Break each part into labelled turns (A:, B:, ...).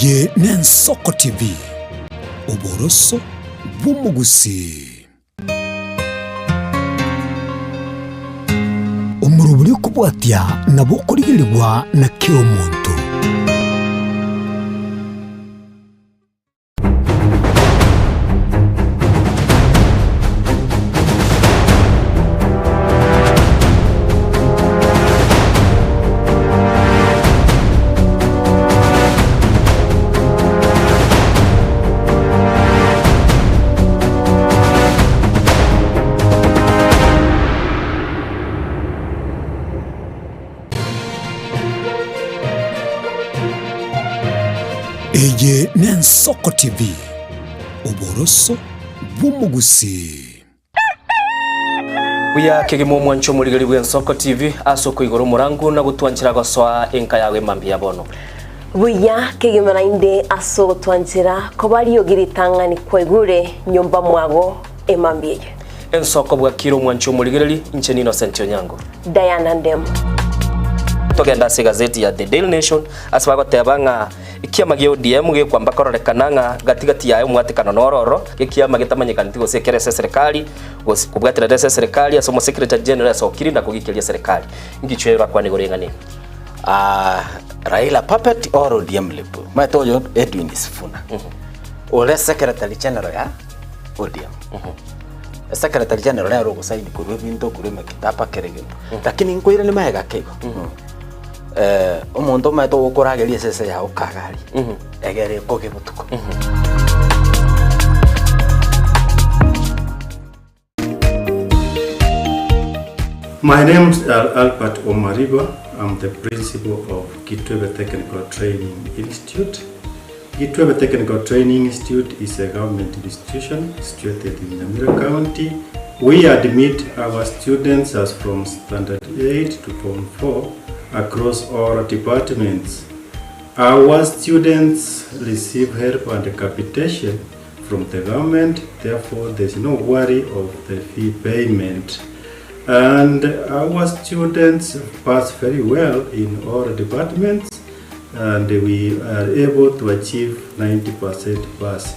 A: Eye n'Ensoko TV, oboroso bw'omogusii. Omorobori okobwatia nabo okorigerigwa na kera omonto. Eye n'Ensoko TV, oboroso bw'omogusii.
B: Buya kegima omwancho omorigeri bw'Ensoko TV ase okoigora omorangu na gotwanchera gosoa enka yago emambia ya bono.
C: Buya kegima naende ase ogotwanchera koba riogi ritang'ani kwaigure nyomba mwago emambia eye.
B: Ensoko bwakire omwancho omorigereri, inche n'Innocent Onyango.
C: Diana Ndemo.
B: Togende ase egazeti ya The Daily Nation ase bagoteba ng'a ekiama gia ODM gekwamba kororekana ng'a gati gati yaye omwatekano noro oro, ekiama getamanyekaneti gose ekere ase eserekari gose kobwaterera ase eserekari ase omosecretary general esokiri na kogikeria eserekari. Ngichwe orakwane igoro y'eng'ana eye.
D: Ah, Raila puppet or ODM lip. Maete oyo Edwin Sifuna. Ore secretary general ya ODM. Secretary general nere ogosaini korwa ebinto korwa emekitaba kera egento. Lakini nkoiranie magega ake igo. Eh, omonto omanyete ogokorageria esese yago kagari, egere ekoge botuko.
E: My name is Albert Omariba. I'm the principal of Kitwebe Technical Training Institute. Gitwebe Technical Training Institute is a government institution situated in Nyamira County. We admit our students as from Standard 8 to Form 4 across all departments. Our students receive help and capitation from the government, therefore there's no worry of the fee payment. And our students pass very well in all departments and we are able to achieve 90% pass.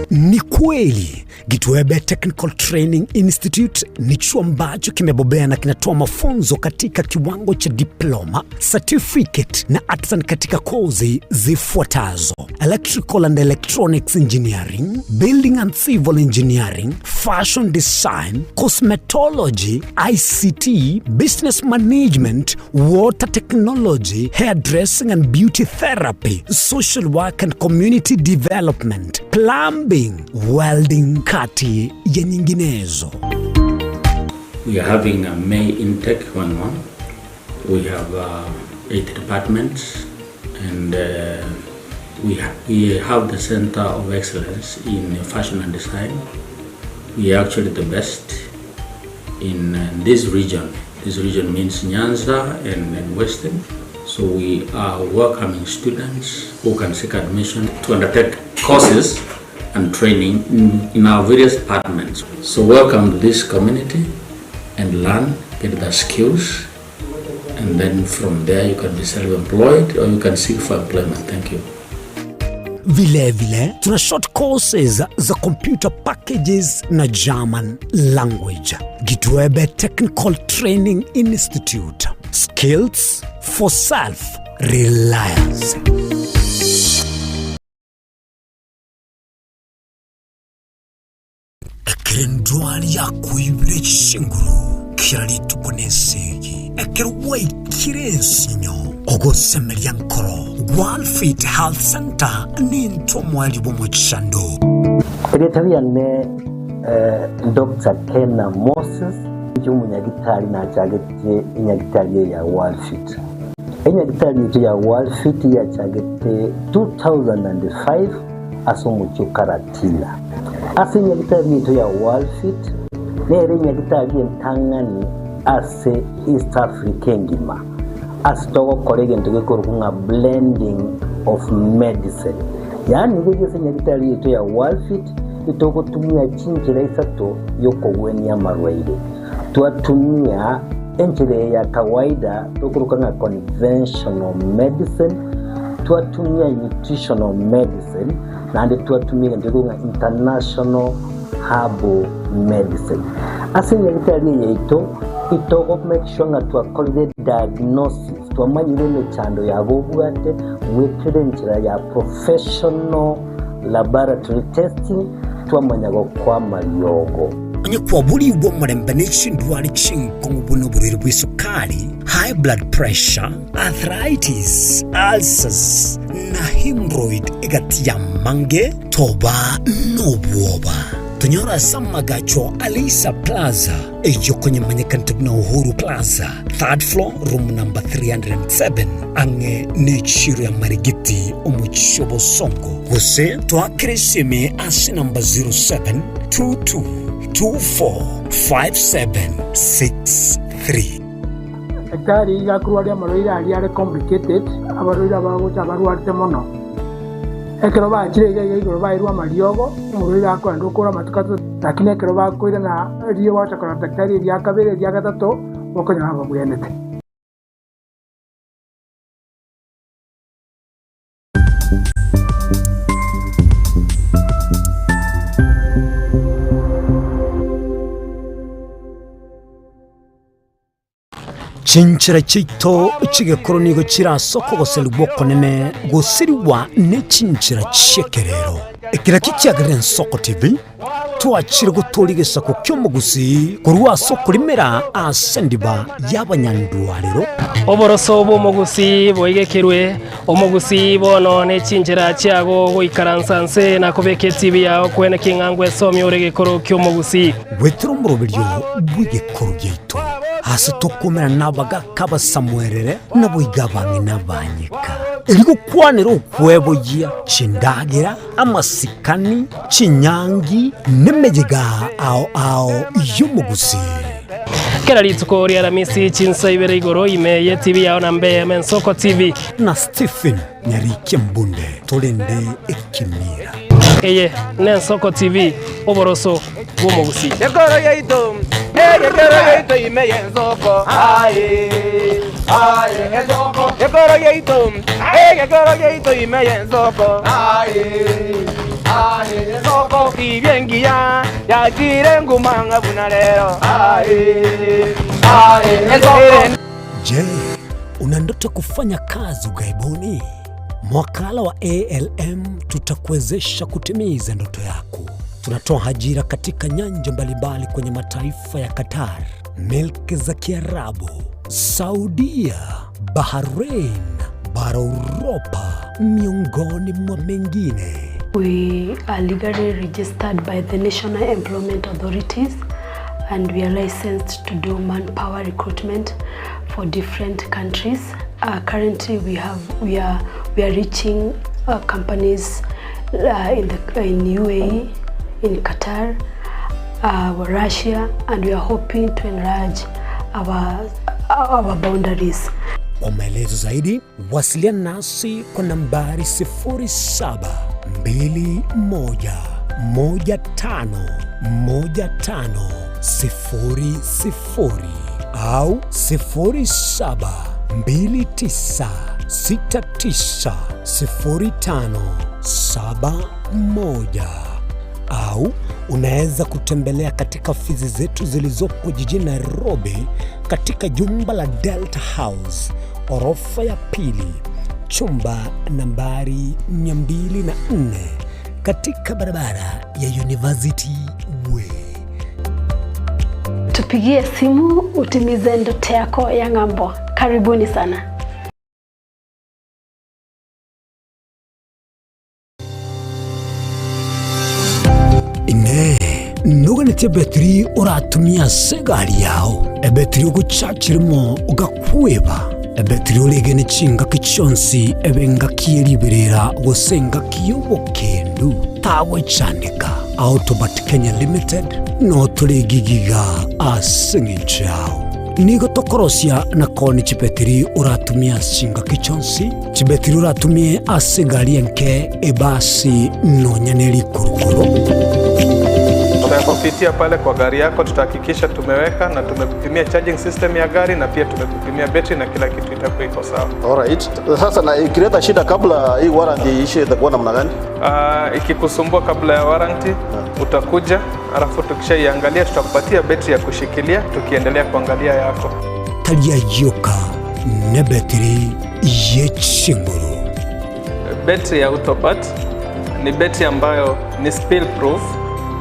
A: Ni kweli Gitwebe Technical Training Institute ni chuo ambacho kimebobea na kinatoa mafunzo katika kiwango cha diploma, certificate na artisan katika kozi zifuatazo: Electrical and Electronics Engineering, Building and Civil Engineering, Fashion Design, Cosmetology, ICT, Business Management, Water Technology, Hairdressing and Beauty Therapy, Social Work and Community Development, Plumbing, Welding kati ya nyinginezo.
F: We are having a May intake going on. We have uh, eight departments and uh, we, ha we have the Center of Excellence in Fashion and Design. We are actually the best in uh, this region. This region means Nyanza and, and Western. So we are welcoming students who can seek admission to undertake courses and training in, in our various departments. So welcome to this community and learn, get the skills, and then from there you can be self-employed or you can seek for employment. Thank you.
A: Vilevile tuna short courses za computer packages na German language. Gitwebe Technical Training Institute. Skills for self reliance. Ekero endwari yakoibire chinguru kera rituko nesegi, ekero gwaikire ensinyo, ogosemeria nkoro, Worldfit Health Center nintwe omoerio bw'omochando.
G: Erieta riane Doctor Kena Moses, inche omonyagitari nachagete enyagitari eye ya Worldfit. Enyagitari yaito ya Worldfit yachagete 2005 ase omochie o Karatina. Ase enyagitari yaito ya Worldfit nere enyagitari entang'ani ase East Africa engima ase togokora egento gekorokwa ng'a blending of medicine. Yaani riria ase enyagitari yaito ya Worldfit itogotumia chinchera isato yokogwenia amarwaire. Twatumia enchera eye ya kawaida tokoroka ng'a conventional medicine. Twatumia nutritional medicine naende twatumia egento gekogwa ng'a international herbal medicine. Ase enyagitari eye yaito, itogo make sure ng'a twakorire diagnosis, twamanyire emechando yago obwate, goetera enchera ya professional laboratory testing, twamanya gokoa amariogo.
A: Onye kwaborigwe omorembe ne chindwari chinkong'u buna oborwaire bw'esukari, high blood pressure, arthritis, ulcers, na hemorrhoid egati y'amange, toba nobwoba. Tonyore ase amagacho a Leisa Plaza, eyio konyemanyekanete buna Uhuru Plaza, third floor, room number 307, ang'e n'echiro ya Marigiti, omochie o Bosongo. Gose toakere esimi ase namba 0722245763.
H: Daktari iga akorwaria amarwaire aria are complicated, abarwaire abagocha abarwarete mono. Ekero bachire iga iga igoro bairwe amariogo, omorwaire akoenda okora amatuko atato, lakini ekero bakoirana riria gwacha korora daktari eria kabere eria gatato, bokonyora babwenete.
A: Chinchera chiaito chi'egekoro nigo chire ase okogoserigwa okonene gosirigwa ne chinchera chi'ekerero. Ekero ekio kiagerire Ensoko TV, twachire gotooria egesaku ki'omogusii korwa ase okorimera ase endiba y'abanyandwarero.
I: Oboroso bw'omogusii boigekerwe, omogusii bono ne chinchera chiago goikaransa nse na kobeka etibi yao kwene king'a ngwesomia ore egekoro ki'omogusii.
A: Goetera omoroberio bw'egekoro giaito, ase tokomerana nabagaaka abasamuerere, naboigo abang'ina abanyeka, erio gokwanera okweboyia chindagera, amasikani, chinyangi, nemeyega ao ao y'omogusii.
I: Kera rituko ri'Aramisi chinsa ibere igoro ime y'etibi yao na mbe Mensoko TV.
A: Na Stephen Nyarikia Mbunde torende ekemira.
I: Eye n'Ensoko TV, oboroso bw'omogusii.
J: Gekoro giaito, egekoro giaito ime y'ensoko, aye, aye, ensoko. Gekoro giaito, egekoro giaito ime y'ensoko, aye, aye, ensoko. Tibia engiya yachire nguma ng'a buna rero, aye, aye, ensoko.
A: Je, una ndoto ya kufanya kazi ughaibuni? Mwakala wa ALM tutakuwezesha kutimiza ndoto yako. Tunatoa ajira katika nyanja mbalimbali kwenye mataifa ya Qatar, milki za Kiarabu, Saudia, Bahrain, bara Uropa, miongoni mwa mengine.
K: We are legally registered by the National Employment Authorities and we are licensed to do manpower recruitment for different countries. Uh, currently we have we are we are reaching uh, companies uh, in the in UAE, in Qatar, uh, Russia, and we are hoping to enlarge our our boundaries.
A: Kwa maelezo zaidi wasiliana nasi kwa nambari 0721151500 au 0729690571 au unaweza kutembelea katika ofisi zetu zilizopo jijini Nairobi katika jumba la Delta House orofa ya pili chumba nambari 204 katika barabara ya University Way.
K: Tupigie simu utimize ndoto yako ya ng'ambo. Karibuni sana.
A: Inee! Noganetie ebetiri oratumie ase egari yao, ebetiri ogochachirimo ogakweba, ebetiri oregene chingaki chionsi ebe engaki ye riberera gose engaki y'obokendu? Tagwechandeka. Autobat Kenya Limited notore egigiga ase eng'encho yao. Nigo tokorosia na koonia chibetiri oratumie ase chingaki chionsi, chibetiri oratumie ase egari enke, ebasi, nonya ne rikurukuru.
L: Tutakupitia pale kwa gari yako, tutahakikisha tumeweka na tumekupimia charging system ya gari na pia tumekupimia betri na kila kitu itakuwa iko sawa.
M: Alright. Sasa na ikileta shida kabla hii warranty iishe itakuwa namna gani?
L: Ikikusumbua kabla ya warranty utakuja, alafu tukishaiangalia tutakupatia betri ya kushikilia tukiendelea kuangalia yako.
A: Taria yoka nebetiri yechinguru.
L: Betri ya Autobat ni betri ambayo ni spill proof,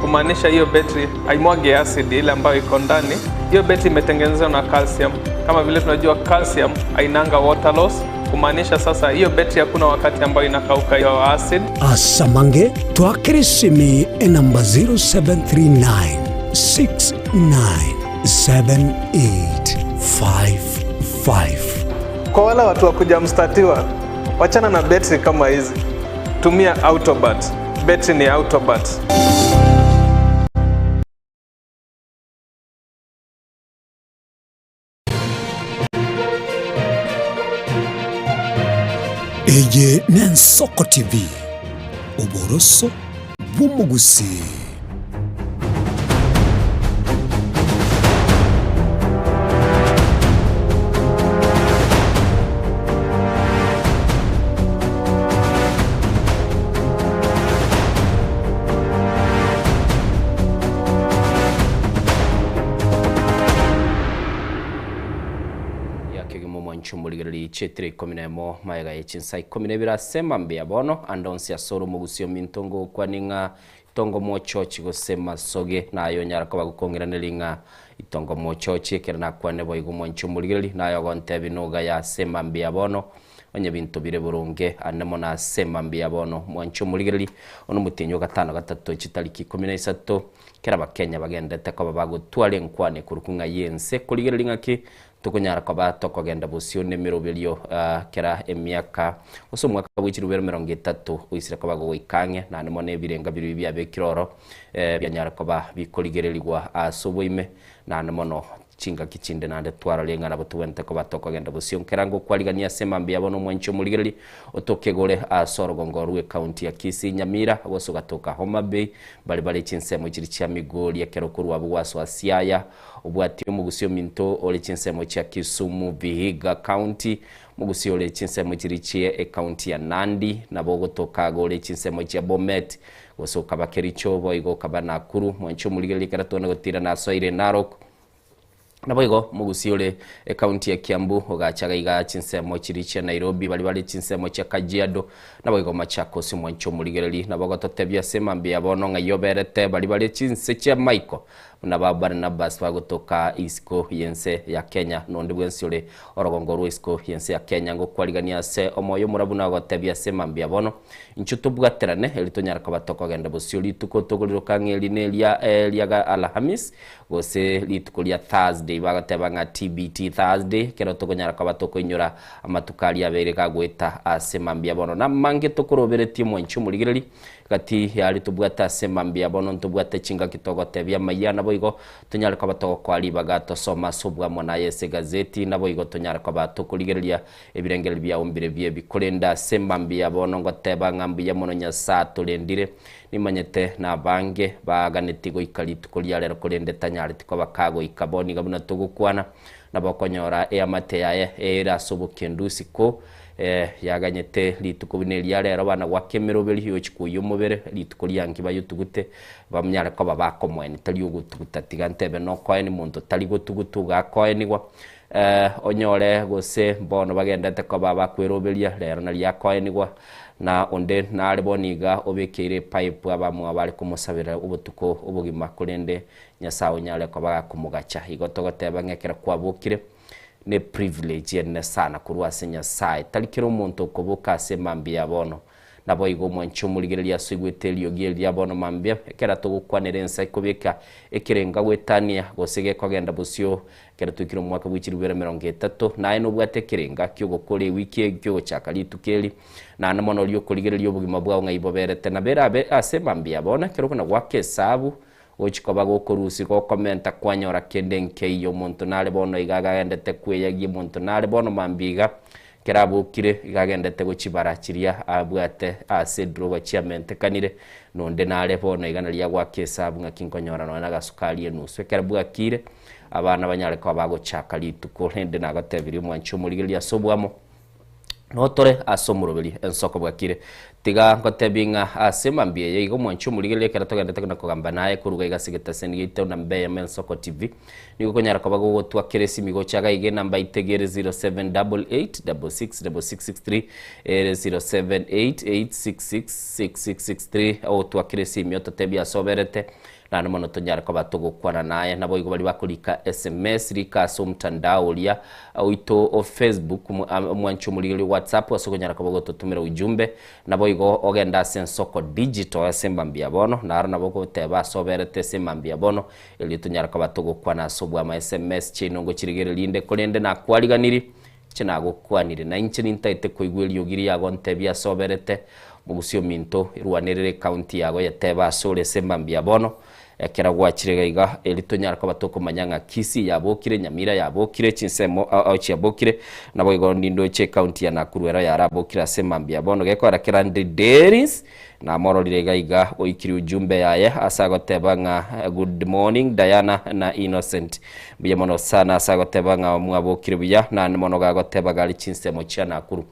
L: kumaanisha hiyo betri haimwagi acid ile ambayo iko ndani. Hiyo betri imetengenezwa na calcium. Kama vile tunajua calcium hainanga water loss, kumaanisha sasa hiyo betri hakuna wakati ambayo inakauka hiyo acid.
A: Asamange twakirisimi enamba 0739 697855.
L: Kwa wale watu wa kuja mstatiwa, wachana na betri kama hizi, tumia Autobat. Betri ni Autobat.
A: Eye n'Ensoko TV, oboroso bw'omogusii.
B: Ya kegima omwancho omorigereria chietire ikomi na emo magega ye chinsa ikomi na ibere ase mambia bono ande onsi ase ore omogusii ominto ngokwania ng'a itongo mochochi gose masoge naye onyara koba gokong'iraneria ng'a itongo mochochi ekero nakwane boigo omwancho omorigereria naye ogontebia nogaya ase mambia bono Onye ebinto bire boronge ande mono ase mambia bono, mwanche omorigereria one omotienyi o gatano gatato chitariki ikomi na isato, kera abakenya bagendete koba bagotwara enkwana ekorokwa ng'a y'ense korigereria ng'aki tokonyara koba tokogenda bosio nemeroberio kera emiaka gose omwaka bwe chirubero emerongo etato oisire koba gogoika ang'e naende mono ebirenga biria biabekire oro bianyare koba bikorigererigwa ase oboime naende mono Chingaki chinde naende twarora ing'a nabo togwenerete koba tokogenda bosio nkera ngokwarigania ase mambia bono omwanchi omorigereria otoke gore ase orogongo rw'ecounty ya Kisii Nyamira gose ogatoka Homa Bay bare bare chinsemo chiri chia Migori ekero korwa abwo gwasoa Siaya obwatie omogusii ominto ore chinsemo chia Kisumu Vihiga County omogusii ore chinsemo chiri chie ecounty ya Nandi nabo ogotoka iga ore chinsemo chia Bomet gose okaba Kericho boigo okaba Nakuru mwanchi omorigereria ekero twane gotirana asoire Narok Naboigo omogusii ore ecounty ya Kiambu ogacha iga chinsemo chiria chia Nairobi baria bare chinsemo chia Kajiado naboigo Machakos omwanche omorigereri nabo ogototebia ase mambia ya bono ng'ai oberete baria bare chinse chia Maiko buna ba Barnabas bagotoka isiko yense ya Kenya nonde bwensi ore orogongo rwa isiko yense ya Kenya ngokwarigania ase omoyo omorabu na ogotebia ase mambia bono Inchuo tobwaterane, erio tonyare koba tokogenda bosio rituko tokoriroka ng'a eri neria ria Alhamis, gose rituko ria Thursday, bagoteba ng'a TBT Thursday, ekero tokonyara koba tokoinyora amatuko aria abeire gagoeta ase mambia bono. Namange tokoroberetie mwanche omorigereria, gati yaria tobwate ase mambia bono ntobwate chingaki togotebia amaiya naboigo Tonyare koba togokoa ribaga tosome ase obwamo naye ase egazeti, naboigo tonyare koba tokorigereria ebirengererio biao mbire biebi. Korende ase mambia bono ngoteba ng'a mbuya mono Nyasae atorendire. Nimanyete nabange baganetie goika rituko ria rero korende tanyareti koba kagoika. Bono iga buna togokwana, nabo okonyora eamate yaye ere ase obokendu isiko, yaganyete rituko buna eria rero bana goaka emeroberi yochia koyia omobere, rituko rianki bayotugute, Bamnyare koba bakomoenia, tari ogotuguta, tiga ntebe nokoenia, monto tari gotuguta ogakoenigwa, onyore gose bono bagendete koba bakweroberia, rero nario akoenigwa, na onde nare bono iga obekeire epipe abamwabo bare komosabera obotuko obogima, korende Nyasae onyare koba gakomogacha. Igo togoteba ng'a ekero kwabokire, ne privilege enene sana korwa ase Nyasae, tari kera omonto okoboka ase emambia ya bono, Naboigo omwanche omorigereria asoigwete eriogi eri ria bono mambia, ekero togokwanera ensa ekobeka ekerenga goetania, gose gekogenda bosio, ekero twaikire omwaka bwe chilifu bibere emerongo etato, naye nobwate ekerenga ki'ogokora ewiki eye ki'ogochaka rituko eri, naende mono oria okorigereria obogima bwao ng'ai boberete. Nabo erabe ase mambia bono, ekero okona goaka esabu, gochia koba gokorusia gokomenta kwanyora kende nkeiyo, omonto nare bono iga agagendete kweyagia, omonto nare bono mambia iga. Ekero abokire, iga agendete gochibara chiria abwate ase edrowa chiamentekanire, na onde nare bono iga naria agoaka esabu ng'aki nkonyora nonya na agasukari enusu. Ekero bwakire, abana banyare koba bagochaka rituko. Rende nagotebirie omwanchi omorigereria ase oboamo, Notore ase omoroberi ensoko bwakire. Tiga ngotebie ng'a ase mambia eye iga omwanchi omorigereria ekero togendete na kogamba naye koruga iga ase egetaseni giaito namba eyemo ensoko TV. Nigo okonyara koba gogotwa kera esimi gocha iga iga enamba itegere 0788666663 ere 0788666663 ogotwa kera esimi ototebie ase oberete Naende mono tonyare koba togokwana naye. Naboigo baria bakorika sms, rika ase omotandao oria oito o Facebook, omwanche omorigereria o WhatsApp ase okonyara koba ogototomera ujumbe. Naboigo ogende ase ensoko digital ase emambia bono, naro nabo ogoteba ase oberete ase emambia bono, erio tonyare koba togokwana ase obwama sms chiaino ngochirigereria inde korende nakwariganirie, inche nagokwanire, na inche nintaete koigwa eriogi riago ntebie ase oberete, Mogusia ominto, erwanerere ekaunti yago yetebe ase ore ase mambia bono, ekero gwachire iga iga, erio tonyare koba tokomanya ng'a Kisii yabokire, Nyamira yabokire, chinsemo ao ao chiabokire, naboigo nindoche ekaunti ya Nakuru ero yarabokire ase mambia bono. Gekogera kera Dairies namororire iga iga oikirie ujumbe yaye ase agoteba ng'a good morning Diana na Innocent. Mbuya mono sana ase agoteba ng'a mwabokire buya, naende mono gagoteba gari chinsemo chia Nakuru.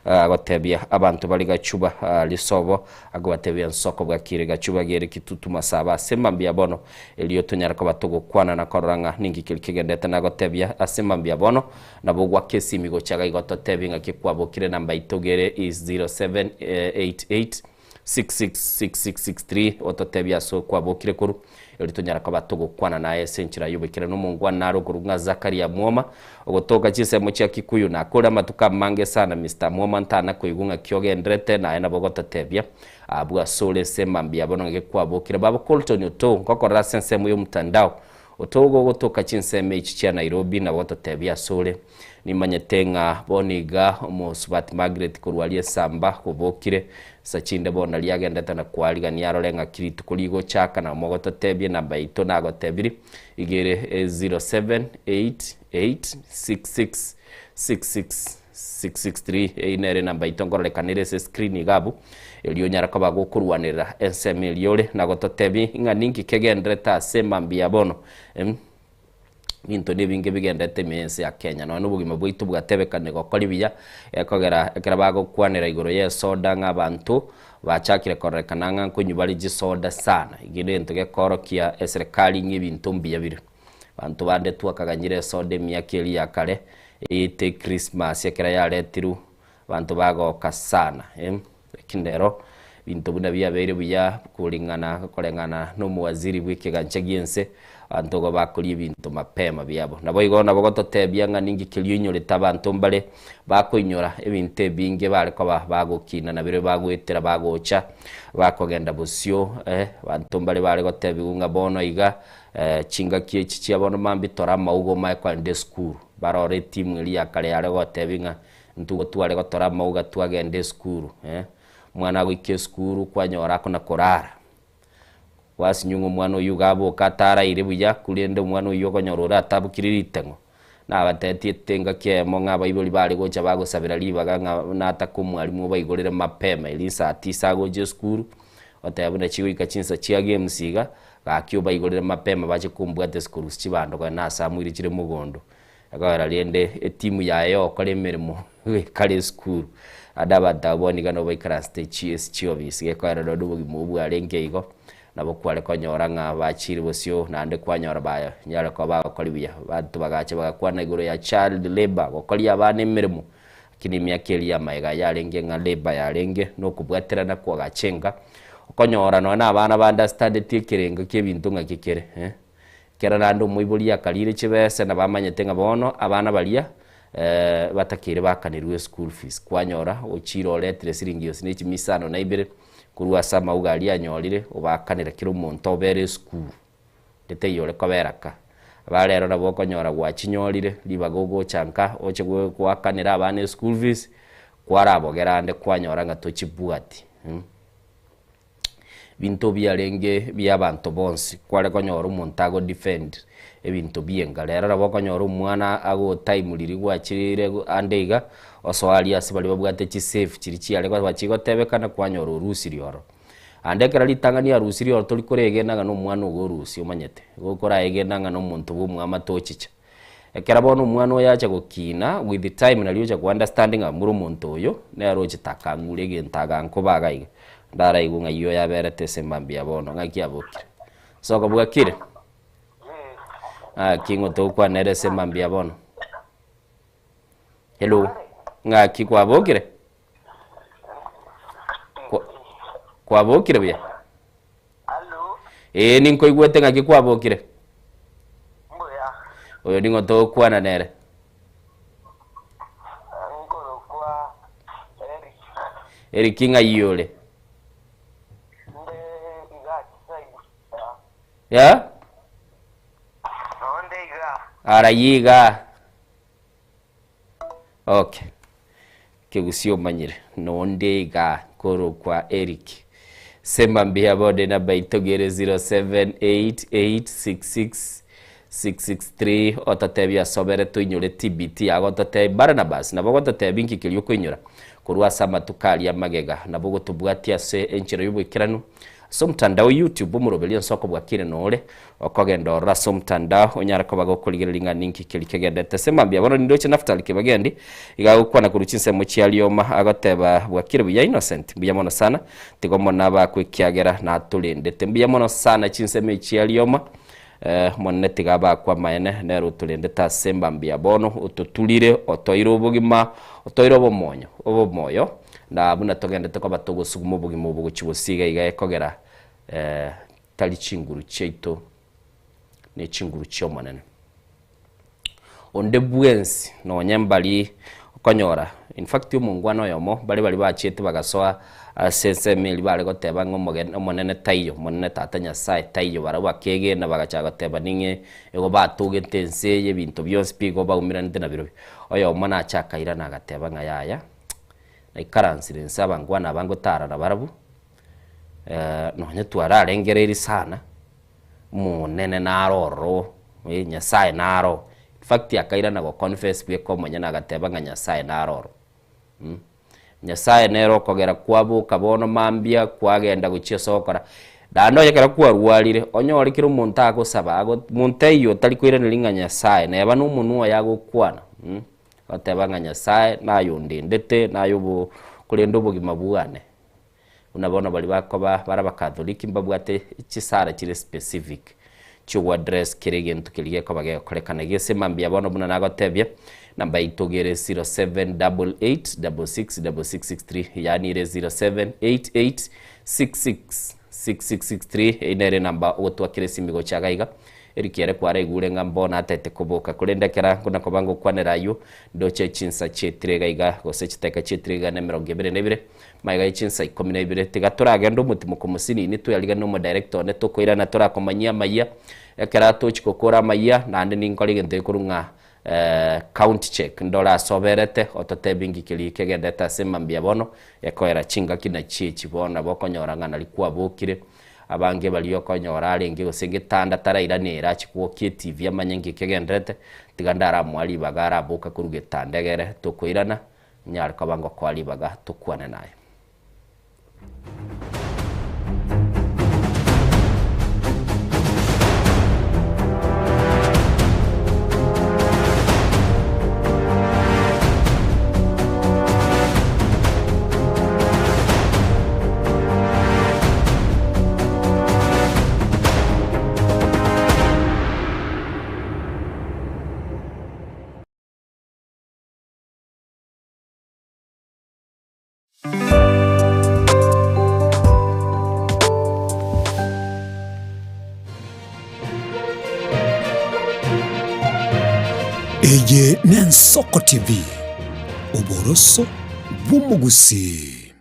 B: Agotebia abanto bare gachuba risobo, akobatebia nsoko bwakire gachuba gere kitutu masaba ase mambia bono, erio tonyare koba togokwana na korora ng'a ninki keria kegendete nagotebia ase mambia bono, nabo gwaka esimi gocha iga igo totebie ng'aki kwabokire namba yaito gere is 0788 666663 ototebie ase okwabokire korwa, erio tonyare koba togokwana naye ase enchera y'oboikeranu. Omongwana nare okorokwa ng'a Zakaria Mwoma, ogotoka chinsemo chia Kikuyu, nakore amatuko amange sana Mister Mwoma ntana koigwa ng'aki ogenderete, naye nabo ogototebia abwo ase ore ase mambia bono ng'aki kwabokire. Baba Colton Otou, ngokorora ase ensemo y'omotandao, Otou gogotoka chinsemo echi chia Nairobi, nabo ogototebia ase ore. Nimanyete ng'a bono iga omosubati Margaret korwa aria esamba obokire, nsa chinde bono naria agendete na koarigania arore ng'aki rituko rigochaka na mogototebia enamba yaito nagotebiri iga ere 0788666663 eyio nere enamba yaito nkororekana ere ase escreen iga abwo erio onyare koba gokorwanerera ensemo eria ore na gototebia ng'a ninki kegenderete ase mambia bono. Ebinto nebinge bigenderete ime y'ense ya Kenya. Nonya nobogima bwaito bwatebekane gokora ebiya, ekogera ekero bagokwanera igoro y'esoda ng'a abanto bachakire kororekana ng'a nkonywa bare chisoda sana. Eke negento gekoorokia eserekari ng'a ebinto mbuya bire. Abanto bande twakaganyire esoda emiaka eria ya kare, eyete Christmas ekero yaretirwe, abanto bagoka sana. Lakini rero ebinto buna biabeire buya koring'ana koreng'ana nomowaziri bw'ekegancha gi'ense, abanto igo bakoria ebinto mapema biabo. Naboigo nabo gototebia ng'a ninki keria oinyorete abanto mbare bakoinyora ebinto ebinge bare koba bagokina na biria bagoetera bagocha bakogenda bosio eh, abanto mbare bare gotebigwa ng'a bono iga chingaki echi chia bono mambia tora amauga omae kogenda esukuru. Barore etimu eria ya kare yare gotebia ng'a Intwe tware gotora amauga twagenda esukuru eh, omwana agoika esukuru kwanyora akona korara, gwasinywa ng'a omwana oyio iga aboka ataraire buya korende omwana oyio okonyora ore atabokire riteng'o. Nabatetie engaki eyemo ng'a abaibori bare gocha bagosabera ribaga ng'a nataka omwalimu obaigorere mapema erio saa tisa agocha esukuru, oteba buna chigoika chinsa chia games iga, gaki obaigorere mapema bache kombwata esikorusia chibando kore nase amoire chire mogondo. Ekogera rende etimu yaye yogokora emeremo ekare esukuru, ande abanto abwo bono iga nabo baikaransete chi ase chiofisi, gekogera nonye obogima obwo bwarenge igo, nabo kware konyora ng'a bachire bosio naende kwanyora banyare koba bagokora buya. Abanto bagacha bagakwana igoro ya child labour, gokoria abana emeremo, lakini emiaka eria ya magega yarenge ng'a labour yarenge na okobwaterana kwagacha enka, okonyora nonye na abana ba understandeti ekerengo kia ebinto ng'aki kere eh. Ekero naende omoibori akarire chibese na bamanyete ng'a bono abana baria batakeire bakanerwe eschool fees, kwanyora ochire oretire siringi gose ne chimia isano na ibere korwa ase amauga aria anyorire obakanera kera omonto obere esukuru, onde taiyo ore kobera ka. Aba rero nabo okonyora gwachinyorire ribaga ogocha nka oche goakanera abana eschool fees, kwarabogera ande kwanyora ng'a tochibwati. Ebinto biarenge bia abanto bonsi, kware konyora omonto ago defend ebinto bi'enka. Rero nabo okonyora omwana ago time riria gwachire ande iga, osoa aria ase baria babwate chisafe chiria chiare koba chigotebekana kwanyora orusirie ororo. Ande ekero ritang'ani arusirie ororo tori koregena ng'a nomwana ogo orusie omanyete, igo okoraegena ng'a nomonto bwa omwamate ochicha. Ekero bono omwana oyo acha gokina, with the time naria ocha go understand ng'a mbura omonto oyo, nere ochete akang'ura egento agankoba iga iga, ndaraigwe ng'ai oyo aberete ase mambia bono, ng'aki abokire. Soka bwakire? Ng'aki ng'o togokwana nere ase mambia bono? Hello, ng'aki kwabokire? Kwa- Kwabokire buya? Ee, ninkoigwete ng'aki kwabokire. Oyo ning'o togokwana nere? Eric ng'ai ore? Ya? Arayia igaa. Okay. Kegusia omanyire. Nonde igaa korokwa Eric. Sema mbuya bonde namba itogere 0788666663 ototebie ase obere toinyore TBT yago ototebie Barnabas nabo ogototebia inki keria okoinyora korwa ase amatuko aria magega nabo ogotobwatia ase enchera y'oboikeranu Ase omotandao YouTube omoroberio onsi okobua kire nore okogenda ororo ase omotandao onyare koba gokorigereria ng'a ninki keria kegendete. Ase mambia bono nindoche Naftali Kibagendi iga agokwana korwa chinsemo chia rioma agoteba bwakire buya Innocent mbuya mono sana tiga omonene abakwe ekiagera natorendete mbuya mono sana chinsemo echi chia rioma eh omonene tiga abakwe amaene nere otorendete ase mambia bono ototurire otoire obogima otoire obomonyo obomoyo Na buna togendete koba togosuguma obogima obo gochia bosio iga iga ekogera tari chinguru chiaito ne chinguru chi'Omonene. Onde bwensi nonye mbari okonyora, in fact omongwana oyomo bare baria bachiete bagasoa ase ensemo eria bare goteba ng'a omogeni Omonene taiyo, Omonene Tata Nyasaye taiyo, barabwo bakegena bagachaka goteba ning'e igo batogete ense eye ebinto bionsi pi igo baumeranete nabirobio. Oyomo nache akairana agateba ng'a yaya. Naikaransire inse abankwana aba ngotara nabarabwo, nonye twararengereiri sana, omonene naro ororo, eh, Nyasaye naro. In fact akairana go confess bweka omonyene agateba ng'a Nyasaye naro ororo mh. Nyasaye nere okogera kwaboka bono mambia kwagenda gochia ase ogokora, naende onye ekero kwarwarire, onyore kera omonto agosaba ago monto eywo otari koiraneria ng'a Nyasaye, neba na omonwa oye agokwana mh. Agateba ng'a Nyasae naye ondendete, naye obo korende obogima bwane. Buna bono baria bakoba bare abakatholiki mbabwate chisara chire specific chiogoaddress kera egento keria gekoba gegokorekana. Gese mambia bono buna nagotebia, namba yaito iga ere 0788666663 yaani ere 0788666663 eyio nere enamba ogotwakera esimi gocha iga iga. Eriki ere kwaraigure ng'a mbono atete koboka, korende ekero nkona-koba ngokwanera ayio, ndoche chinsa chietire iga iga, gose chiteka chietire iga na emerongo ebere na ebere, magega ye chinsa ikomi na ibere. Tiga toragende omotimoko mosinini, tweariganie omodirector one, tokoirana torakomanyia amayia, ekero atochi gokora amayia, naende ninkore egento gekorwa ng'a count check, ndore ase oberete, ototebie nki keria kegendete ase mambia bono, ekoera chingaki nachio echi bono nabo okonyora ng'a nari kwabokire. Abange baria okonyora arenge gose getanda tarairanere achie gwokia etivi amanye nki kegenderete, tiga ndaramoa ribaga araboka korwa getanda egere tokoirana, nyare koba ngokoa ribaga tokwane naye.
A: Eye n'Ensoko TV, oboroso bw'omogusii.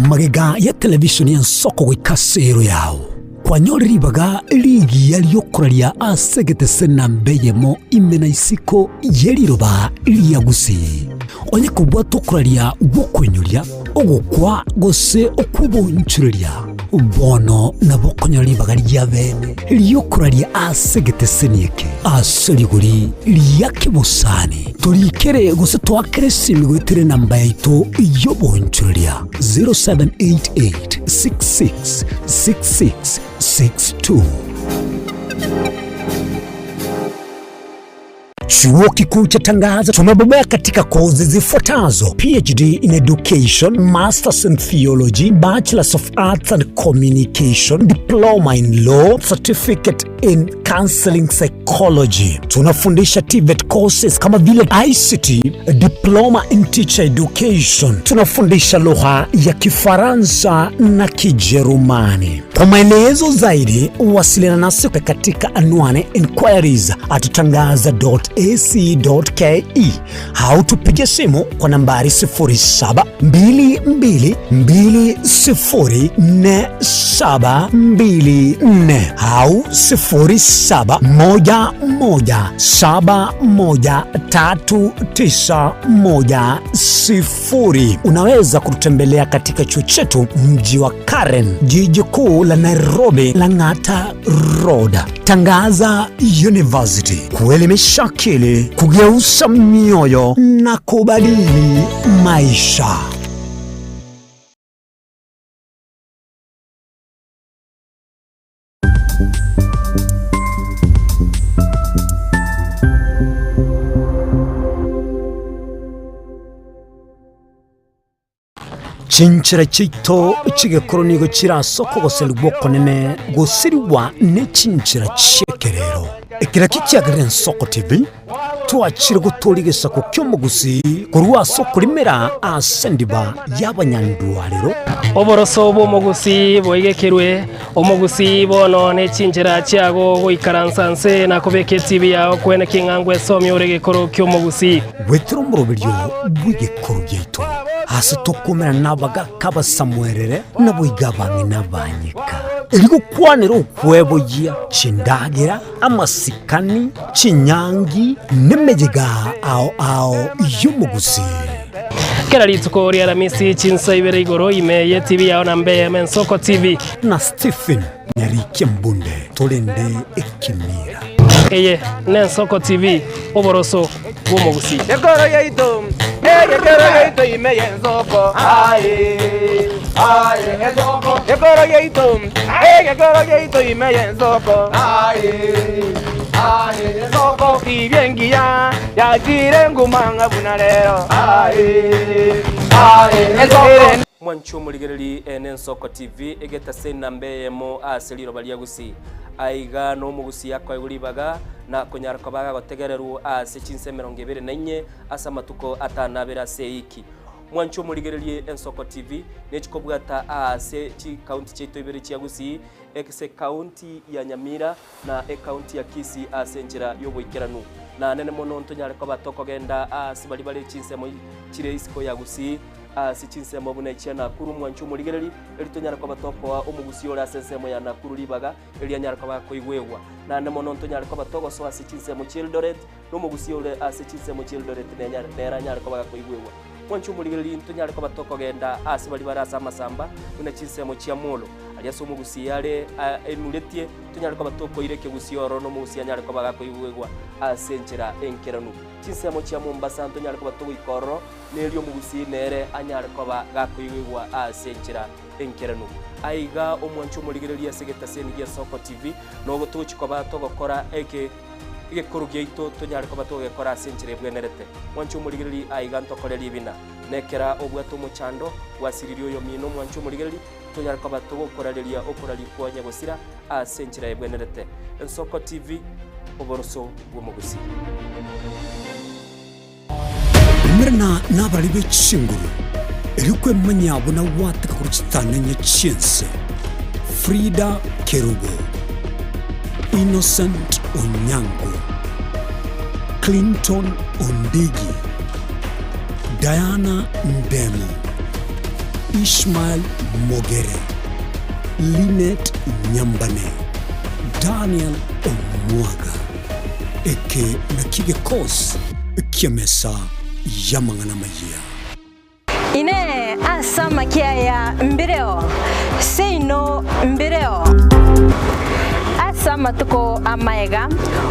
A: Magega ya televisheni y'ensoko goika ase ero yao, kwanyore ribaga rigiya ri'okoraria ase egetese namba eyemo ime na isiko ye riroba ria Gusii. Onye kobwate okoraria gw'okoinyoria, ogokwa gose okw'obonchoreria, bono nabo okonyora ribaga ria bene ri'okoraria ase egeteseni eke ase rigori ria kebosani. Torikere gose toakere esimi goetera enamba yaito y'obonchoreria 0788 66 66 62. Chuo Kikuu cha Tangaza tumebobea katika kozi zifuatazo: PhD in Education, Masters in Theology, Bachelors of Arts and Communication, Diploma in Law, Certificate in Counseling Psychology. Tunafundisha TVET courses kama vile ICT, Diploma in Teacher Education. Tunafundisha lugha ya Kifaransa na Kijerumani. Kwa maelezo zaidi wasiliana nasi katika anwani inquiries at tangaza.ac.ke au tupige simu kwa nambari 0722204724 au 0711713910. Unaweza kututembelea katika chuo chetu mji wa Karen, jiji kuu la Nairobi, Lang'ata Road. Tangaza University, kuelimisha akili, kugeuza mioyo na kubadili maisha. Chinchera chiaito chi'egekoro nigo chire ase okogoserigwa okonene gosirigwa ne chinchera chi'ekerero. Ekero ekio kiagerire Ensoko TV, twachire gotooria egesaku ki'omogusii korwa ase okorimera ase endiba y'abanyandwarero.
I: Oboroso bw'omogusii boigekerwe, omogusii bono ne chinchera chiago goikaransa nse na kobeka etibi yao kwene king'a ngwesomia ore egekoro ki'omogusii.
A: Goetera omoroberio bw'egekoro giaito, aase tokomerana nabagaaka abasamuerere, naboigo abang'ina abanyeka, erio gokwanera okweboyia chindagera, amasikani, chinyangi, nemeyega ao ao y'omogusii.
I: Kera rituko ri'Aramisi chinsa ibere igoro ime y'etibi yao na mbe Ensoko TV.
A: Na Stephen Nyarikia Mbunde torende ekemira.
I: Eye n'Ensoko TV, oboroso bw'omogusii.
J: Ekoro yaito, egekero yaito ime y'ensoko, aye, aye, ensoko. Ekoro yaito, egekero yaito ime y'ensoko, aye, aye, ensoko. Tibia engiya yachire nguma ng'a buna rero, aye, aye, ensoko.
B: Mwanche omorigereria ene Ensoko TV, egetase enamba eyemo ase riroba ria Gusii. Aiga nomogusii akoegwa ribaga na konyara koba agagotegererwa ase chinsa 24 ase amatuko atanabere ase eiki. Mwanche omorigererie Ensoko TV nechikobwata aase chikaunti chiaito ibere chia Gusii, ase ekaunti ya Nyamira na ekaunti ya Kisii ase enchera y'oboikeranu. Na nene mono ntonyare koba tokogenda aase baria bare chinsemo chire isiko ya Gusii ase chinsemo buna echia Nakuru mwanche omorigererie, erio tonyare koba tokoa omogusii ore ase ensemo ya Nakuru ribaga, erio anyare koba akoigwegwa. Naende mono ntonyare koba togosoa ase chinsemo chi'Eldoret, na omogusii ore ase chinsemo chi'Eldoret nere anyare koba gakoigwegwa. Mwanche omorigereria, ntonyare koba tokogenda aase baria bare ase amasamba, buna chinsemo chia Molo, aria ase omogusii are aimuretie, tonyare koba tokoira ekegusii ororo na omogusii anyare koba gakoigwegwa ase enchera enkeranu. Chinsemo chia Mombasa ntonyare koba togoika ororo, Nerio omogusii nere anyare koba gakoigwegwa ase enchera enkeranu. Aiga omwanche omorigereria ase egetaseni gia Soko TV, nogo togochia koba togokora eke egekoro giaito tonyare koba togegekora ase enchera ebwenerete. Mwanche omorigereria aiga ntokore ribina. Nekera obwate omochando, gwasiririe oyomino omwanche omorigereria, tonyare koba togokorareria okoraria kwa nyagosira ase enchera ebwenerete. Ensoko TV, oboroso bw'omogusii.
A: Umerana nabarari be chinguru, erio kwemanyia buna gwateka korwa chitananya chi'ense. Frida Kerubo, Innocent Onyango, Clinton Ondigi, Diana Ndemo, Ishmael Mogere, Linet Nyambane, Daniel Omwaga. Eke nakio gekosi ki'emesa. y'amang'ana amayia.
N: Inee! Ase amakia aya mbireo? Seino mbireo. Ase amatuko amaega,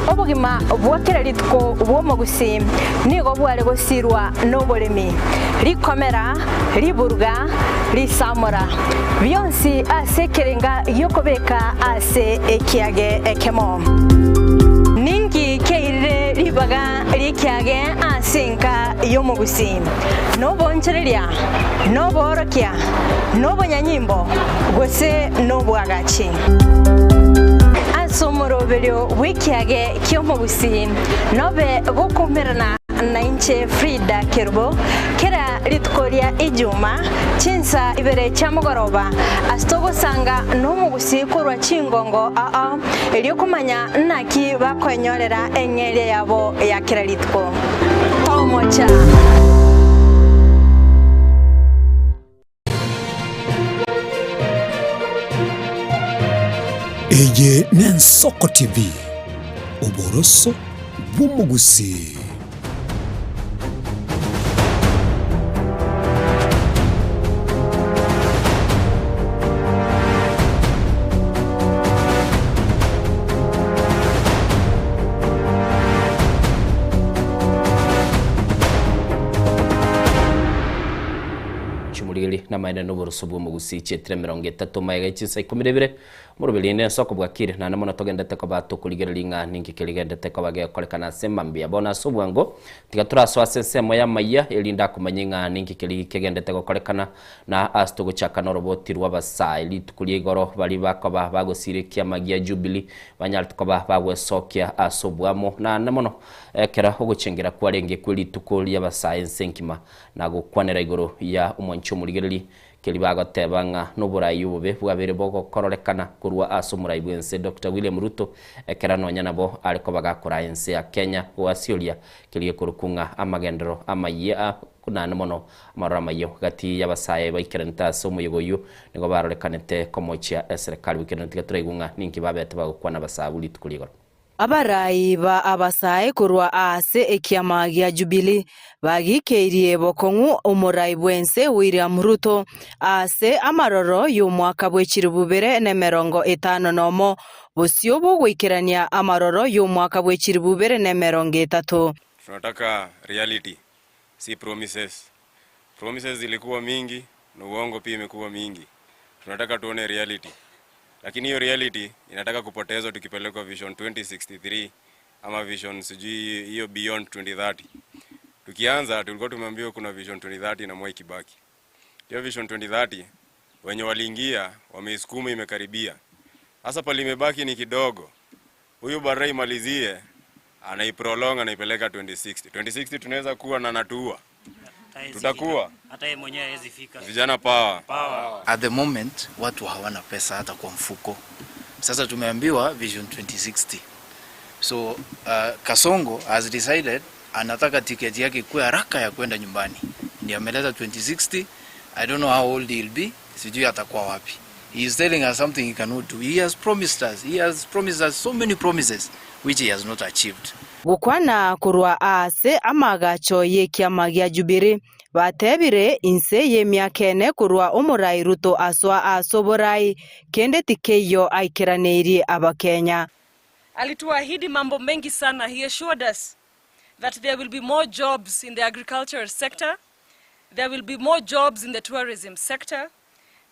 N: obogima bwa kera rituko bw'omogusii nigo bware gosirwa noboremi, rikomera, riburuga, risamora, bionsi ase ekerenga gi'okobeka ase ekiage ekemo. Ninki kiairire ribaga ri'ekiage ase enka y'omogusii? Noboonchoreria, noboorokia, nobonyanyimbo, gose nobwagachi. Ase omoroberio bw'ekiage ki'omogusii nobe gokoumerana nainche Frida Kerubo kera rituko ria Ijuma chinsa ibere chia mogoroba ase togosanga nomogusii korwa chingongo ao erio komanya naki bakoenyorera eng'eria yabo ya kera rituko. Tomocha.
A: Eye n'Ensoko TV, oboroso bw'omogusii.
B: Chimurigeri namaene noboroso bw'omogusii chietire 30 magega chinsa 12 Moroberi nense okobwakire, naende mono togendete koba tokorigereria ng'a ninki kerigendete koba gekorekana ase mambia. Bono ase obwango, tiga torasoe ase ensemo y'amayia, erinde akomanye ng'a ninki keri kegendete gokorekana, na ase togochaka noroboti rw'abasae rituko ria igoro baria bakoba bagosiira ekiama gia Jubilee banyarete koba bagwesokia ase oboamo, naende mono ekero ogochengera kwarenge kwe rituko ri'abasae ense engima, na gokwanera igoro ya omwanchi omorigereria Keria bagoteba ng'a noborai obobe bwabeire bogokororekana korwa ase omorai bw'ense Doctor William Ruto ekero nonya nabo are koba gakoraa ense ya Kenya goasioria keria gekorokwa ng'a amagenderero amayia naende mono amaroro amayio gati y'abasae baikeranete ase omoyega oyio nigo barorekanete komochia eserekari goikeranu tiga toraigwe ng'a ninki babete bagokwana abasae abwo rituko ria igoro.
O: Abarai ba abasae korwa aase ekiama gia Jubilee bagikeirie bokong'u omorai bw'ense William Ruto aase amaroro y'omwaka bwe chilifu bibere na emerongo etano nomo, bosio bogoikerania amaroro y'omwaka bwe chilifu bibere na emerongo etato.
P: Tunataka reality si promises. Promises zilikuwa mingi na uongo pia imekuwa mingi. Tunataka tuone reality. Lakini hiyo reality inataka kupotezwa tukipelekwa Vision 2063 ama Vision sijui hiyo Beyond 2030. Tukianza tulikuwa tumeambiwa kuna Vision 2030 na Mwai Kibaki. Hiyo Vision 2030 wenye waliingia wameisukuma imekaribia. Sasa pale imebaki ni kidogo. Huyu bara imalizie anaiprolong anaipeleka 2060. 2060 tunaweza kuwa na natuua. Tutakuwa
Q: hata yeye mwenyewe hawezi fika.
P: Vijana power.
Q: Power.
R: At the moment watu hawana pesa hata kwa mfuko. Sasa tumeambiwa Vision 2060. So Kasongo has decided anataka tiketi yake ikuwe haraka ya kwenda nyumbani. Ndiyo ameleta 2060. I don't know how old he'll be. Sijui atakuwa wapi. He is telling us something he cannot do. He has promised us. He has promised us so many promises which he has not achieved.
O: Gokwana korwa aase amaagacho y'ekiama gia Jubilee, batebire inse y'emiaka ene korwa omorai Ruto asoa ase oborai, kende tikeiyo aikeraneirie Abakenya.
S: Alituahidi mambo mengi sana. He assured us that there will be more jobs in the agricultural sector, there will be more jobs in the tourism sector,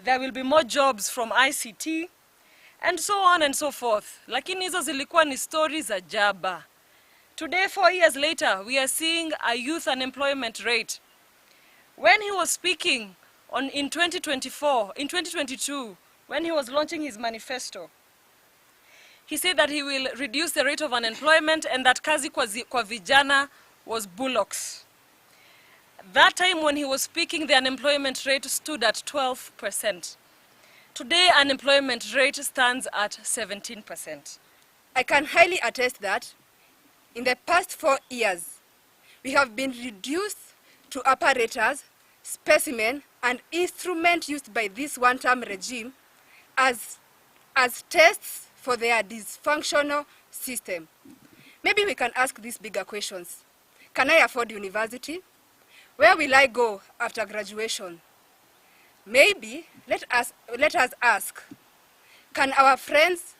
S: there will be more jobs from ICT and so on and so forth. Lakini hizo zilikuwa ni stories za jaba. Today, 4 years later, we are seeing a youth unemployment rate. When he was speaking on, in 2024, in 2022, when he was launching his manifesto, he said that he will reduce the rate of unemployment and that kazi kwa, zi, kwa vijana was bullocks. That time when he was speaking, the unemployment rate stood at 12%. Today, unemployment rate stands at 17%.
T: I can highly attest that in the past 4 years, we have been reduced to apparatus, specimen, and instrument used by this one-term regime as tests for their dysfunctional system. Maybe we can ask these bigger questions. Can I afford university? Where will I go after graduation? Maybe let us, let us ask, can our friends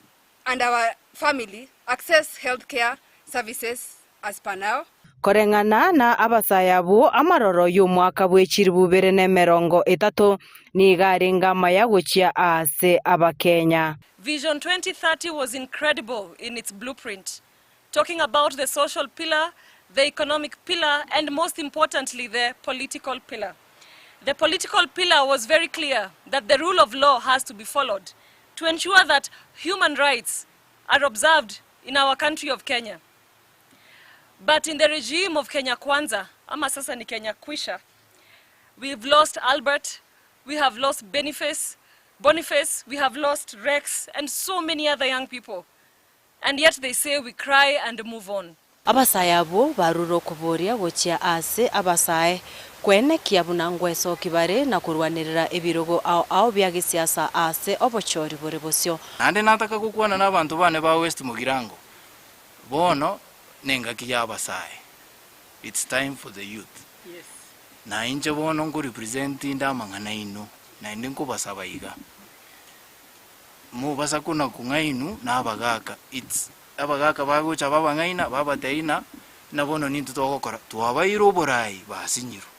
T: and our family access healthcare services as per now?
O: Koreng'ana na abasae abwo, amaroro y'omwaka bwe chilifu bibere na emerongo etato nigo arenge amaya gochia aase Abakenya.
S: Vision 2030 was incredible in its blueprint, talking about the social pillar, the economic pillar, and most importantly, the political pillar. The political pillar was very clear that the rule of law has to be followed to ensure that human rights are observed in our country of Kenya. But in the regime of Kenya Kwanza, ama sasa ni Kenya Kwisha, we've lost Albert, we have lost Boniface, Boniface, we have lost Rex, and so many other young people. And yet they say we cry and move on.
O: Abasae abwo barure okoboria gochia aase abasae, kwenekia buna ngwesoki bare na korwanerera ebirogo ao ao bia gesiasa aase obochori bore bosio.
R: Naende nataka gokwana nabanto bane ba West Mugirango, bono nengaki y'abasae, it's time for the youth. Na inche bono nko represent inde amang'ana aino, naende nkobasaba iga, mobasa kona kong'ainu na abagaka, it's abagaka bagocha babang'aina babatebia ng'a buna bono nintwe togokora, twabaire oborai basinyirwe.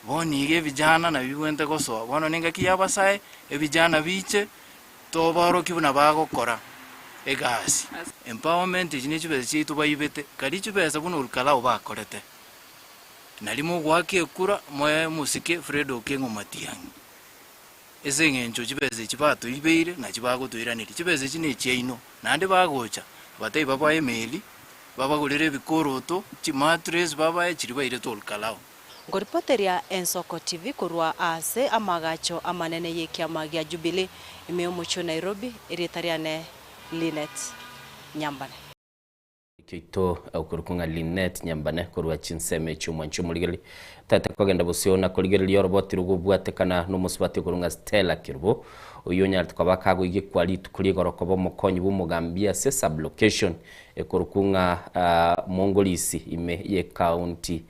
R: Bono iga ebijana nabio bibwenerete gosoa, bono nengaki y'abasae, ebijana biche, tobaorokie buna bagokora egasi. Empowerment echi ne chibesa chiaito baibete, karia chibesa buna Olkalau bakorete, Nario mogoaka ekura moe omosike Fred Okengo Matiang'i, ase eng'encho chibesa echi batoibeire nachi bagotoiraneria. Chibesa echi nechiaino, naende bagocha batebie babae emeli, babagorere ebikoroto, chimattress babae chiria bairete Olkalau.
O: Nkoripoteria Ensoko TV korwa aase amaagacho amanene y'ekiama gia Jubilee ime y'omochie o Nairobi, erieta riane Linet Nyambane.
B: Kioito okorokwa ng'a Linet Nyambane korwa chinsemo echio omwanchi omorigereria tata kogenda bosio na korigereria oroboti rogobwatekana nomosubati okorokwa ng'a Stella Kerubo oyio onyarete koba kagoigekwa rituko rigoro koba omokonyi bw'omogambi ase sub-location ekorokwa ng'a Mongolisi ime y'ecounty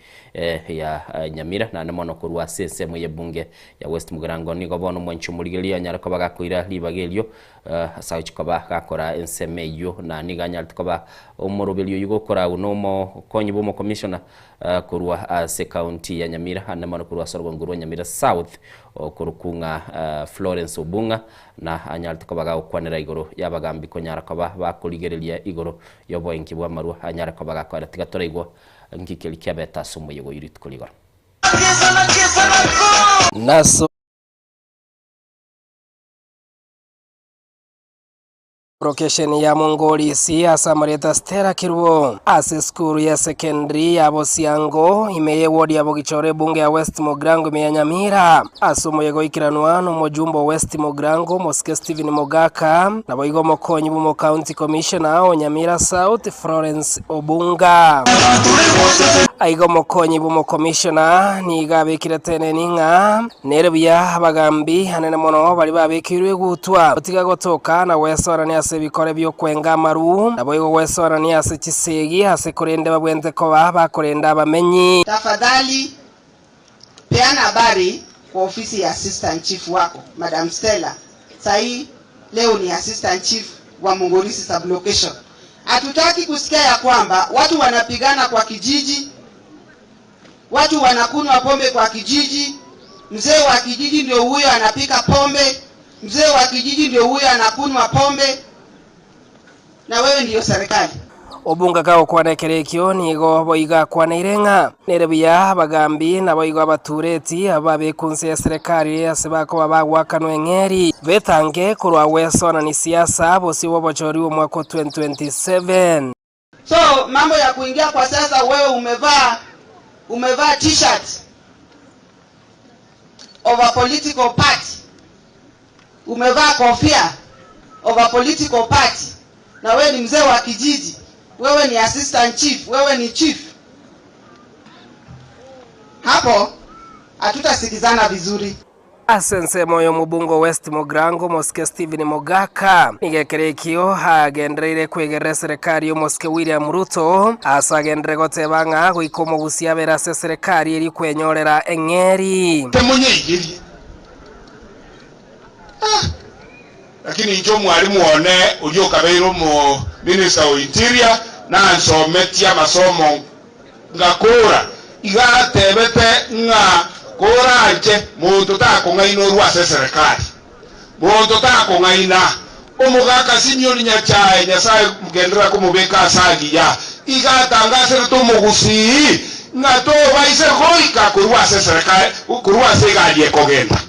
B: ya Nyamira naende mono korwa ase ensemo y'ebunge ya West Mugirango. Nigo bono omwanchi omorigereria anyare koba gakoira ribaga erio Ase agochia koba gakora ensemo eyio, na nigo anyarete koba omoroberi oyio gokoragwa na omokonyi bw'omokomishona korwa ase ekaunti ya Nyamira ande mono korwa ase orogongo rwa Nyamira South okorokwa ng'a Florence Obung'a, na anyarete koba gagokwanera igoro y'abagambi konyara koba bakorigereria igoro y'oboenki bw'amarwa anyare koba gakoera. Tiga toraigwa nki keria kiabete ase omoyega oyio rituko rigoro.
I: Nase Lokesheni ya Mongolisi ase amarieta Stella Kerubo ase esukuru ya secondary ya Bosiango ime ye ward ya Bogichoro ebunge ya West Mugirango ime ya Nyamira ase omoyega oikeranwa na omojumbe o West Mugirango Omosike Stephen Mogaka naboigo omokonyi bw'omo county commissioner o Nyamira South Florence Obunga. Aiga omokonyi bw'omokomishona nigo abekire teneni ng'a nere buya abagambi anene mono baria babekeirwe egutwa gotiga gotoka na gwesoanania ase ebikore bi'okwenga amaru, naboigo gwesoanania ase chisegi ase korende babwente koba bakorenda abamenyi.
Q: Tafadhali peana habari kwa ofisi ya assistant chief wako Madam Stella. Sahi leo ni assistant chief wa Mongolisi sublocation. Hatutaki kusikia ya kwamba watu wanapigana kwa kijiji, watu wanakunywa pombe kwa kijiji, mzee wa kijiji ndio huyo anapika pombe, mzee wa kijiji ndio huyo anakunywa pombe, na wewe ndiyo serikali.
I: Obunga kagokwana ekero ekio nigo boigo akwaneire ng'a nere buya abagambi naboigo abatureti abwo babekwa inse y'eserekari ase bakoba bagoakanwa eng'eri betange korwa gwesonani siasa bosio bw'obochori bw'omwaka o 2027.
Q: So mambo ya kuingia kwa sasa, wewe umevaa umevaa t-shirt of a political party, umevaa kofia of a political party, na wewe ni mzee wa kijiji, wewe ni assistant chief, wewe ni chief, hapo hatutasikizana vizuri.
I: Ase ensemo y'omobunge o West Mugirango, Omosike Stephen Mogaka, nigo ekero ekio agendereire kwegerera eserekari y'Omosike William Ruto ase agenderere goteba ng'a goika omogusia abere ase eserekari erio kwenyorera eng'eri.
U: Temonyeyigerie. Ah! Lakini inche omwalimu one oria okabeire omo Minister o Interior nansometie amasomo Ngakora, iga atebete ng'a koranche monto takong'aina orwe ase eserekari. Monto takong'aina. Omogaka Simioni Nyachae, Nyasae genderera komobeka ase agiya, iga atangaserete omogusii ng'a tobaise goika korwa ase eserekari, korwa ase egari ekogenda.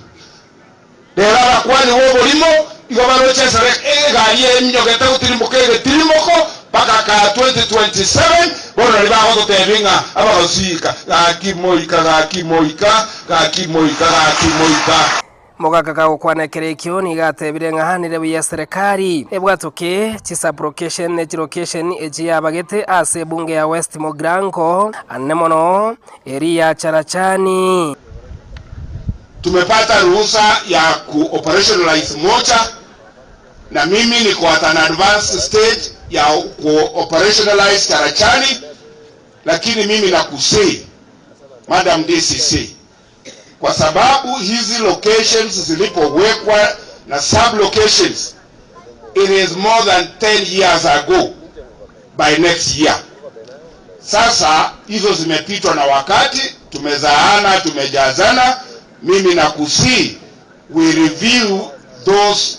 U: Rero abakuani b'oborimo igo baroche esere egari eminyogete gotirimboka egetirimoko mpaka ka 2027, bono nario bagototebia ng'a abagosiika, Gaki moika, gaki moika, gaki moika, gaki moika.
I: Mogaka kagokwana ekero ekio nigo atebire ng'a nere buya eserekari ebwatoke chisublocation ne chilocation echi yabagete ase ebunge ya West Mugirango anene mono eri ya Charachani.
U: Tumepata ruhusa ya ku operationalize mocha na mimi niko at an advanced stage ya ku operationalize Charachani, lakini mimi nakusihi Madam DCC, kwa sababu hizi locations zilipowekwa na sub locations it is more than 10 years ago by next year. Sasa hizo zimepitwa na wakati, tumezaana, tumejazana. Mimi nakusihi we review those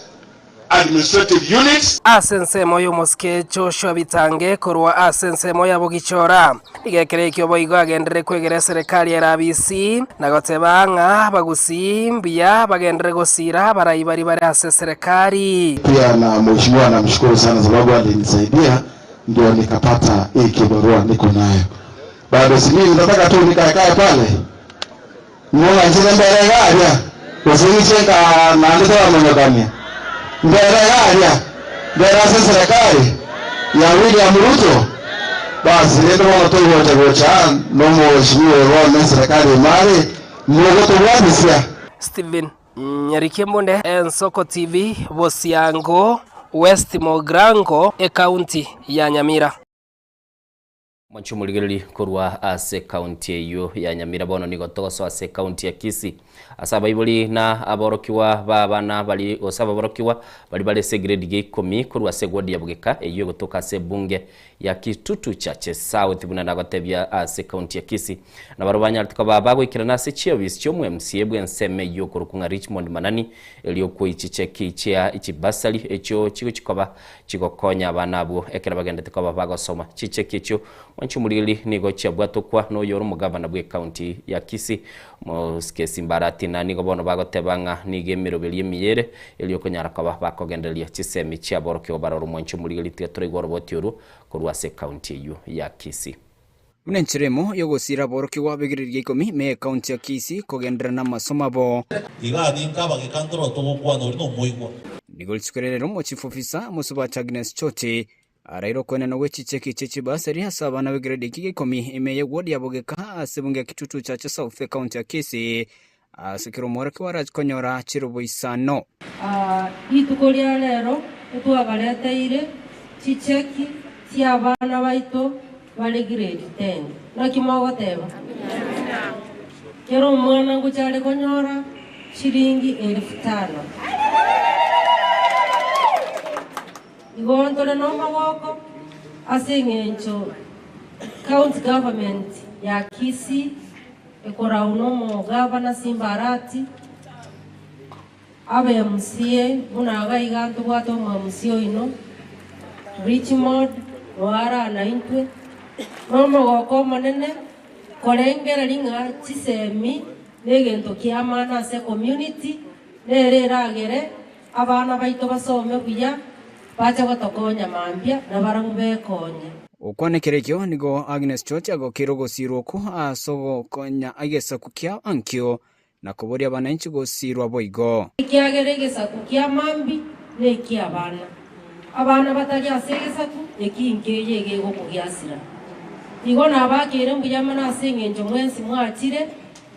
U: administrative units.
I: Ase ensemo y'omosike Joshua Bitange korwa ase ensemo ya Bogichora. Nigo ekero ekio boigo agenderere kwegera eserekari ya RBC na goteba ng'a abagusii mbuya bagenderere gosiira abarai baria bare ase eserekari.
V: Pia na mheshimiwa namshukuru sana sababu alinisaidia ndio nikapata hii kibarua niko nayo. Bado si mimi nataka tu nikaekae pale. Mung'anchire mbere iga aria, gose inche nka naende toramanyokania. Mbere iga aria, mbere ase eserekari ya William Ruto. Basi rende bono togocha gocha aa nomoeshimiwa oyo bono eserekari ime are, mogotobwatisia.
I: Stephen Nyariki Embunde, Ensoko TV, Bosiango, West Mogrango, Ekaunti ya Nyamira.
B: Mwanche omorigereria korwa ase ekaunti eyio ya Nyamira bono nigo togosoa ase ekaunti ya Kisii. Ase abaibori na aborokigwa ba abana bari gose ababorokigwa bari bare ase egrade ya ikomi korwa ase eward ya Bugeka eyio egotoka ase ebunge ya Kitutu Chache South buna nagotebia ase ekaunti ya Kisii. Nabarabwo banyarete koba bagoikerana ase chiofisi chi'omo MCA bw'ensemo eyio okorokwa ng'a Richmond Manani erio koichicheki chia chibasari echio chigochi koba Chigokonya abana abwo ekero bagendete koba bagosoma. Chicheki echio mwanche omoriri nigo chiabwatokwa noyore omogavana bw'ecounty ya Kisii Moses Mbarati na nigo bono bagoteba ng'a nigo emeroberi emiya ere erio okonyara koba bakogendereria chisemi chiaborokigwa barore omwanche omoriri tiga toraigwe oroboti orwo korwa ase ecounty eyio ya Kisii.
W: Buna enchera emo y'ogosiira aborokigwa b'egereria ikomi me ekaunti ya Kisii kogenderera namasomo abo.
X: Iga ninka abageka ntoro togokwana oria nomoigwa.
W: Nigo rituko ria rero omochief officer Mosubati Agnes Choti araire okoenana gwe chicheki chie chibasari ase abana b'egrade eki gia ikomi ime ye ward ya Bogeka ase ebunge ya Kitutu Chache South ekaunti ya Kisii ase kera omworokigwa arache konyora chirobo isano.
Y: Rituko ria rero etwabareteire chicheki chi'abana baito bare grade ten. Naki mogoteba? Kera omwana ngocha are konyora chiringi elfu tano. Igo ntore nomogoko ase eng'encho county government ya Kisii ekorau nomogavana Simba Arati, Abe MCA buna iga iga ntobwate omo MCA oino Richmond oara naintwe, nomogoko omonene korengereria ng'a chisemi negento kiamana ase ecommunity nere eragere abana baito basome buya bache gotokonya mambia nabarabwo bekonye.
W: Gokwana ekero ekio nigo Agnes George agokeire ogosiirwa okwo ase ogokonya egesaku kia ankio Na koboria abananchi gosiirwa boigo.
Y: Ekiagera egesaku kia mambia neki'abana, abana batari ase egesaku eki nkeiyo egegokogiasira. Igo nabakeire mbuya mono ase engencho mwensi mwachire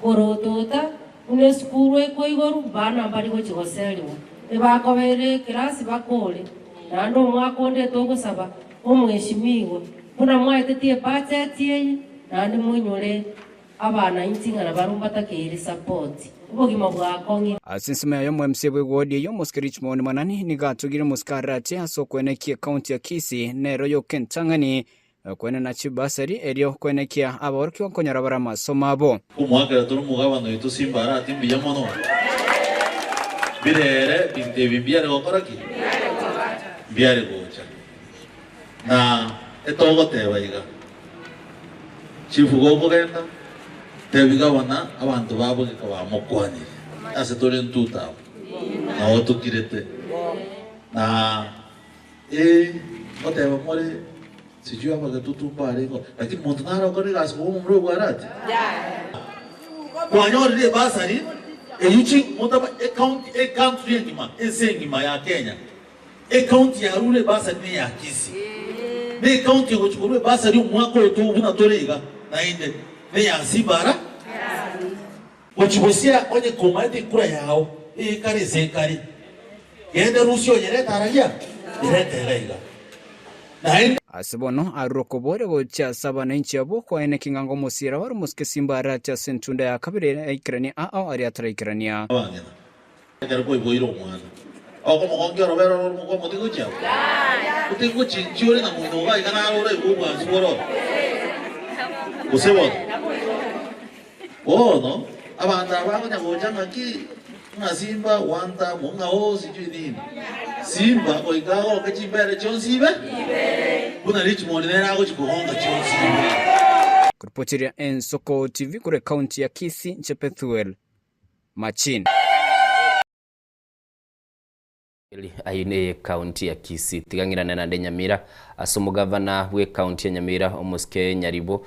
Y: korotota. Buna esukuru ekoigorwa, bana mbari gochia goserigwa, ebakobeire ekerasi bakore, naende omwaka onde togosaba omweshimiwa, buna mwaetetie ebudget eye, naende moinyore abanainchi ng'a nabarabwo mbatakeire support, obogima bwakong'ire.
W: Ase ensemo yaye omo-MC bw'ewodi eyio omosike Richmond Manani nigo atugire omosike Arati ase okwenekia ekaunti ya Kisii nero yoka entang'ani Kwenena chibasari, erio kwenekia aborokigwa nkonyora bare amasomo abo.
X: Nkomoakera tore omogabana oito Simba Arati mbuya mono. Birere binto ebi mbiare gokora ki? Mbiare gocha. Na etogoteba iga, Chief gokogenda, tebi gabana abanto ba bogeka bamokwanire. Ase tore ntuta abo, nao tokirete. Na Ee, ngoteba more, sijui abagetutu mbarengeo, lakini monto nare okore egasi koba omomura obware ati? Kwanyorire ebasari eyio chi motaba ecounty ecountry engima ense engima ya Kenya ecounty yarure ebasari ne ya Kisii. Ne ecounty egochi korwa ebasari omwaka oyo to buna tore iga naende ne ya Sibara Gochia bosia onye komaete ekura yao eyekare ase ekare, genda rusia oyerete araria, yerete iga iga. Naende.
W: Ase bono arure okoboria gochia ase abananchi abwo, kwaye naki ng'a ngomosiira bare omosike simba arache ase entunda ya kabere aikeranie ao aria ataraikerania.
X: Abang'ina, ekero kwaiboire omwana, okomogonkia orobere oro orimo kwamotiga gochia abwo? Otige gochinchia ore na moino iga iga naro oraigwe obwansu bore oo? Gose bono? Bono abanto aba bakonya gocha ng'aki, ng'a Simba one term, ng'a oo sijui nini. Simba goika agoke chimbere chionsi ibe, buna Richmond nere agochi kogonka chionsi ibe.
W: Kuripotiria Ensoko TV korwa ekaunti ya Kisii, inche Pethuel Machin.
B: Ayio ne ekaunti ya Kisii. Tiga ng'irane naende Nyamira ase omogavana bw'ekaunti ya Nyamira omosike Nyaribo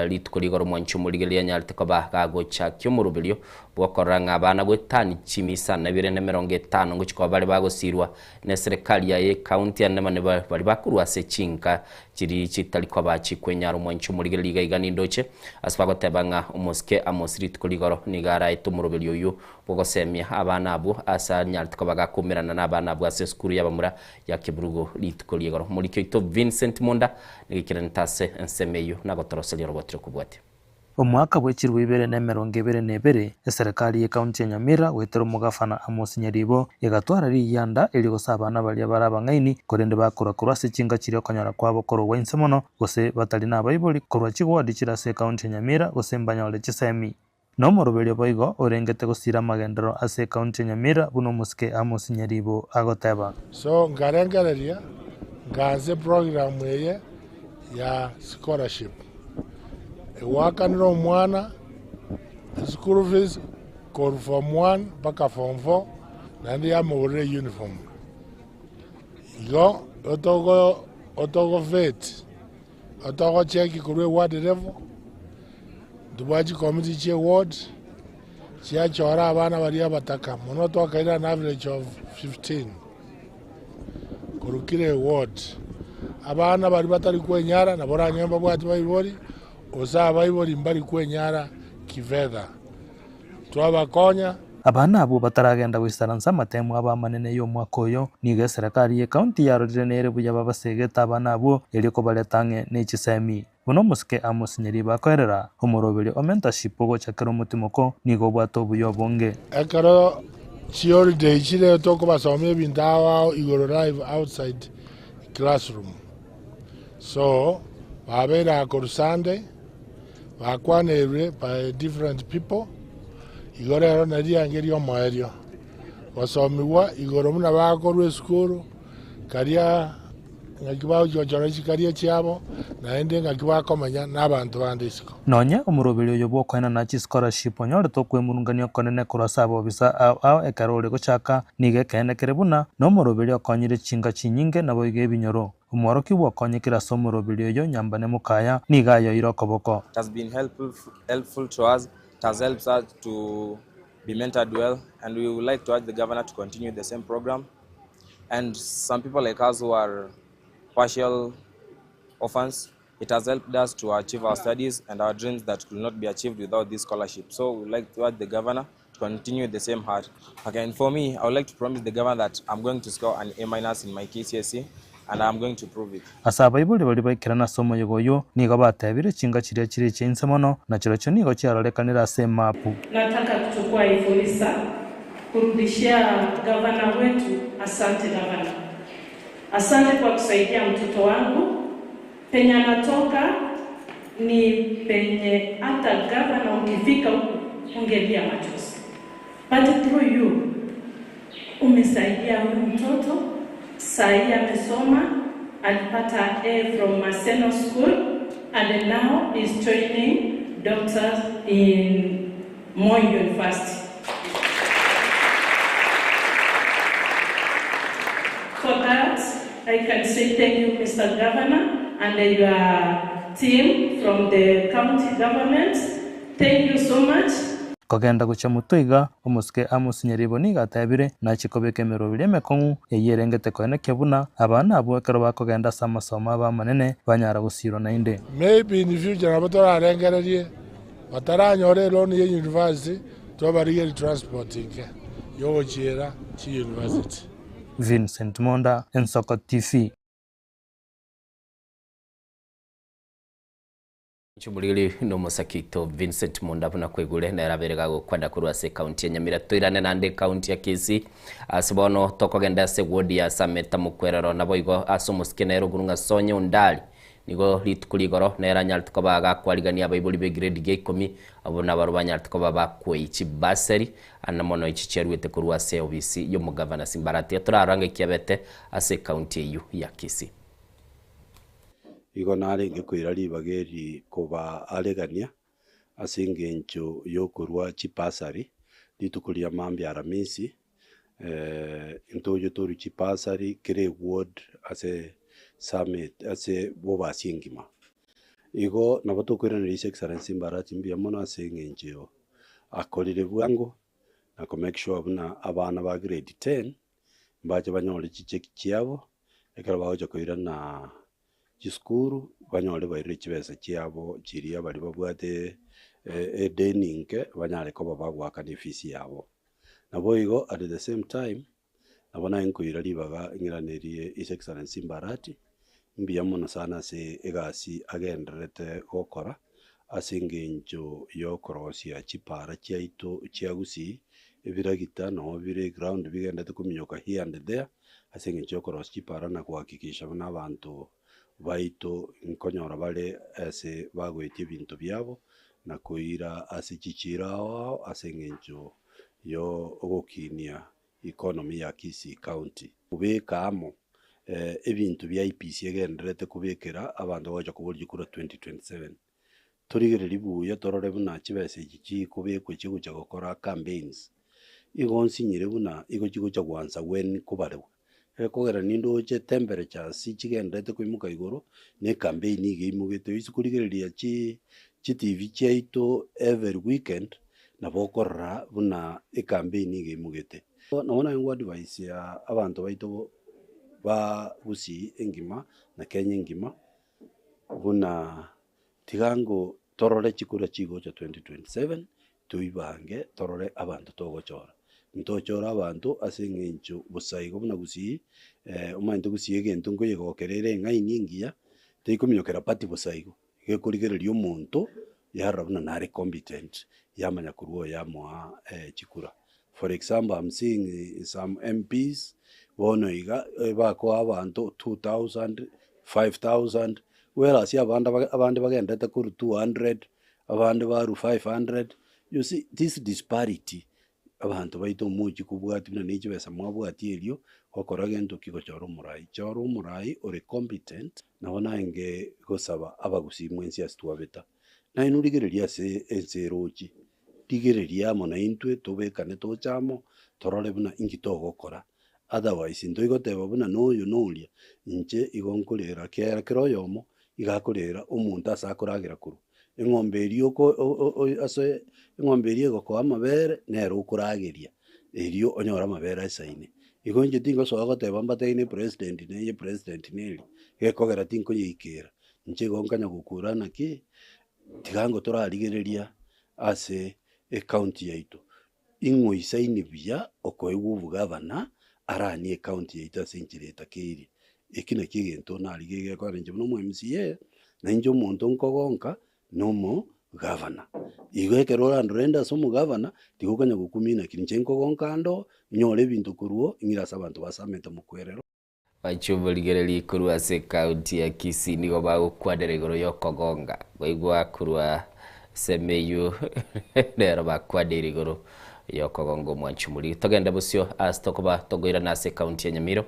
B: rituko rigoro omwanchi omorigereria anyarete koba gagochakia omoroberio bw'okorora ng'a abana goetani chimisa na ibere na emerongo etano ngochia koba bare bagosirwa neserekari yaye ekaunti ande mane baria bakorwa ase chinka chiri chitari koba chikwenyara omwanchi omorigereria iga iga nindoche ase bagoteba ng'a omosike Amos rituko rigoro nigo araete omoroberio oyio Bogosemia abana abwo ase anyarete koba gakoumerana nabana abwo ase esukuru y'abamura ya Keburugo rituko ri'igoro. Omoriki oito Vincent Munda nigo aikiranete ase ensemo eyio na gotoroseria oroboti rokobwatia.
C: Omwaka bwe chilifu ibere na emerongo ebere na ebere, eserekari y'ecounty ya Nyamira goetera omogafana Amos Nyaribo egatwara riyianda erio gose abana baria bare abang'aini korende bakorwa korwa ase chinka chiria okonyora kwabo korogwa inse mono gose batari nabaibori korwa chiward chire ase ecounty ya Nyamira gose mbanyore chisemi. Nomoroberio boigo orengete gosiira amagenderero ase ekaunti ya Nyamira buna omosike Amos Nyaribo agoteba.
D: So nkarengereria nkaansa eprogram eye ya scholarship egoakanera omwana eschool fees korwa form one mpaka form four naende yamogorera euniform. Igo otogo otogo vet Otogocheki korwa eward level, ntobwate chikomiti chie ward, chiachora abana baria abataka mono twakaira an average of 15 korwa kera eward. Abana baria batari kwenyara nabo oranyore mbabwati baibori, gose abaibori mbari kwenyara kifedha. Twabakonya.
C: Abana abwo bataragenda goisaransa amatemo abo amanene y'omwaka oyo, nigo eserekari y'ecounty yarorire nere buya babasegete abana abwo erio kobareta ang'e ne chisemi. Buna omosike Amos Nyaribo akoerera, omoroberio o mentorship ogochakera omotimoko nigo obwate obuya obonge.
D: Ekero chiholiday chire tokobasomia ebinto ao ao igoro live outside classroom so babeire aa korwa Sunday. Bakwaneirwe by different people, igo rero nari riange ri'omoerio gosomigwa igoro buna bakorwa esukuru, karia ng'aki bagochia gochora chikaria chiabo, naende ng'aki bakomenya na abanto bande isiko.
C: Nonye omoroberi oyo bw'okoenana chischolarship onyorete okwemurungania okonene korwa ase abobisa ao ao ekero ore gochaka, nigo ekeene kere buna nomoroberi okonyire chinka chinyinge naboigo ebinyoro. Omworokigwa okonyekire ase omoroberi oyo nyambane mokaya, nigo ayoire okoboko.
E: It has been helpful to us, it has helped us to be mentored well and we would like to urge the governor to continue the same program and some people like us who are partial orphans it has helped us to achieve our studies and our dreams that could not be achieved without this scholarship so we would like to urge the governor. Continue with the same heart. Okay, and for me, I would like to promise the governor that I'm going to score an A minus in my KCSE and I'm going to prove it.
C: Ase abaibori baria baikerana ase omoyega oyio, nigo batebire chinga chiria chire echia inse mono, na chirochio nigo chiarorekanire ase emapu.
F: Nataka kuchukua hii fursa kurudishia gavana wetu asante gavana. Asante kwa kusaidia mtoto wangu. Penye anatoka ni penye hata gavana ukifika huku ungelia machozi. But through you umesaidia huyu mtoto sahii amesoma, alipata A from Maseno School and now is joining doctors in Moi University. For that, I can say thank you, Mr. Governor, and your team from the county government. Thank you so much.
C: Kogenda gochia motwe iga, omosike Amos Nyaribo nigo atebire, Nachie kobeka emeroberi emekong'u eyio erengete koenekia buna abana abwo ekero bakogenda ase amasomo abo amanene banyara gosirwa naende.
D: Maybe in future nabo torarengererie bataranyora eloan ya university tobarigerie transport nke yogochiera chiuniversity.
C: Vincent Monda, Ensoko TV.
B: Chimoriri nomosaki oito Vincent Monda buna kwaigure nere abere gagokwana korwa ase ekaunti ya Nyamira. Toirane naende ekaunti ya Kisii ase bono tokogenda ase eward ya Sameta Mokwerero naboigo ase omosike nere okorwa ng'a Sonya Ondari nigo rituko rigoro nere anyarete koba agakwarigania abaibori be grade gia ikomi abwo nabarobwo banyarete koba bakwei chibasari ana mono echi chiaruete korwa ase obisi yomogavana Simbarati. Torarora ng'a ekiabete ase ekaunti eyio ya Kisii.
G: Igo narenge koira ribaga eri kobaaregania ase engencho y'okorua chibasari rituko ria mambia Aramisi, ntoche torue chibasari kera eward ase summit ase bobasi engima. Igo nabo tokoiraneria His Excellency Mbaratsi mbuya mono ase eng'encho akorire bwango na ko make sure buna abana ba grade ten mbache banyore chicheki chiabo, ekero bagocha koirana chisukuru, banyore bairire chibesa chiabo chiria baria babwate edeni nke, banyare koba bagoakana efees yabo. Naboigo at the same time, nabo naye nkoira ribaga ng'iranerie His Excellency Mbarati, mbuya mono sana ase egasi agendererete gokora, ase engencho y'okorosia chipara chiaito chia Gusii, ebiragita noo bire eground bigenderete kominyoka here and there, ase engencho y'okorosia chipara na gohakikisha buna abanto baito nkonyora bare ase bagoetia ebinto biabo, na koira ase chichiiro ao ao ase engencho y'ogokinia economy ya Kisii County. Kobeka amo ebinto bia IEBC egendererete kobekera abanto bagocha koboria chikura 2027. Torigererie buya torore buna chibesa echi chikobekwa chigocha gokora campaigns, igo nsinyire buna igo chigocha goansa when kobarewa. Ekogera nindoche temperatures chigendererete koimoka igoro, na ecampaign iga eimogete, oise korigereria chi chitivi chiaito every weekend, nabo okorora buna ecampaign iga eimogete. Nabo naye nko advise abanto baito ba Gusii engima na Kenya engima, buna tiga ngo torore chikura chigocha 2027, toibange torore abanto togochora. Ntochore abanto ase eng'encho bosa igo buna Gusii, omanyete Gusii egento nkoyegokera ere eng'aini engiya, teikominyokera party bosa igo. Gekorigereria omonto, yarora buna nare competent, yamanya korwa oyo yamoa chikura. For example, I'm seeing some MPs, bono iga, bakoa abanto 2000, 5000, whereas abande abande bagenderete korwa 200, abande barwa 500, you see this disparity, abanto baito omochie kobwatia buna ne chibesa mwabwatia erio, gokora gento ki gochora omorai. Chora omorai ore competent, nabo naenge gosaba abagusii mwensi ase twabeta, nainwe rigereria ase ense erochie, rigereria amo naintwe tobekane toche amo, torore buna inki togokora, otherwise ntoigoteba buna noyo noria, inche igo nkorera kera kera oyomo, iga akorera omonto ase akoragera korwa. Eng'ombe eria oko ase eng'ombe eria egokoa amabere, nere okorageria, erio onyore amabere aisaine. Igo inche tingosoa goteba mbateine president neye president neri, gekogera tinkoyeikera, inche igo nkanya gokura naki, tiga ngo torarigereria ase ecounty yaito. Ing'oisaini buya okoegwa obogavana aranie ecounty yaito ase enchera etakeire. Eki nakio egento narigia egekora inche buna omo MCA, na inche omonto nkogonka na omogavana. Igo ekero orandore inde ase omogavana, tiga okonya gokumia naki inche nkogonka ande oo, nyore ebinto korwa oo, ng'ire ase abanto basamete mokwerero.
H: Bachia oborigereria korwa ase ekaunti ya Kisii nigo bagokwanera igoro y'okogonga koigwa korwa ensemo eyio nero bakwaneire igoro y'okogonga omwanchi omoriri. Togende bosio ase tokoba tokoirana ase ekaunti ya Nyamira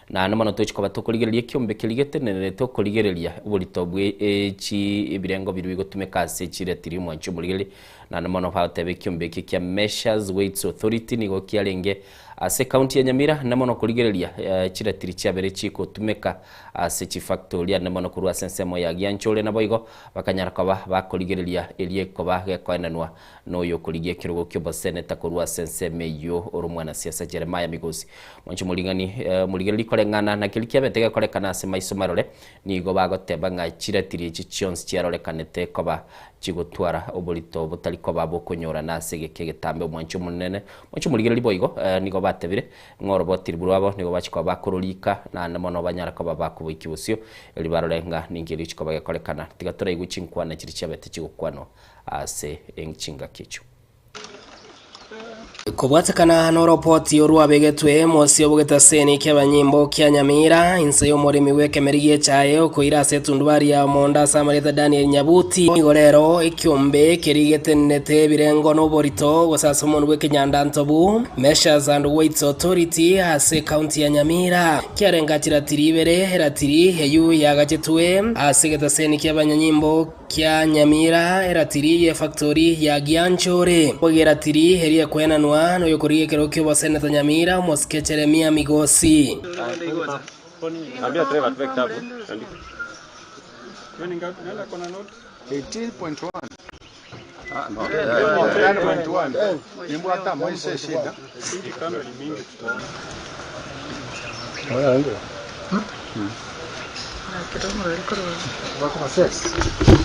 H: naende mono tochi koba tokorigereria ekiombe keria getenenerete okorigereria oborito bwe chi ebirengo biria bigotumeka ase chiretiri omwanchi omorigereria naende mono bagoteba ekiombe eke kia Measures Weights Authority nigo kiarenge Ase ekaunti ya Nyamira namono korigereria chiratiri chiabere chigotumeka ase chifactori ande mono korwa ase ensemo ya Gianchore naboigo bakanyara koba bakorigereria erio ekoba gekoenanwa noyo okorigia ekerogo kioboseneta korwa ase ensemo eyio ore omwanasiasa Jeremiah Migosi. Mwanche omorigani omorigereria koreng'ana na keria kiabete gekorekana ase maiso marore nigo bagoteba ng'a chiratiri echi chionsi chiarorekanete koba chigotwara oborito botari koba bokonyorana ase egeka egetambe. Omwanchi omonene, omwanchi omorigereria boigo nigo batebire, ng'a oroboti rwabo nigo bachia koba bakororika, naende mono banyare koba bakoboikia bosio, erio barore ng'a ninki erio chikoba gekorekana. Tiga toraigwe chinkwana chiria chiabete chigokwanwa ase chingaki echio.
I: Kobwatekana noropoti orwabegetwe mosio bw'egetaseni ki'abanyimbo kia Nyamira, inse y'omoremi bw'ekemeri gi'echaye okoira ase etundubari ya omonda ase amarieta Daniel Nyabuti, nigo rero ekiombe keria getenenete ebirengo na oborito gose ase omonwa bw'ekenyandantobu, Measures and Weights Authority, ase ekaunti ya Nyamira, kiarenga chiratiri ibere, eratiri eyio yagachetwe ase egetaseni ki'abanyanyimbo Kia Nyamira, eratiri y'efactori ya Gianchore. Boigo eratiri eria ekwenanwa noyokorigia ekerogo ki'oboseneta Nyamira, omosike Jeremia Migosi.
P: Ambia Trevor atupe kitabu. Andika.
J: 18.1. Nimbwate amaiso eshida.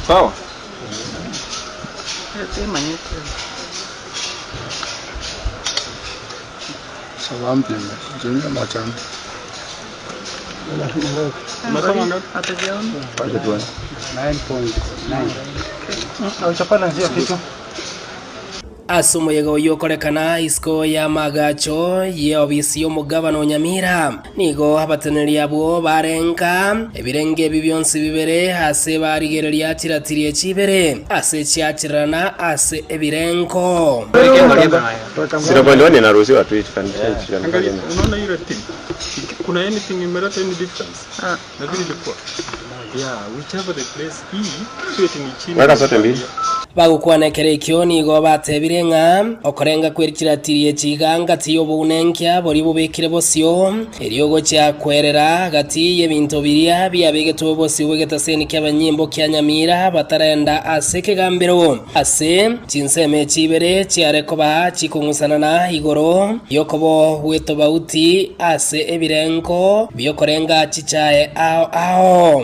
P: Sawa.
I: Ase omoyega oyio okorekana isiko y'amaagacho y'eofisi y'omogabana o Nyamira, nigo abateneneri abwo barenga ebirenge ebi bionsi bibere ase barigereria chiratiri echi ibere ase chiachirana ase ebirengo.
P: 0.1 inaruhusiwa tu it can change, you can
J: Angalia,
P: carry
J: unaona hii ratili? Kuna anything imeleta any difference? Na vile ilikuwa. Yeah, whichever the place hii, sio eti ni chini.
P: Weka zote mbili.
I: Bagokwana ekero ekio nigo batebire ng'a okorenga kwe chiratiri echi iga ngati y'obounenkia boria bobekire bosio, erio gochia kwerera gati y'ebinto biria biabegetwe bosio bw'egetaseni ki'abanyimbo kia Nyamira batarenda ase ekegambero. Ase chinsemo echi ibere chiare koba chikong'usanana igoro y'okobo gw'etobauti ase ebirengo bi'okorenga chichae ao ao.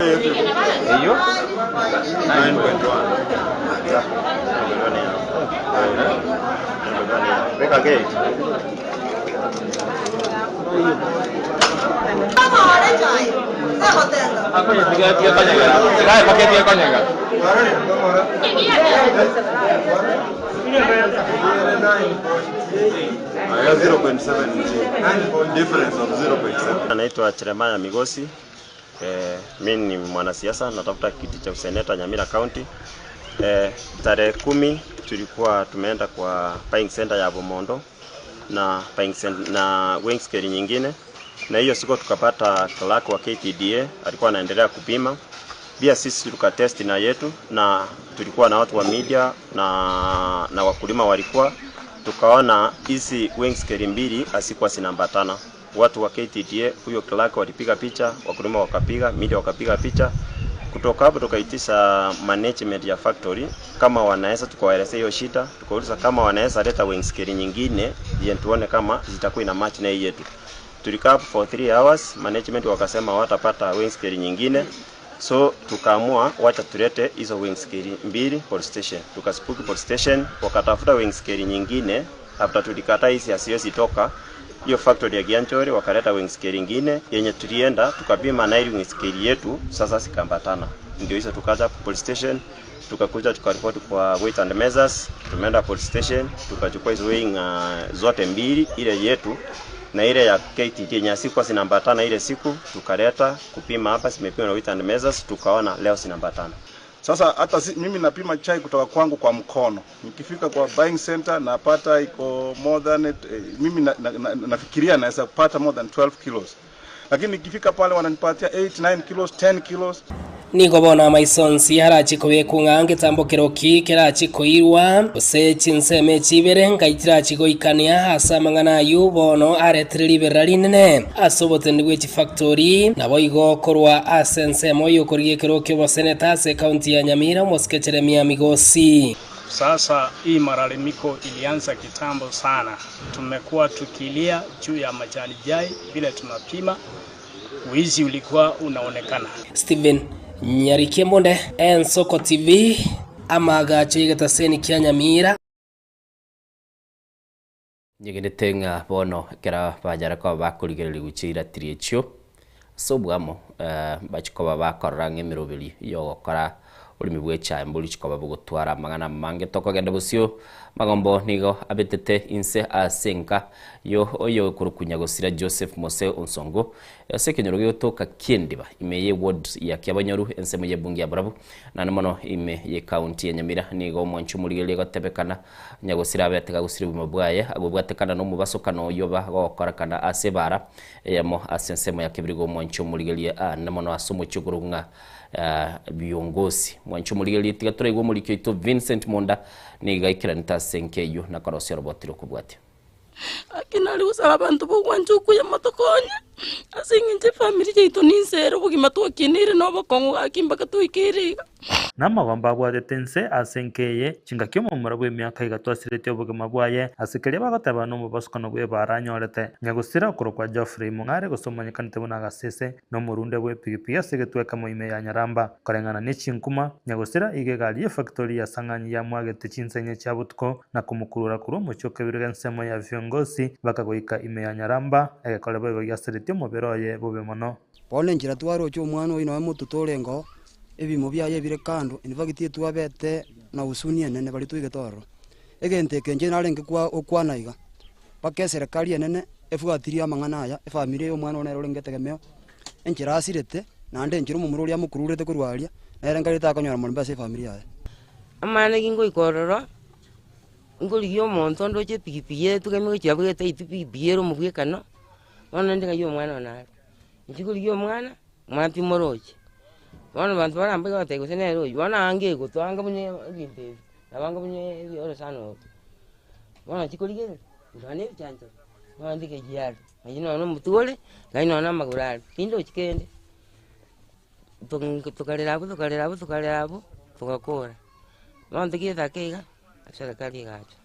P: Hiyo 9.1. Weka gate.
K: Anaitwa Jeremiah Migosi. Mi ni mwanasiasa natafuta kiti cha useneta Nyamira County. Tarehe 10 tulikuwa tumeenda kwa buying center ya Bomondo na buying center, na weighing scale nyingine, na hiyo siku tukapata clerk wa KTDA alikuwa anaendelea kupima. Pia sisi tukatest na yetu, na tulikuwa na watu wa media na wakulima walikuwa, tukaona hizi weighing scale mbili hazikuwa zinaambatana. Watu wa KTDA, huyo clerk walipiga picha, wakulima wakapiga, media wakapiga picha. Kutoka hapo tukaitisha management ya factory kama wanaweza, tukawaelezea hiyo shida, tukauliza kama wanaweza leta weighing scale nyingine ili tuone kama zitakuwa ina match na hii yetu. Tulikaa hapo for 3 hours, management wakasema watapata weighing scale nyingine, so tukaamua wacha tulete hizo weighing scale mbili police station. Tukaspuki police station, wakatafuta weighing scale nyingine After tulikataa hizi haziwezi toka hiyo factory ya Gianchori, wakaleta weighing scale ingine yenye tulienda tukapima na ile weighing scale yetu sasa zikambatana. Ndio hizo tukaja police station, tukakuja tukaripoti kwa weight and measures. Tumeenda police station tukachukua hizo weighing zote mbili, ile yetu na ile ya KTT yenye sikuwa zinambatana ile siku, tukaleta kupima hapa, zimepimwa na weight and measures, tukaona leo zinambatana.
A: Sasa hata si, mimi napima chai kutoka kwangu kwa mkono, nikifika kwa buying center napata iko more than mimi na, na, na, nafikiria naweza kupata more than 12 kilos, lakini nikifika pale wananipatia 8 9 kilos 10 kilos.
I: Nigo bono amaisonsi arachikobekwa ng'a ngetambo keroki kerachikoirwa gose chinsemo echibere ngai chirachigoikania ase amang'ana aywo bono aretire riberera rinene ase obotendi bwa echifactori nabo igo korwa ase ensemo yokorigia ekero kia oboseneta ase ekaunti ya Nyamira omosike Jeremia Migosi.
L: Sasa hii malalamiko ilianza kitambo sana. Tumekuwa tukilia juu ya majani chai vile tunapima, wizi ulikuwa unaonekana.
I: Stephen Nyarikie Mbunde, Ensoko TV, amagacho y'egetaseni kia Nyamira.
H: Nyegenete ng'a bono ekero banyara koba bakorigereria gochia eratiri echio ase obwamo bachia koba bakorora ng'a emeroberi yogokora orimi bwa echae mbori chikoba bogotwara amang'ana amange tokogenda bosio magombo nigo abetete inse ase enka yo oyo okorukunya gosira Joseph Mose Onsongo ase ekenyoro gegotoka kiendiba ime ye ward ya Kiabanyoru ensemo ye bunge ya Borabu naende mono ime ye county ya Nyamira nigo omwanchi omorigereria egotebekana nyagosira abete gagosira obogima bwaye agobwatekana na omobasokano oyio bagokorekana ase ebara eyemo ase ensemo ya Kebirigo omwanchi omorigereria aande mono ase omochie okorokwa ng'a viongozi. Mwanche omorigereria tiga toraigwe omoriki oito Vincent Monda nigo aikeranete ase enka eyio na korosia oroboti rokobwatia.
M: Gaki nare gosaba abanto b'ogwancha okuya motokonye, ase eng'encho efamiri yaito ninse ere obogima twakineire na obokong'u gaki mpaka toikeire iga.
C: Namagomba abwatete inse ase enka eye, chingaki omomura bw'emiaka iga twasiretie obogima bwaye, ase keria bagoteba nomobosokano bw'ebaara anyorete. Nyagusira okorokwa Geoffrey Mong'are gose omanyekanete buna Agasese, nomorunde bw'epigipigi ase egetwekamo ime ya Nyaramba. Koreng'ana ne chinkuma, nyagosira iga egari y'efactori ya Sang'anyi yamwagete chinsa inye chia botuko na komokurura korwa omochie o Kebiriga ensemo ya Viongozi mpaka goika ime ya Nyaramba, egekore boigo giaseretie omobere oye bobe mono.
N: Bono enchera twaroche omwana oyio nonya motuto orenge oo, ebimo biaye ebire kando, in fact etwabete na husuni enene baria twaigete ororo. Egento eke inche narenge kwa gokwana iga, mpaka eserekari enene efuatirie amang'ana aya, efamiri ya omwana one nere orenge etegemeo, enchera asirete, naende enchera omomura oria amokururete korwa aria, nere nkare takonyora morembe ase efamiri yaye.
T: Amang'ana eki ngoika ororo, nkorigia omonto ndoche epikipiki etugeme gochia abwo getaiti pikipiki ere omobwekano, bono naende ng'ai omwana one are. Inche korigia omwana, omwana timoroche. Bono abanto barambe bagateba gose nere oyio, bono ange egotwanga buna ebinto ebi, nabo anga buna orosana oro. Bono chikorigereria, ntoa na ebichancharo, bono ndike are, nonye nonya omotwe ore, nonye nonya amagoro are, tindochi kende. Tokarera abwo tokarera abwo tokarera abwo, togakora. Bono tochiete ake iga, eserekari egacha.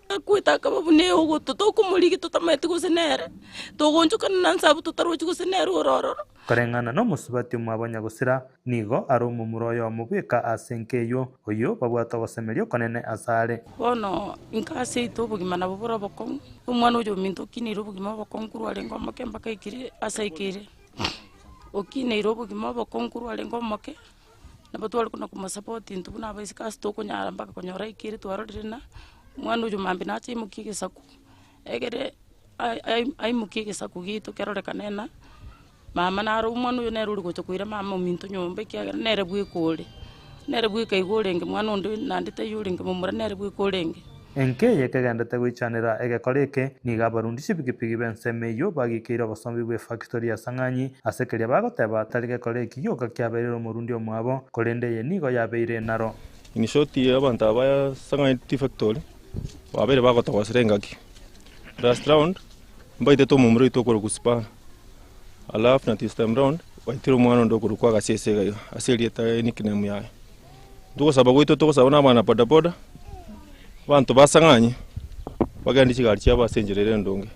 M: Akwete akaba buna eogoto, tokomorigia totamanyeti gose nere, togoonchokana na nse abwo totarochi gose nere ore ororo.
C: Koreng'ana nomosubati omwabo nyagosira, nigo are omomura oyomo bweka ase enka eyio, oyio babwate ogosemeria okonene asare.
M: Bono inka ase yaito obogima nabo bore obokong'u, omwana oyo ominto okineire obogima obokong'u korwa arenge omoke mpaka aikire ase aikeire, okineire obogima obokong'u korwa arenge omoke, Nabo tware kona komosapoti intwe buna abaiseke ase tokonyara mpaka konyora aikire twarorire ng'a omwana oyo mambia nache aimokie egesaku, egere aimokie egesaku giaito kerorekane ng'a mama naro omwana oyo nere ore gocha koira mama ominto nyomba ekiagera nere bweka ore, nere bweka igo orenge mwana onde naende taiyo orenge momura nere bweka orenge.
C: Enka eye ekegendete goichanera egekora eke, nigo abarundi chipigipigi b'ensemo eyio bagikeire obosombi bw'efactori ya Sang'anyi ase keria bagoteba tari gekora eki gioka kiabeirire omorundi omwabo, korende eye nigo yabeire enaro.
J: In short abanto aba ba Sang'anyi Tea Factory babeire bagotogosera engaki. Last round mbaitete omomura oito okorokwa Spana, alafu na this time round baitire omwana onde okorokwa Agasese iga iga ase erieta nickname yaye. Togosaba gwaito togosaba na abana bodaboda, abanto basang'anye, bagende chigari chiabo ase enchera ere endonge.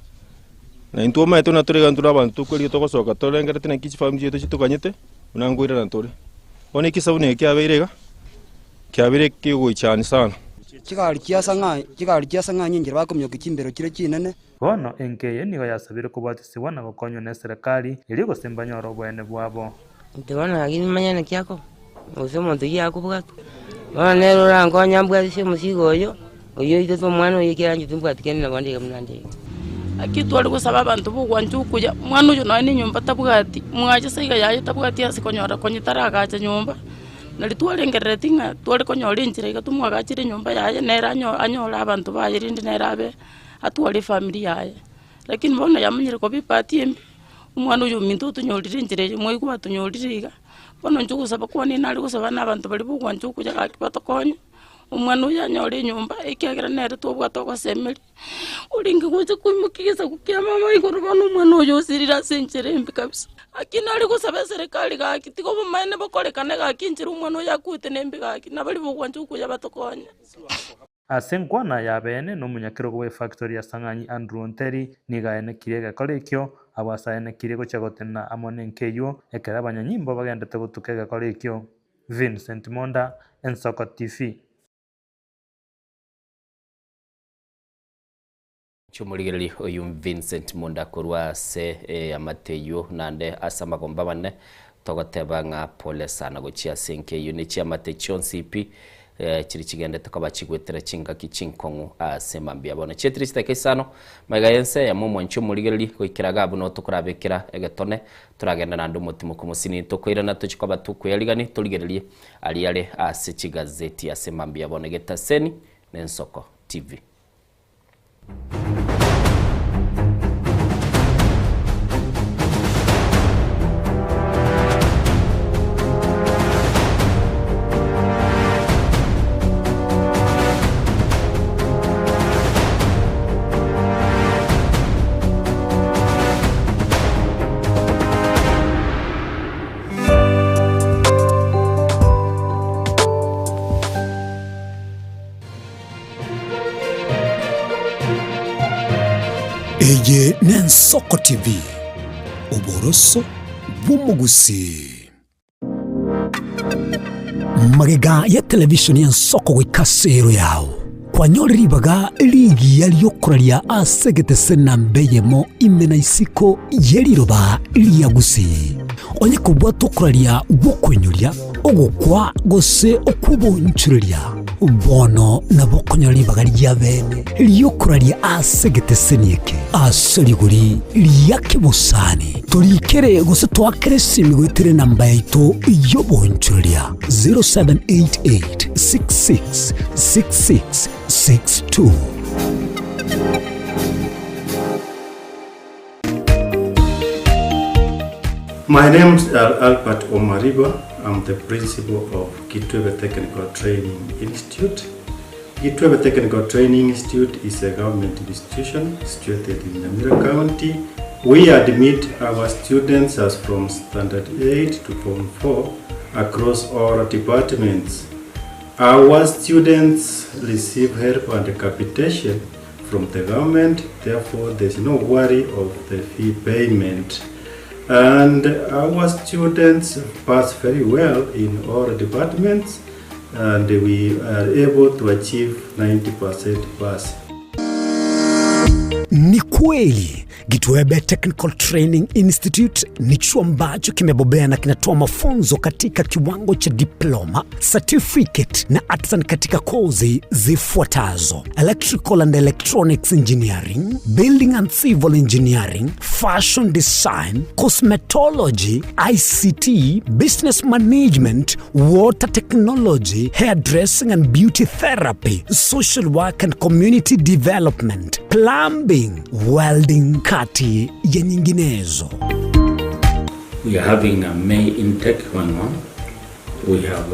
J: Na intwe omanyete buna tore iga intwe na abanto tokwerigia togosoka torengereti naki chifamiri chiaito chitoganyete, buna nkoirana tore. Bono ekesabuni eke kiabeire iga, kiabeire kegoichani sana.
N: Chigari chia Sang'ai, chigari chia Sang'ai enchera bakominyokia chimbero chire chinene.
C: Bono enka eye nigo yasabire kobwatisibwa na gokonywa neserekari, erio gose mbanyore oboene bwabo.
T: Inche bono gaki nimanye naki akoba, gose omonto oyio akobwatwa. Bono nere orankonye ambwatisie omosigo oyo, oyio oitete omwana oyo ekiagera inche timbwati kende nabo nde iga buna nde iga.
M: Naki tware gosaba abanto b'ogwancha okuya, omwana oyo nonya na enyomba tabwati, mwache ase iga yaye tabwati ase konyora konya taragacha nyomba, Nari twarengerereti ng'a tware konyora enchera iga tomwagachere enyomba yaye nere anyo anyore abanto baye rende nere abe atware efamiri yaye. Lakini bono yamanyire koba ebahati embe, omwana oyo ominto otonyorire enchera eye mwaigwa atonyorire iga, bono inche ogosaba kwane nare gosaba na abanto baria bogwancha okuya gaki batokonye, omwana oyo anyore enyomba ekiagera nere twabwate ogosemeria. Orenge gocha koimokia egesaku kia mama igoro bono omwana oyo osirire ase enchera embe kabisa. Gaki nare gosaba eserekari gaki tiga obomaene bokorekane gaki enchera omwana oyo akwete nembe gaki nabari bogwancha okuya batokonye.
C: Ase enkwana y'abeene nomonyakerogo bw'efactory ya Sang'anyi Andrew Onteri nigo aenekirie egekora ekio, abwo ase aenekirie gochia gotenena amo nenka eyio ekero abanyanyimbo bagendete gotuka egekora ekio. Vincent Monda, Ensoko TV.
H: Chiomorigereria oyio Vincent Munda korwa ase eamate eyio naende ase amagomba amanene togoteba ng'a pole sana gochia ase enka eyio ne chiamate chionsi pi chiri chigendete koba chigwetera chingaki chinkong'u ase mambia bono chietire chidakika isano magega y'ense eyemo omwanchi omorigereria goikera iga buna tokorabekera egetone toragenda naende omotimoku mosini tokoirana tochie koba tokweyarigani torigererie aria are ase chigazeti ase mambia bono egetaseni na Ensoko TV.
O: Eye n'Ensoko TV, oboroso bw'omogusii. Magega ya television y'Ensoko goika ase ero yao, kwanyore ribaga rigiya riokoraria ase egetese namba eyemo ime na isiko ye riroba ria Gusii. Onye kobwate okoraria gw'okoinyoria, ogokwa gose okw'obonchoreria, bono nabo okonyora ribaga ri'abeene ri'okoraria ase egeteseni eke ase rigori ria kebosani. Torikere gose toakere esimi goetera enamba yaito y'obonchoreria 0788 66 66 62.
Q: My name is Albert Omariba. I'm the principal of Kitwebe Technical Training Institute. Kitwebe Technical Training Institute is a government institution situated in Nyamira County. We admit our students as from Standard 8 to Form 4 across all departments. Our students receive help and capitation from the government, therefore there's no worry of the fee payment. And our students pass very well in all departments and we are able to achieve 90% pass.
O: Ni kweli Gitwebe Technical Training Institute ni chuo ambacho kimebobea na kinatoa mafunzo katika kiwango cha diploma, certificate na artisan katika kozi zifuatazo: electrical and electronics engineering, building and civil engineering, fashion design, cosmetology, ICT, business management, water technology, hairdressing and beauty therapy, social work and community development, plumbing, welding, kati ya nyinginezo.
R: We are having a May intake going on. We have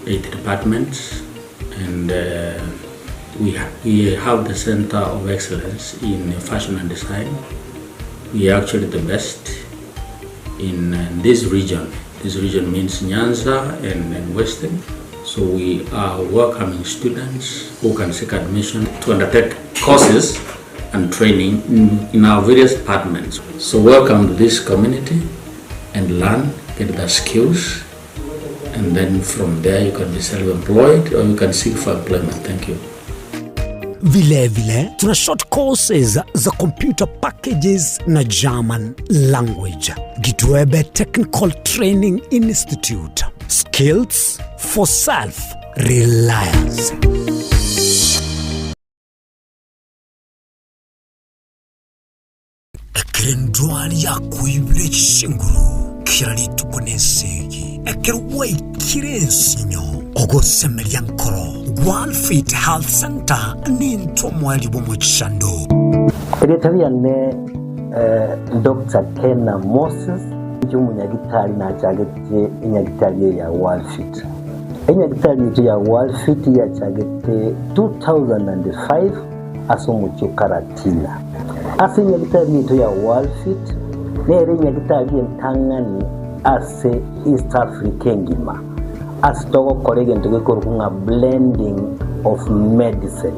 R: 8 departments and we, ha we have the Center of Excellence in Fashion and Design. We are actually the best in this region. This region means Nyanza and, and Western. So we are welcoming students who can seek admission to undertake courses and training in, in our various departments. So welcome to this community and learn, get the skills and then from there you can be self-employed or you can seek for employment. Thank you.
O: Vile vile tuna short courses za computer packages na German language. Gitwebe Technical Training Institute. Skills for self reliance. Ekero endwari yakoibire chinguru kera rituko nesegi, ekero gwaikire ensinyo, ogosemeria nkoro, Gwalfit Health Centre nintwe omoerio bw'omochando.
S: Erieta riane Doctor Kena Moses, inche omonyagitari nachagete enyagitari eye ya Walfit. Enyagitari yaito ya Walfit yachagete 2005 ase omochie o Karatina. Ase enyagitari yaito ya Walfit nere enyagitari entang'ani ase East Africa engima ase togokora egento gekorokwa ng'a blending of medicine.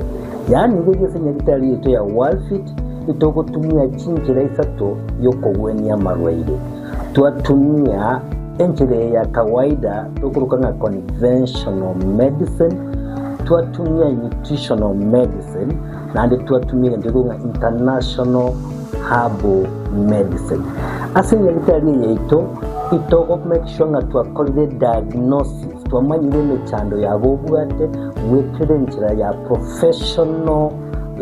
S: Yaani iga ase enyagitari yaito ya Walfit itogotumia chinchera isato yokogwenia amarwaire. Twatumia enchera eye ya kawaida tokoroka ng'a conventional medicine, twatumia nutritional medicine, naende twatumia egento gekorokwa ng'a international herbal medicine. Ase enyagitari eye yaito, itogo make sure ng'a twakorire diagnosis, twamanyire emechando yabo obwate goetera enchera ya professional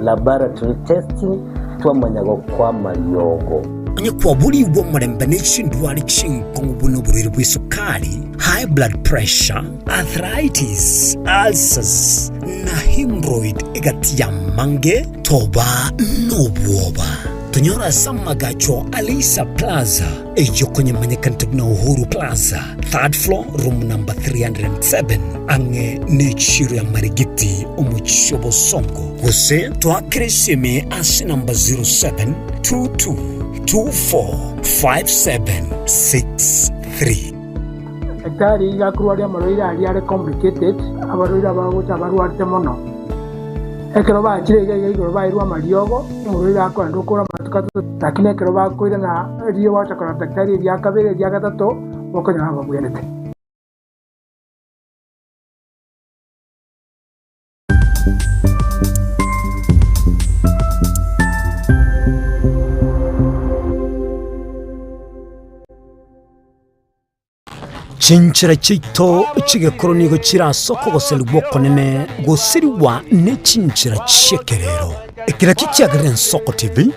S: laboratory testing, twamanya gokoa amariogo.
O: Onye kwaborigwe omorembe ne chindwari chinkong'u buna oborwaire bw'esukari, high blood pressure, arthritis, ulcers, na hemorrhoid egati y'amange, toba nobwoba. Tonyore ase amagacho a Leisa Plaza, eyio konyemanyekanete buna Uhuru Plaza, third floor, room number 307, ang'e n'echiro ya Marigiti, omochie o Bosongo. Gose toakere esimi ase namba 0722245763.
T: Daktari iga akorwaria amarwaire aria are complicated, abarwaire abagocha abarwarete mono. Ekero bachire iga iga igoro bairwe amariogo, omorwaire akoenda okora amatuko atato, lakini ekero bakoirana erio bagocha korora daktari eria kabere eria gatato, bokonyora babwenerete.
O: Chinchera chiaito chi'egekoro nigo chire ase okogoserigwa okonene gosirigwa ne chinchera chi'ekerero. Ekero ekio kiagerire Ensoko TV,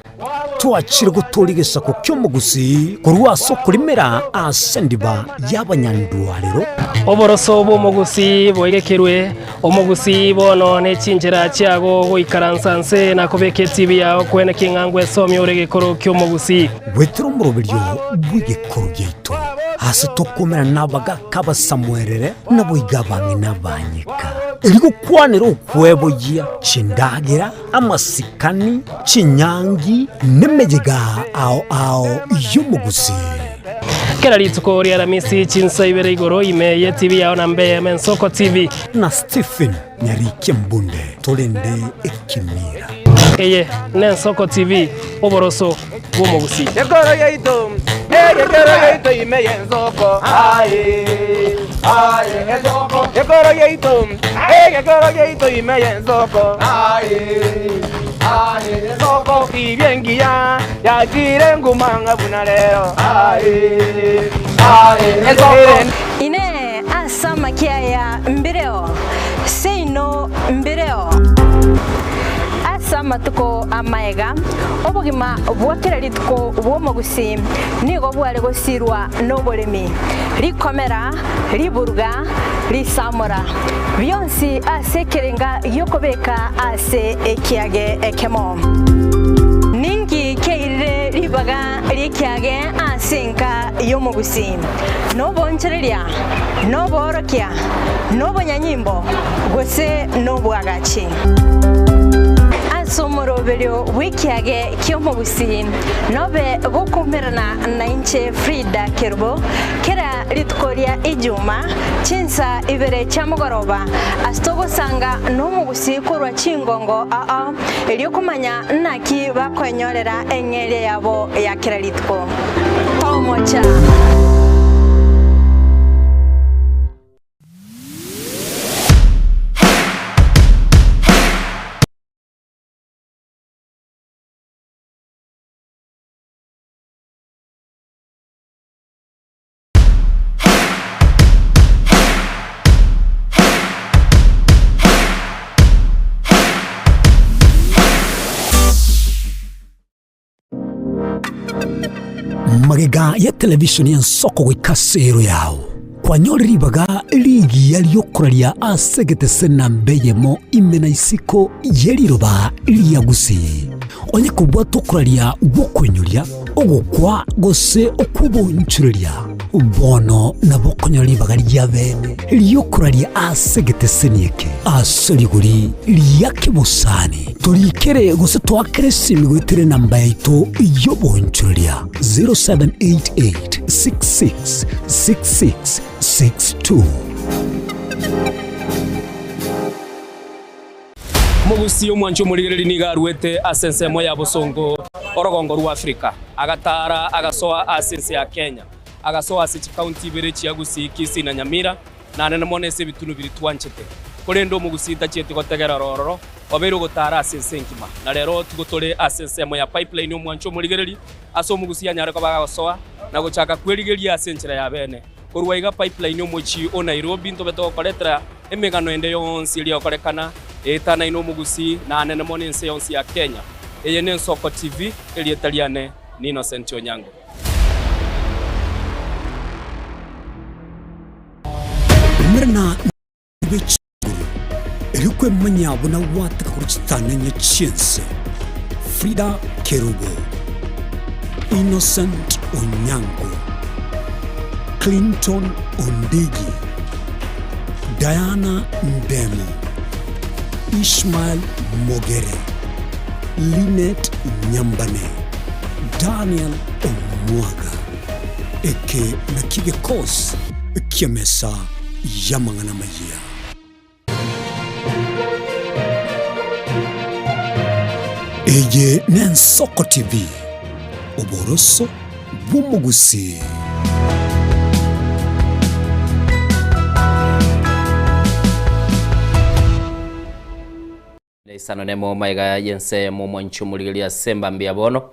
O: twachire gotooria egesaku ki'omogusii korwa ase okorimera ase endiba y'abanyandwarero.
I: Oboroso bw'omogusii boigekerwe, omogusii bono ne chinchera chiago goikaransa nse na kobeka etibi yao kwene king'a ngwesomia ore egekoro ki'omogusii.
O: Goetera omoroberio bw'egekoro giaito, ase tokomerana nabagaaka abasamuerere, naboigo abang'ina abanyeka, erio gokwanera okweboyia chindagera, amasikani, chinyangi, nemeyega ao ao y'omogusii.
I: Kera rituko ri'Aramisi chinsa ibere igoro ime y'etibi yao na mbe Ensoko TV.
O: Na Stephen Nyarikia Mbunde torende ekemira.
I: Eye n'Ensoko TV, oboroso bw'omogusii.
U: Gekoro giaito, egekoro giaito ime y'ensoko, aye, aye, ensoko. Gekoro giaito, egekoro giaito ime y'ensoko, aye, aye, ensoko. Tibia engiya yachire nguma ng'a buna rero, aye, aye, ensoko.
V: Inee! Ase amakia aya mbireo? Seino mbireo. Ase amatuko amaega, obogima bwa kera rituko bw'omogusii nigo bware gosirwa noboremi, rikomera, riburuga, risamora, bionsi ase ekerenga gi'okobeka ase ekiage ekemo. Ninki kiairire ribaga ri'ekiage ase enka y'omogusii? Nobonchereria, noboorokia, nobonyanyimbo, gose nobwagachi. Ase omoroberio bw'ekiage ki'omogusii nobe gokoumerana nainche Frida Kerubo kera rituko ria Ijuma chinsa ibere chia mogoroba ase togosanga nomogusii korwa chingongo ao erio komanya naki bakoenyorera eng'eria yabo ya kera rituko. Tomocha!
O: Magega ya televisheni y'ensoko goika ase ero yao, kwanyore ribaga rigiya ri'okoraria ase egetese namba eyemo ime na isiko ye riroba ria Gusii. Onye kobwate okoraria gw'okoinyoria, ogokwa, gose okw'oboonchoreria, bono nabo okonyora ribaga ri'abeene ri'okoraria ase egeteseni eke ase rigori ria kebosani. Torikere gose toakere esimi goetera enamba yaito y'oboonchoreria 0788 66 66 62.
B: Omogusii omwanchi omorigereria nigo aruete ase ensemo ya bosongo orogongo rwa Afrika, agataara agasoa ase ense ya Kenya, agasoa ase chikaunti ibere chia Gusii, Kisii na Nyamira, na nene mono ase ebitunu biria twanchete. Korende omogusii tachieti gotegerera ororo, obeire ogotaara ase ense engima. Na rero tigo tore ase ensemo ya Pipeline omwanchi omorigereria, ase omogusii anyare koba agosoa na gochaka kwerigeria ase enchera ya bene. Korwa iga Pipeline omochie o Nairobi ntobe togokoretera emegano ende yonsi eria egokorekana eetanaine omogusii na anene mono ense yonsi ya Kenya. Eye n'Ensoko TV, erieta riane ni Innocent Onyango.
O: Umerana be chinguru, erio kwemanya buna gwateka korwa chitananya chi'ense. Frida Kerubo, Innocent Onyango, Clinton Ondigi, Diana Ndemo, Ishmael Mogere, Linet Nyambane, Daniel Omwaga. Eke nakio gekosi ki'emesa y'amang'ana amayia. Eye n'Ensoko TV, oboroso bw'omogusii.
H: Isano nemo maiga y'ensemo omwanchi omorigereria ase embambi ya bono,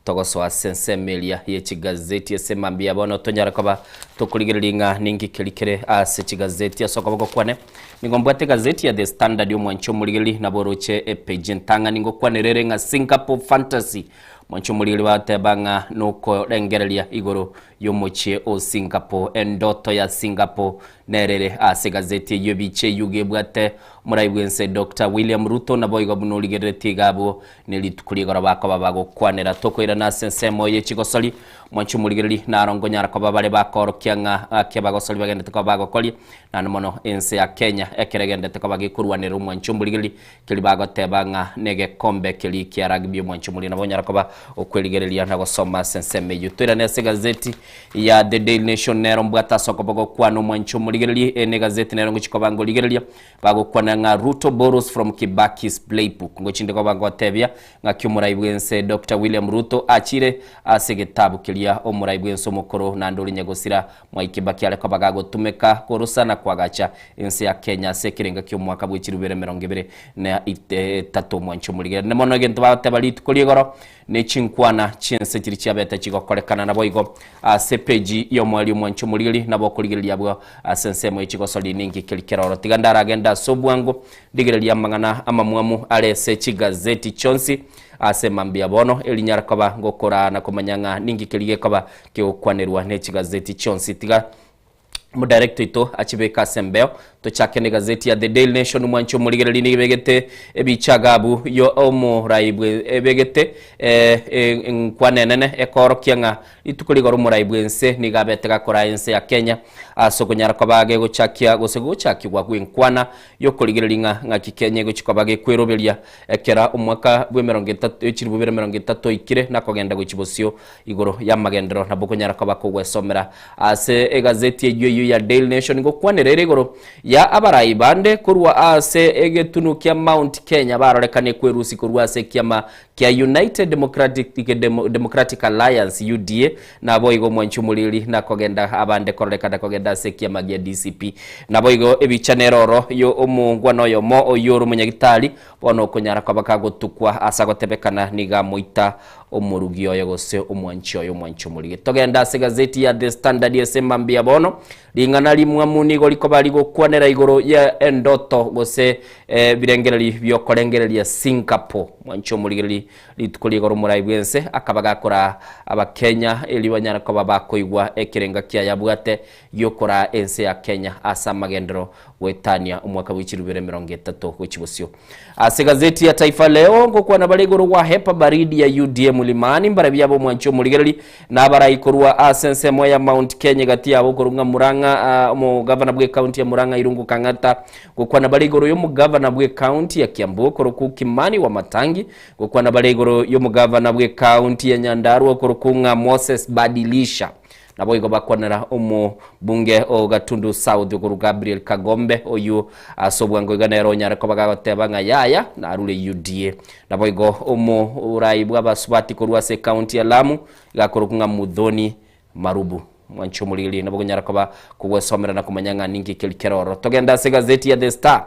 H: togosoa ase ensemo eria ye chigazeti ase embambi ya bono tonyare koba tokorigereria ng'a ninki keri kere ase chigazeti ase okoboko kwane. Nigo mbwate egazeti ya The Standard omwanchi omorigereria nabo oroche epage entang'ani ngokwanera ere ng'a Singapore Fantasy. Omwanchi omorigereria bagoteba ng'a nokorengereria igoro y'omochie o Singapore, endoto ya Singapore nere ere ase egazeti eyio ebicha eyio iga ebwate omorai bw'ense Doctor William Ruto naboigo buna origereretie iga abwo ne rituko rigoro bakoba bagokwanera tokoirana ase ensemo ye chigosori mwanche omorigereri naro nkonyara koba bare bakoorokia ng'a gaki abagosori bagendete koba bagokoria naende mono ense ya Kenya ekero egendete koba gekorwanerera omwanche omorigereri Keria bagoteba ng'a negekombe keria kia rugby omwancho omoria nabo onyara koba okwerigereria na gosoma ase ensemo eyio. Toirane ase egazeti ya The Daily Nation nero mbwate ase okoboko kwane omwancho omorigereria eye ne egazeti nero ngochia koba ngorigereria bagokwana ng'a Ruto borrows from Kibaki's playbook. Ngochinde koba ngotebia ng'aki omorai bwense Doctor William Ruto achire ase egetabu keria omorai bwense omokoro naende ore nyagosira Mwai Kibaki are koba gagotumeka korusa na koagacha ense ya Kenya ase ekerenga ki'omwaka bwe chilifu ibere emerongo ebere na etato omwancho omorigereri. Ne mono egento bagoteba rituko ri'igoro ne chinkwana chi'ense chiria chiabete chigokorekana naboigo ase epeji y'omoerio omwancho omorigereri nabo okorigereria abwo ase ensemo ye chigosori ninki keri keroro. Tiga ndaragende ase obwango ndigererie amang'ana amamwamu are ase chigazeti chionsi ase mambia bono erinyare koba ngokoraa na komanya ng'a ninki keri gekoba Kegokwanerwa ne chigazeti chionsi. Tiga Omodirector oito achibeke ase embeo. Tochake ne gazeti ya The Daily Nation mwanche omorigereria nigo ebegete ebicha agabu yo omorai bwe ebegete eh, eh, enkwana enene ekoorokia ng'a rituko rigoro omorai bwense nigo abete gakora ense ya Kenya ase okonyara koba gegochakia gose gochakigwa gwenkwana yokorigereria ng'a ng'aki Kenya egochi koba gekweroberia ekera omwaka bw'emerongo etato echilifu bibere emerongo etato oikire na kogenda gochi bosio Igoro y'amagenderero nabo okonyara koba kogwesomera ase egazeti eyio eyio ya Daily Nation gokwanera ere igoro ya abarai bande korwa ase egetunu kia Mount Kenya barorekane kwerusi korwa ase ekiama kia United Democratic, Democratic Alliance UDA naboigo omwanchi omoriri nakogenda abande kororekana kogenda ase ekiama gia DCP naboigo ebicha nere oro yo omongwana oyomo oyio ore omonyagitari bono okonyara koba kagotukwa ase agotebekana niga amoita. Omorugi oye gose omwanchi oye omwanchi omorige. Togende ase egazeti ya The Standard ase mambia bono, ring'ana rimwamu nigo rikoba rigokwanera igoro ye endoto gose ebirengereri biokorengereria Singapore. Mwanchi omorigereri rituko rigoro omorai bwense akaba gakoraa abakenya erio banyare koba bakoigwa ekerenga kiaye abwate giokoraa ense ya Kenya ase amagenderero goetania omwaka bwe chirubere emerongo etato gochia bosio. Ase egazeti ya Taifa Leo ngokwana bare igoro gwa hepa baridi ya UDA Mlimani mbarabia ab'omwanchi omorigereri na abarai korwa ase ensemo ya Mount Kenya egati yabo okorwa ng'a Murang'a omogavana bw'ecounty ya Murang'a Irungu Kang'ata gokwana bare igoro y'omogavana bw'ecounty ya Kiambu okorokwa Kimani Wamatangi gokwana bare igoro y'omogavana bw'ecounty ya Nyandarua okorokwa ng'a Moses Badilisha Naboigo bakwanera omobunge o Gatundu South okorwa Gabriel Kagombe, oyio ase obwango iga nere onyare koba gagoteba ng'a yaya narure UDA. Naboigo omorai bw'abasubati korwa ase ecounty ya Lamu iga akorokwa ng'a Muthoni Marubu. Mwanche omorigereria nabo okonyara koba kogwesomera na komanya ng'a ninki keri kere ororo. Togende ase egazeti ya The Star.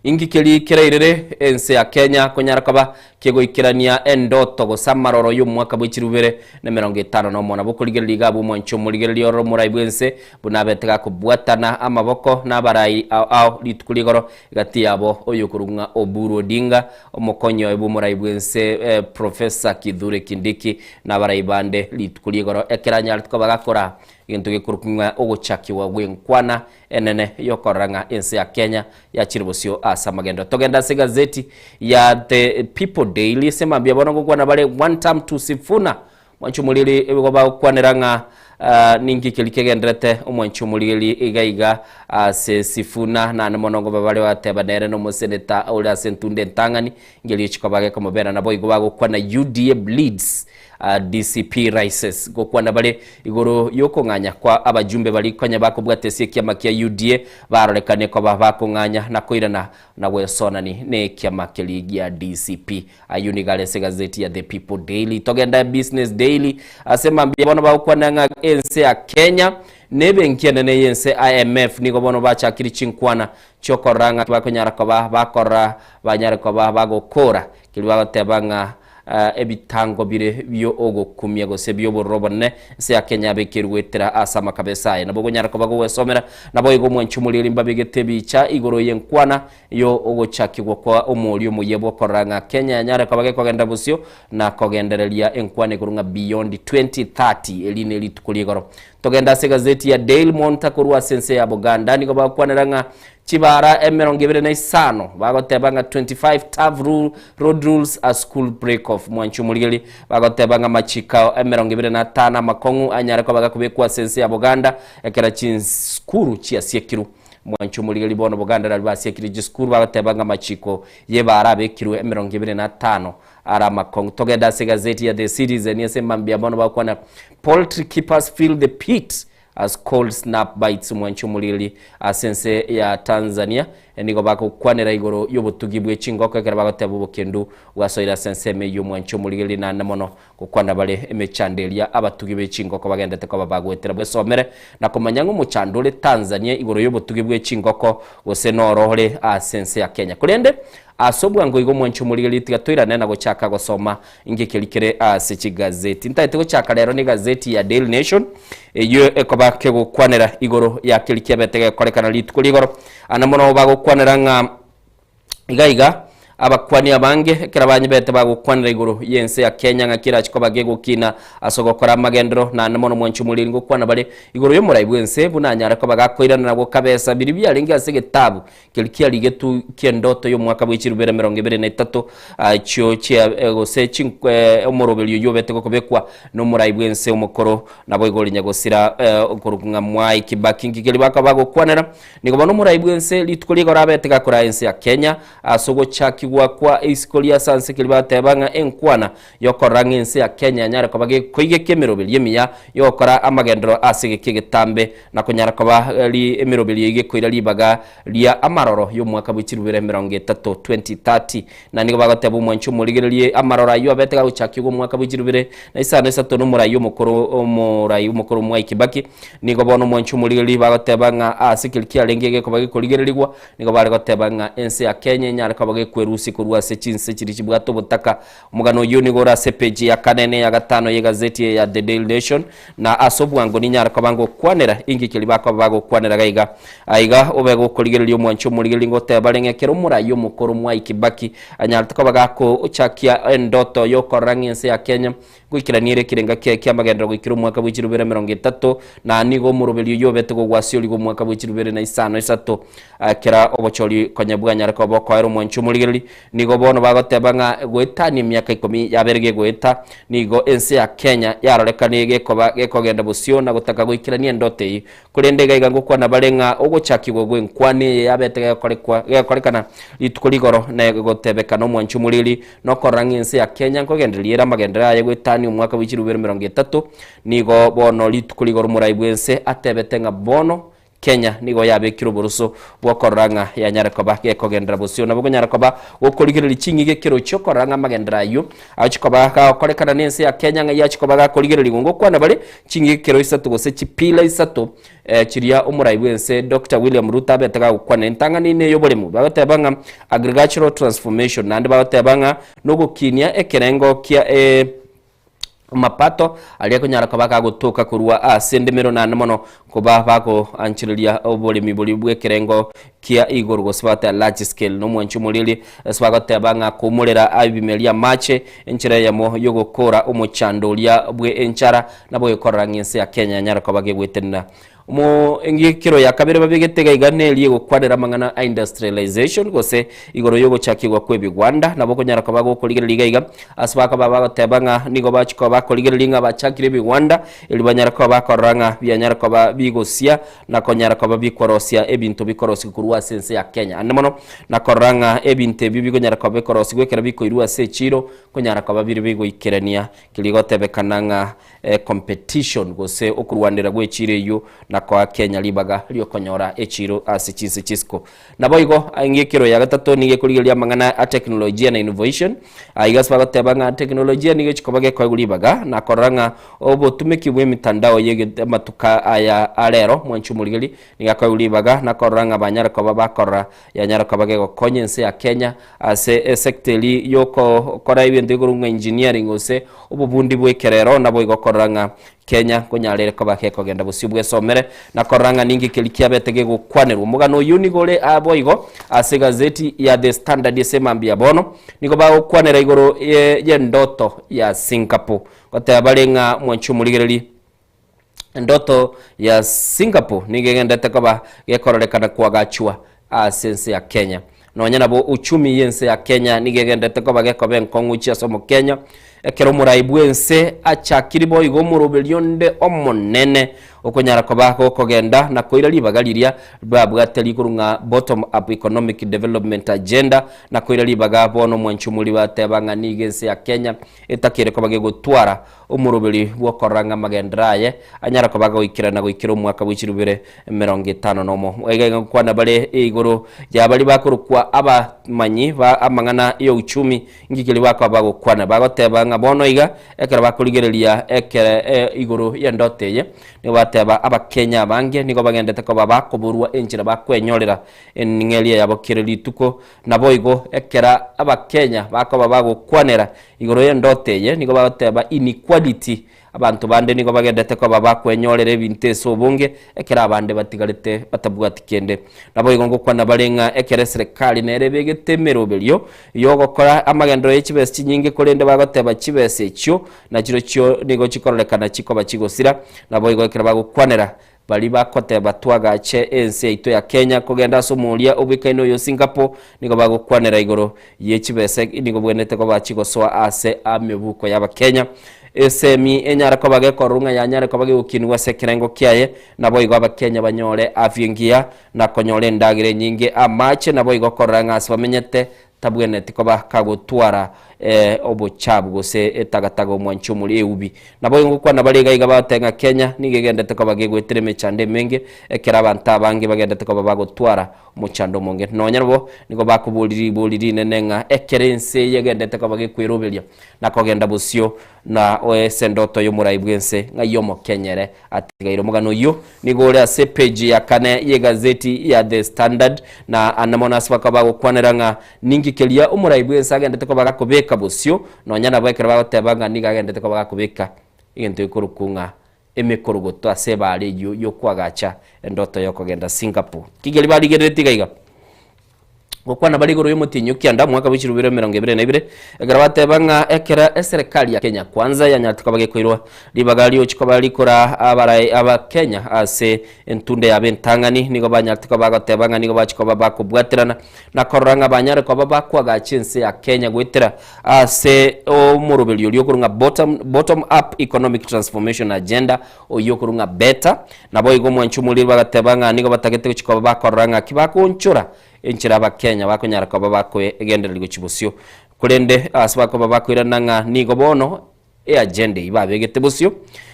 H: Inki keria kerairere ense ya Kenya konyara koba kegoikerania endoto gose amaroro y'omwaka bwe chirubere na emerongo etano nomo? Nabo okorigereria iga abwo omwanchi omorigereria ororo omorai bw'ense buna abete gakobwatana amaboko nabarai ao ao rituko rigoro egati yabo oyokorwa ng'a Oburu Odinga omokonyi oye bw'omorai bw'ense Professor Kithure Kindiki nabarai bande rituko rigoro ekero anyarete koba gakora egento gekorokwa ng'a ogochakigwa gw'enkwana enene y'okorora ng'a ense ya Kenya yachire bosio ase amagendo. Togende ase egazeti ya The People Daily ase mambia bono ngokwana bare one term to Sifuna mwanchi omoriri igo bagokwanera ng'a ah, ninki keri kegenderete omwanchi omoriri iga iga ase Sifuna naende mono ngoba bare bateba nere nomoseneta ore ase entunda entang'ani ngerio chikoba gekomobera nabo igo bagokwana UDA bleeds DCP Rises gokwana bare igoro y'okong'anya kwa abajumbe baria konya bakobwata ase ekiama kia UDA barorekane koba bakong'anya na koirana na gwesonani nekiama keria gia DCP. Ayio nigo are ase egazeti ya The People Daily. Togenda Business Daily ase mambia bono bagokwana ng'a ense ya Kenya nebenki enene y'ense IMF nigo bono bachakire chinkwana chiokorora ng'a bakonyara koba bakorora banyare koba bagokora keria bagoteba ng'a ebitango bire bi'ogokumia gose bi'obororo obonene, ense ya Kenya yabekeirwe goetera ase amakabesa aye. Nabo okonyara koba gogwesomera, naboigo omwanchi omorieri mbabegete ebicha igoro y'enkwana y'ogochakigwa kwa omoria omoyia bw'okorora ng'a Kenya yanyare koba gekogenda bosio na kogendereria enkwana ekorwa ng'a Beyond 2030 eri ne rituko ri'igoro. Togende ase egazeti ya Dail Monitor korwa ase ense ya Buganda nigo bagokwanera ng'a Chibara emerongo ebere na isano bagoteba ng'a 25 tough rule, road rules a school break off mwanchi omorigeri bagoteba ng'a amachiko emerongo ebere na atano amakong'u anyare koba gakobekwa ase ense ya Buganda ekero chinsukuru chiasiekirwe mwanchi omorigeri bono Buganda nari basiekire chisukuru bagoteba ng'a amachiko yebara abekirwe emerongo ebere na atano are amakong'u togende ase egazeti ya The Citizen ase mambia bono bagokwana poultry keepers feel the pit As cold snap bites omwanchi omoriri ase ense ya Tanzania nigo bagokwanera igoro y'obotugi bwe chingoko ekero bagoteba obokendu bwasoire ase ensemo eyio omwanchi omoriri naende mono gokwana bare emechando eria abatugi be chingoko bagendete koba bagoetera bwesomere na komanya ng'a omochando ore Tanzania igoro y'obotugi bwe chingoko gose noro ore ase ense ya Kenya korende ase obwango igo omwanchi omoriri tiga toirane na gochaka gosoma Inki keria kere ase chigazeti? Ntagete gochaka rero negazeti ya Daily Nation eyio ekoba kegokwanera igoro ya keria kiabete gekorekana rituko rigoro. Ande mono bagokwanera ng'a iga iga abakwani abange ekero banyebete bagokwanera igoro y'ense ya Kenya ng'a kerachi koba gegokina ase ogokora amagenderero naende mono mwanchi omoriri ngokwana bare igoro y'omorai bw'ense buna anyare koba gakoirana na gokabesa biria biarenge ase egetabu Keria kiarigetwe ki'endoto y'omwaka bwe chirubere emerongo ebere na etato, chio chia gose omoroberio oyio obete gokobekwa nomorai bw'ense omokoro, naboigo ore nyagosira okorokwa ng'a Mwai Kibaki. Inki keria bakaba bagokwanera? Nigo bono omorai bw'ense rituko rigoro abete gakoraa ense ya Kenya ase ogochakigwa kwa isiko ria ase keria bateba ng'a enkwana y'okorora ng'a ense ya Kenya yanyare koba gekoigeka emeroberio emiya y'ogokora amagenderero ase egeka egetambe na konyara koba emeroberio eyio gekoira ribaga ria amaroro y'omwaka bwe chirubere emerongo etato, 2030. Na nigo bagoteba omwanchi omorigererie amaroro ayio abete gagochakigwa omwaka bwe chirubere na isano isato nomorai omokoro omorai omokoro Mwai Kibaki. Nigo bono omwanchi omorigereria bagoteba ng'a ase keria kiarenge gekoba gekorigererigwa nigo bare goteba ng'a ense ya Kenya enyare koba gekwerusia. bakorusia korwa ase chinse chiria chibwate obotaka. Omogano oyio nigo ore ase epeji ya kane na eya gatano y'egazeti eye ya The Daily Nation, na ase obwango ninyare koba ngokwanera inki keria bakoba bagokwanera gaiga. Aiga obe gokorigereria omwanchi omorigereria ngoteba are ng'a ekero omorai omokoro Mwai Kibaki anyarete koba gakochakia endoto yokorora ng'a ense ya Kenya Goikerania ere ekerenga kiaye ki'amagenderero goikera omwaka bwe chirubere emerongo etato, na nigo omoroberi oyio obete gogwasiorigwa omwaka bwe chirubere na isano isato. Kera obochori konya bwanyare koba okoera omwanchi omorigereri, nigo bono bagoteba ng'a goetania emiaka ikomi yabere gegoeta, nigo ense ya Kenya yarorekanie gekoba gekogenda bosio na gotaka goikerania endoto eyio. Korende iga iga ngokwana bare ng'a ogochakigwa gw'enkwana eye yabete gegokorekwa gegokorekana rituko rigoro na gotebekana omwanchi omoriri, nokorora ng'a ense ya Kenya nkogendereria ere amagenderero aye goetania omwaka bwe chirubere emerongo etato, nigo bono rituko rigoro omorai bw'ense atebete ng'a bono Kenya nigo yabekire oboroso bw'okorora ng'a yanyare koba gekogenderera bosio. Nabo konyara koba gokorigereria ching'ige ekero chi'okorora ng'a amagenderero ayio agochia koba gagokorekana n'ense ya Kenya ng'ai achia koba gakorigererigwa. Ngokwana bare ching'ige ekero isato gose chipila isato chiria omorai bw'ense Doctor William Ruto abete gagokwana. Entang'ani ney'oboremo, bagoteba ng'a agricultural transformation, naende bagoteba ng'a nogokinia ekerengo kia amapato aria akonyara koba gagotoka korwa ase endemero naende mono koba bagoanchereria oboremi boria bw'ekerengo kia igoro gose bagoteba large scale. Na omwanchi omoriri ase bagoteba ng'a koumorera ebimeria amache enchera eyemo y'ogokora omochando oria bwe enchara nabo ekorora ng'a ense ya Kenya yanyare koba gegwetenena. Omo engikero ya kabere babegete iga iga neri egokwanera amang'ana a industrialization gose igoro y'ogochakigwa kw'ebigwanda. Nabo okonyara koba gokorigereria iga iga ase bakoba bagoteba ng'a nigo bachia koba bakorigereria ng'a bachakire ebigwanda erio banyare koba bakorora ng'a bianyare koba bigosia na konyara koba bikorosia ebinto bikorosigwa korwa ase ense ya Kenya. Ande mono nakorora ng'a ebinto ebio bikonyara koba bikorosigwa ekero bikoirwa ase echiro konyara koba bire bigoikerania keria gotebekana ng'a competition gose okorwanera gw'echiro eyio na koa Kenya ribaga ri'okonyora echiro ase chinse chisiko. Naboigo eng'ekero ya gatato nigo ekorigereria amang'ana a teknolojia na innovation. Aiga ase bagoteba ng'a teknolojia nigo echikoba gekoegwa ribaga na korora ng'a obotumeki bw'emitandao ye amatuko aya a rero mwanche omorigeri nigo akoegwa ribaga na korora ng'a banyare koba bakorora yanyara koba gegokonya ense ya Kenya ase esector eria yokokora ebinto igoro ng'a engineering gose obobundi bw'ekerero naboigo korora ng'a Kenya nkonyara ere koba gekogenda bosio bwesomere na korora ng'a ninki keria kiabete gegokwanerwa. Omogano oyio nigo ore aa boigo ase egazeti ya The Standard ase emambia bono nigo bagokwanera igoro y'endoto ya Singapore. Goteba bare ng'a mwanche omorigereri Endoto ya Singapore nigo egenderete koba gekororekana koagachwa ase ense ya Kenya. Nonya nabo uchumi y'ense ya Kenya nigo egenderete koba gekoba enkong'u chia ase omokenya, ekero omorai bw'ense achakiri boigo omoroberio onde omonene okonyara koba gokogenda na koira ribaga riria babwate rigoro ng'a Bottom Up Economic Development Agenda na koira ribaga bono omwanchi omori bateba ng'a nigo ense ya Kenya etakeire koba gegotwara Omoroberi bw'okorora ng'a amagenderero aye anyare koba agoikerana goikera omwaka bwe chirubere emerongo etano nomo. Iga iga ngokwana bare igoro ya baria bakorokwa abamanyi ba amang'ana y'ouchumi, inki keria bakoba bagokwana? Bagoteba ng'a bono iga ekero bakorigereria ekere igoro y'endoto eye, nigo bateba Abakenya abange nigo bagendete koba bakoborwa enchera bakwenyorera eng'eria yabo kera rituko. Naboigo ekero Abakenya bakoba bagokwanera Igoro y'endoto eye nigo bagoteba inequality, abanto bande nigo bagendete koba bakwenyorera ebinto ase obonge ekero abande batigarete batabwati kende. Naboigo ngokwana bare ng'a ekero eserekari nere ebegete emeroberio yogokora amagenderero ye chibesa chinyinge korende bagoteba chibesa echio nachirochio nigo chikororekana chikoba chigosira. Naboigo ekero bagokwanera Baria bagoteba twagache ense yaito ya Kenya kogenda ase omoria obwekaine oyo Singapore nigo bagokwanera igoro ye chibesa nigo bwenerete koba chigosoa ase amebuko y'abakenya. Esemi enyare koba gekororwa ng'a yanyare koba gegokinigwa ase ekerengo kiaye naboigo abakenya banyore afya engiya na konyora endagera enyinge amache naboigo korora ng'a ase bamenyete tabwenereti koba kagotwara
B: Obochabu gose etagataga omwanchi omori eubi. Naboigo ngokwana bare iga iga bagoteba ng'a Kenya nigo egendete koba gegoetera emechando emenge ekero abanto abange bagendete koba bagotwara omochando omonge. Nonya nabo nigo bakoboria ribori rinene ng'a ekero ense eye egendete koba gekweroberia na kogenda bosio na ase endoto y'omorai bw'ense ng'ai Omokenya ere atigaire. Omogano oyio Nigo ore ase epeji ya kane y'egazeti ya The Standard, na ande mono ase bakaba bagokwanera ng'a ninki keria omorai bw'ense agendete koba gakobeka bosio, nonya nabo ekero bagoteba ng'a nigo agendete koba gakobeka egento gekorokwa ng'a emekorogoto ase ebaare eyio y'okoagacha endoto y'okogenda Singapore. Ki keria barigereretie iga iga? Gokwana bare igoro y'omotienyi o kianda omwaka bwe chirubiro 22, ekero bateba ng'a ekero eserekari ya Kenya Kwanza yanyarete koba gekoirwa ribaga riochi koba rikora abarai abakenya ase entunda yabo entang'ani, nigo banyarete koba bagoteba ng'a nigo bachi koba bakobwaterana na korora ng'a banyare koba bakoagacha ense ya Kenya goetera ase omoroberio oria okorwa ng'a bottom, bottom up economic transformation agenda oyio okorwa ng'a beta. Naboigo omwanchi omoriri bagateba ng'a nigo batagete gochia koba bakorora ng'aki bakoonchora enchera Abakenya bakonyara koba bakoegendereria gochia bosio. Korende ase bakoba bakoirana ng'a nigo bono eagenda eyio babegete bosio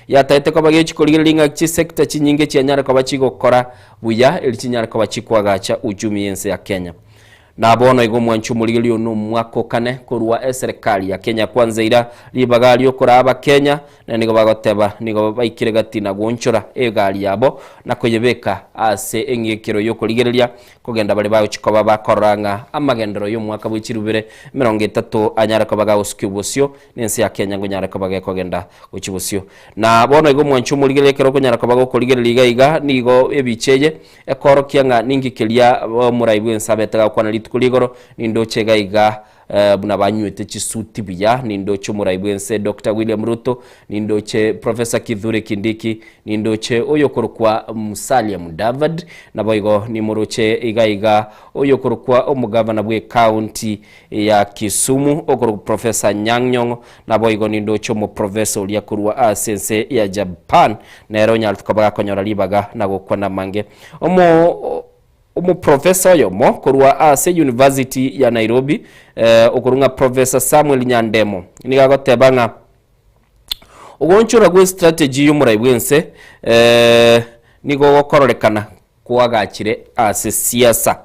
B: yatagete koba gechi korigereria ng'a chisector chinyinge chianyare koba chigokora buya eri chinyare koba chikoagacha uchumi y'ense ya Kenya. Na bono igo omwanchi omorigereria one omwaka o kane korwa eserekari ya Kenya Kwanza ira ribaga riokoraa Abakenya, na nigo bagoteba nigo baikire gati na goonchora egari yabo na koyebeka ase eng'ekero y'okorigereria kogenda bare bagochia koba bakorora ng'a amagenderero y'omwaka bwe chirubere 30 anyare koba gagosukia obosio na ense ya Kenya ngonyare koba gekogenda gochia bosio. Na bono igo omwanchi omorigereria ekero okonyara koba gokorigereria iga iga nigo ebicha eye Ekoorokia ng'a ninki keria omorai bw'ense abete gakwana rituko rigoro, nindoche iga iga buna banywete chisuti buya, nindoche omorai bw'ense Doctor William Ruto, nindoche Professor Kithure Kindiki, nindoche oyokorokwa Musalia Mudavadi, naboigo nimoroche iga iga oyokorokwa omogavana bw'ecounty ya Kisumu okorokwa Professor Anyang' Nyong'o, naboigo nindoche omoprofesa oria korwa ase ense ya Japan, nere onyarete koba gakonyora ribaga na gokwana amange. Omo omoprofesa oyomo korwa ase University ya Nairobi, eh, okorwa ng'a Professor Samuel Nyandemo, nigo agoteba ng'a ogoonchora gwe strategy y'omorai bw'ense eh, nigo gokororekana koagachire ase siasa.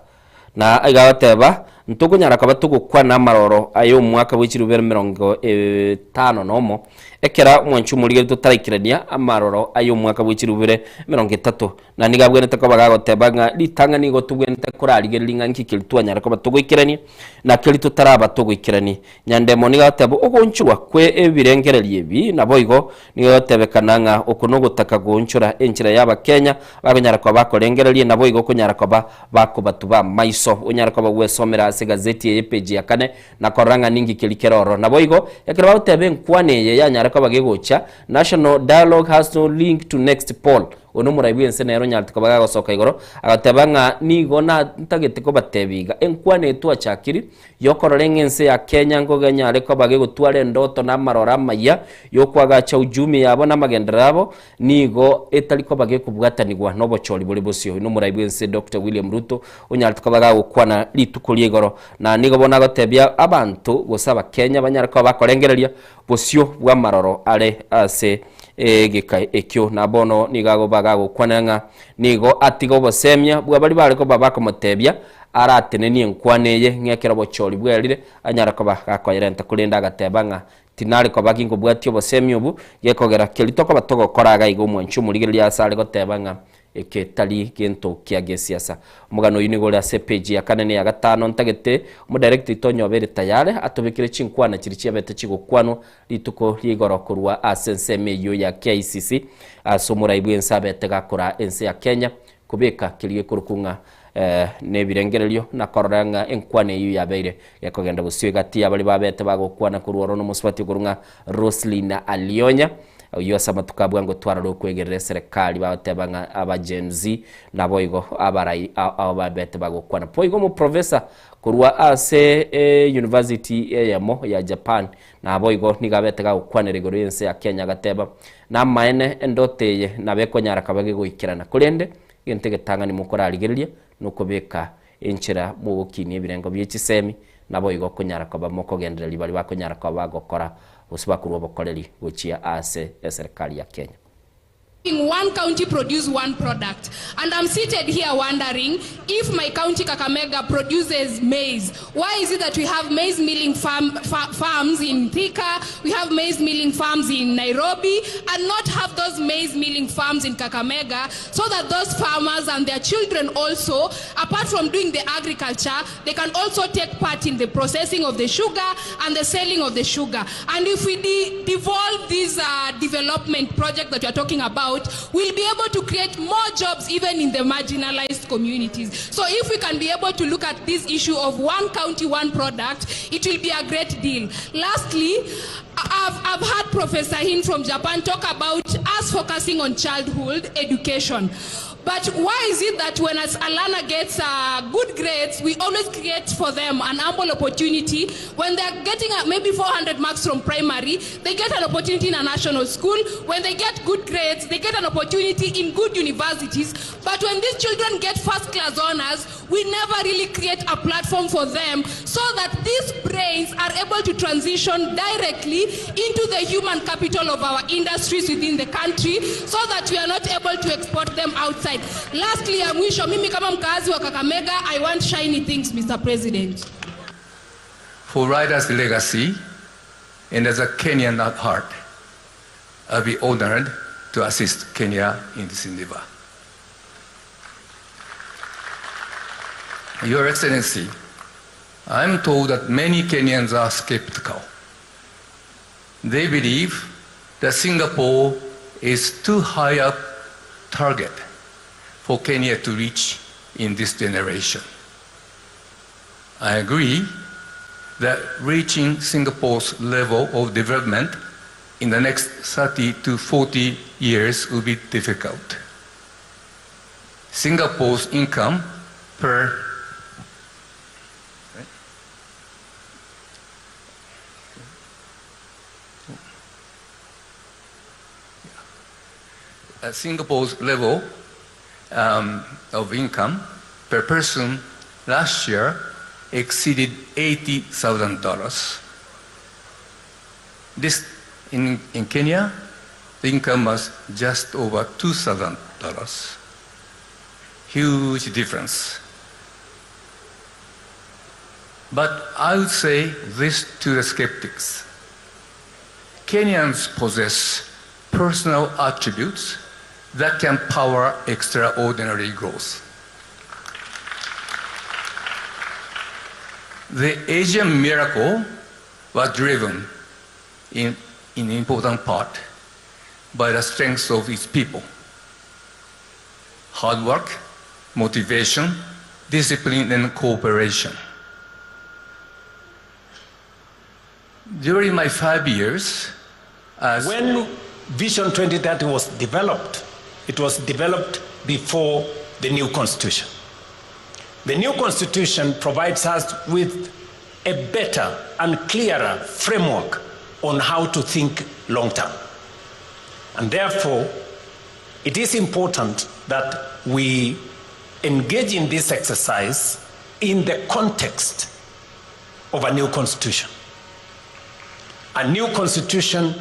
B: Na iga agoteba, Ntokonyara koba togokwana amaroro ay'omwaka bwe chirubere 51, ekero omwanchi omorigereria totaraikerania amaroro ay'omwaka bwe chirubere 30. Na nigo abwenerete koba gagoteba ng'a ritang'ani igo tobwenerete korarigereria ng'a nki keria twanyara koba togoikerania, na keria totaraba togoikerania. Nyandemo nigo agoteba ogoonchorwa kwe ebirengererio ebi naboigo nigo egotebekana ng'a oko nogotaka goonchora enchera y'Abakenya bakonyara koba bakorengereria naboigo konyara koba bakobatuba amaiso. Onyare koba gwesomera ase egazeti eye epeji ya kane na korora ng'a ninki keria kere ororo. Naboigo ekero bagoteba enkwana eye yanyare koba gegocha, National dialogue has no link to next poll. Oyo nomorai bw'ense nere onyarete koba gagosoka igoro agateba ng'a nigo ntagete kobatebia iga, enkwana eye twachakiri Y'okorora ng'a ense ya Kenya nkogenyare koba gegotwara endoto na amaroro amaya y'okoagacha uchumi yabo na amagenderero abo, nigo etari koba gekobwatanigwa nobochori bore bosio. Oyio nomorai bw'ense Doctor William Ruto onyarete koba gagokwana rituko ria igoro na nigo bono agotebia abanto gose abakenya banyare koba bakorengereria bosio bw'amaroro are ase egeka ekio. Na bono nigo agoba gagokwanera ng'a nigo atiga obosemia bwa baria bare koba bakomotebia aratenenie enkwana eye ng'a ekero obochori bwerire anyare koba gakoyerenta, korende agateba ng'a tinare koba ginkobwatia obosemia obo, gekogera keria tokoba togokora iga iga omwanchi omorigereria ase are goteba ng'a eke tari gento kia gesiasa. Omogano oyio nigo ore ase epeji ya kane na eya gatano ntagete omodirector oito onye obeire tayare atobekere chinkwana chiria chiabete chigokwanwa rituko ria igoro korwa ase ensemo eyio ya KICC ase omorai bwense abete gakora ense ya Kenya Kobeka keria gekorokwa ng'a nebirengererio, na korora ng'a enkwana eyio yabeire gekogenda bosio egati ya baria babete bagokwana korwa ororo nomosubati okorwa ng'a Roselyn Alionya, oyio ase amatuko a bwango twarora okwegerera eserekari bagoteba ng'a aba Gen Z naboigo abarai ao babete bagokwana. Boigo omoprofesa korwa ase university eyemo ya Japan naboigo nigo abete gagokwanera igoro y'ense ya Kenya agateba, Namaene, endoto eye nabo ekonyara koba gegoikerana, korende egento egetang'ani mokorarigereria nokobeka enchera mogokinia ebirengo bie chisemi
H: Naboigo okonyara koba mokogendereria baria bakonyara koba bagokora gose bakorua obokoreri gochia ase eserekari ya Kenya.
E: One county produce one product. And I'm seated here wondering if my county Kakamega produces maize. Why is it that we have maize milling farm, fa farms in Thika, we have maize milling farms in Nairobi, and not have those maize milling farms in Kakamega so that those farmers and their children also, apart from doing the agriculture, they can also take part in the processing of the sugar and the selling of the sugar. And if we de devolve this uh, development project that we are talking about, we'll be able to create more jobs even in the marginalized communities. So if we can be able to look at this issue of one county, one product, it will be a great deal. Lastly, I've, I've heard Professor Hin from Japan talk about us focusing on childhood education. But why is it that when as Alana gets uh, good grades, we always create for them an ample opportunity? When they're getting uh, maybe 400 marks from primary, they get an opportunity in a national school. When they get good grades, they get an opportunity in good universities. But when these children get first class honors, we never really create a platform for them so that these brains are able to transition directly into the human capital of our industries within the country so that we are not able to export them outside. Lastly, ya mwisho, mimi kama mkaazi wa Kakamega, I want shiny things, Mr. President.
F: For Raila's legacy, and as a Kenyan at heart, I'll be honored to assist Kenya in this endeavor. Your Excellency, I'm told that many Kenyans are skeptical. They believe that Singapore is too high a target for Kenya to reach in this generation. I agree that reaching Singapore's level of development in the next 30 to 40 years will be difficult. Singapore's income per Singapore's level um, of income per person last year exceeded $80,000. This in, in Kenya, the income was just over $2,000. Huge difference. But I would say this to the skeptics. Kenyans possess personal attributes that can power extraordinary growth. The Asian miracle was driven in, in important part by the strength of its people. Hard work, motivation, discipline, and cooperation. During my five years as
W: When Vision 2030 was developed, it was developed before the new constitution. The new constitution provides us with a better and clearer framework on how to think long term. And therefore, it is important that we engage in this exercise in the context of a new constitution. A new constitution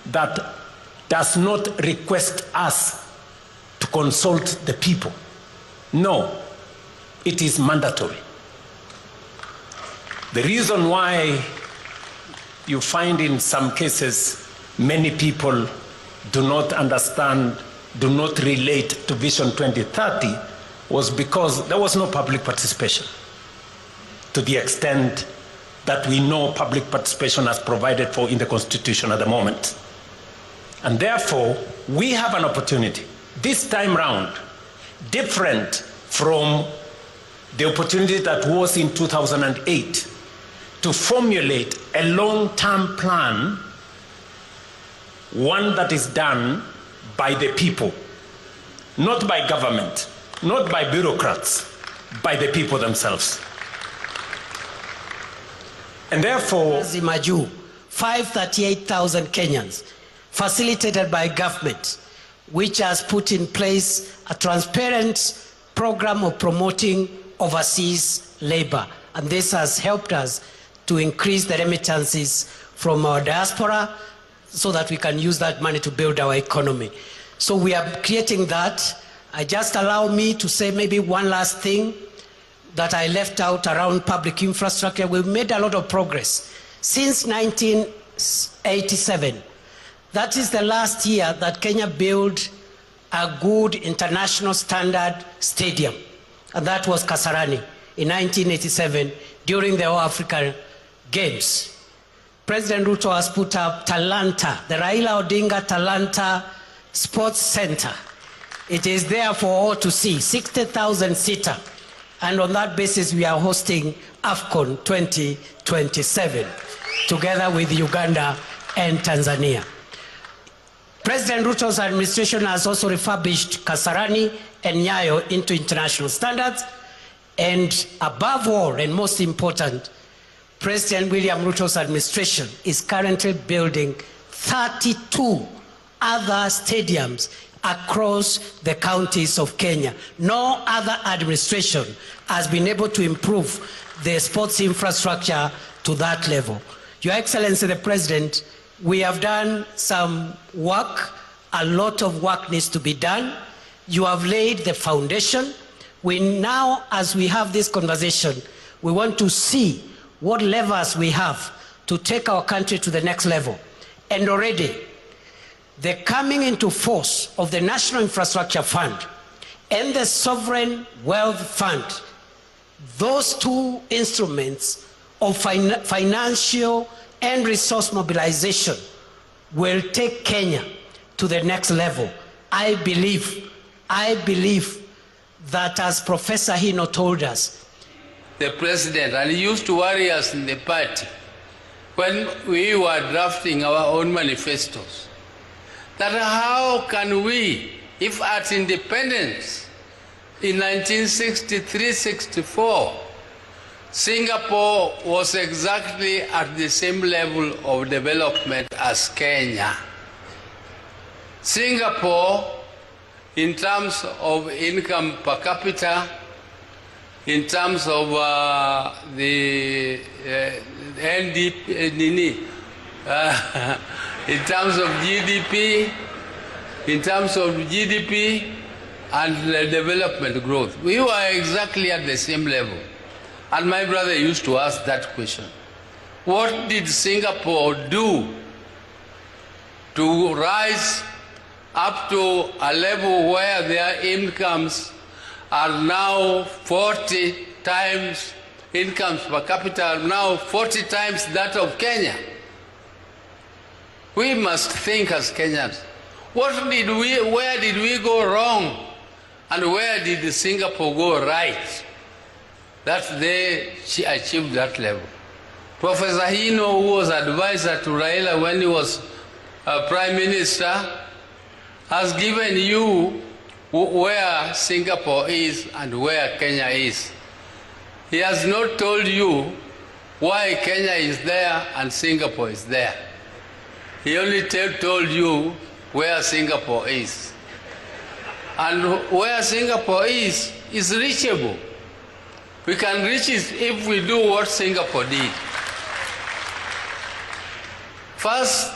W: that does not request us to consult the people. No, it is mandatory. The reason why you find in some cases many people do not understand, do not relate to Vision 2030 was because there was no public participation to the extent that we know public participation has provided for in the Constitution at the moment. And therefore, we have an opportunity this time round, different from the opportunity that was in 2008, to formulate a long term plan, one that is done by the people, not by government, not by bureaucrats, by the people themselves. And therefore,
X: Majuu, 538,000 Kenyans, facilitated by government, which has put in place a transparent program of promoting overseas labor. And this has helped us to increase the remittances from our diaspora so that we can use that money to build our economy. So we are creating that. I just allow me to say maybe one last thing that I left out around public infrastructure. We've made a lot of progress. Since 1987, that is the last year that Kenya built a good international standard stadium, and that was Kasarani in 1987 during the All African Games. President Ruto has put up Talanta, the Raila Odinga Talanta Sports Center. It is there for all to see, 60,000 seater. And on that basis, we are hosting AFCON 2027 together with Uganda and Tanzania. President Ruto's administration has also refurbished Kasarani and Nyayo into international standards. And above all, and most important, President William Ruto's administration is currently building 32 other stadiums across the counties of Kenya. No other administration has been able to improve the sports infrastructure to that level. Your Excellency the President, we have done some work. A lot of work needs to be done. You have laid the foundation. We now, as we have this conversation, we want to see what levers we have to take our country to the next level. And already, the coming into force of the National Infrastructure Fund and the Sovereign Wealth Fund, those two instruments of fin- financial and resource mobilization will take Kenya to the next level. I believe, I believe that as Professor Hino told us,
F: the president, and he used to worry us in the party when we were drafting our own manifestos, that how can we, if at independence in 1963-64, Singapore was exactly at the same level of development as Kenya. Singapore, in terms of income per capita, in terms of uh, the uh, NDP, uh, nini, uh, in terms of GDP, in terms of GDP and the development growth, we were exactly at the same level. And my brother used to ask that question. What did Singapore do to rise up to a level where their incomes are now 40 times, incomes per capita are now 40 times that of Kenya? We must think as Kenyans. What did we, where did we go wrong? And where did Singapore go right? That they achieved that level. Professor Hino, who was advisor to Raila when he was uh, prime minister, has given you where Singapore is and where Kenya is. He has not told you why Kenya is there and Singapore is there. He only tell, told you where Singapore is. And where Singapore is, is reachable. We can reach it if we do what Singapore did. First,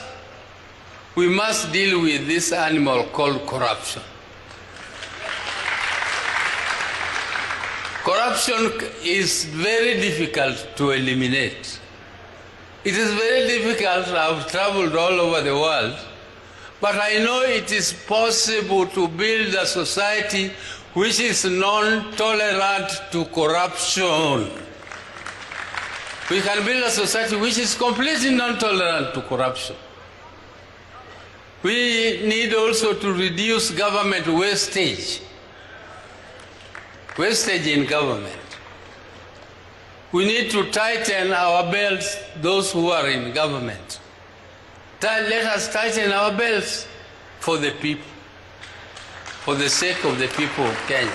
F: we must deal with this animal called corruption. Corruption is very difficult to eliminate. It is very difficult. I've traveled all over the world, but I know it is possible to build a society which is non tolerant to corruption. We can build a society which is completely non tolerant to corruption. We need also to reduce government wastage. Wastage in government. We need to tighten our belts, those who are in government. Let us tighten our belts for the people, for the sake of the people of Kenya.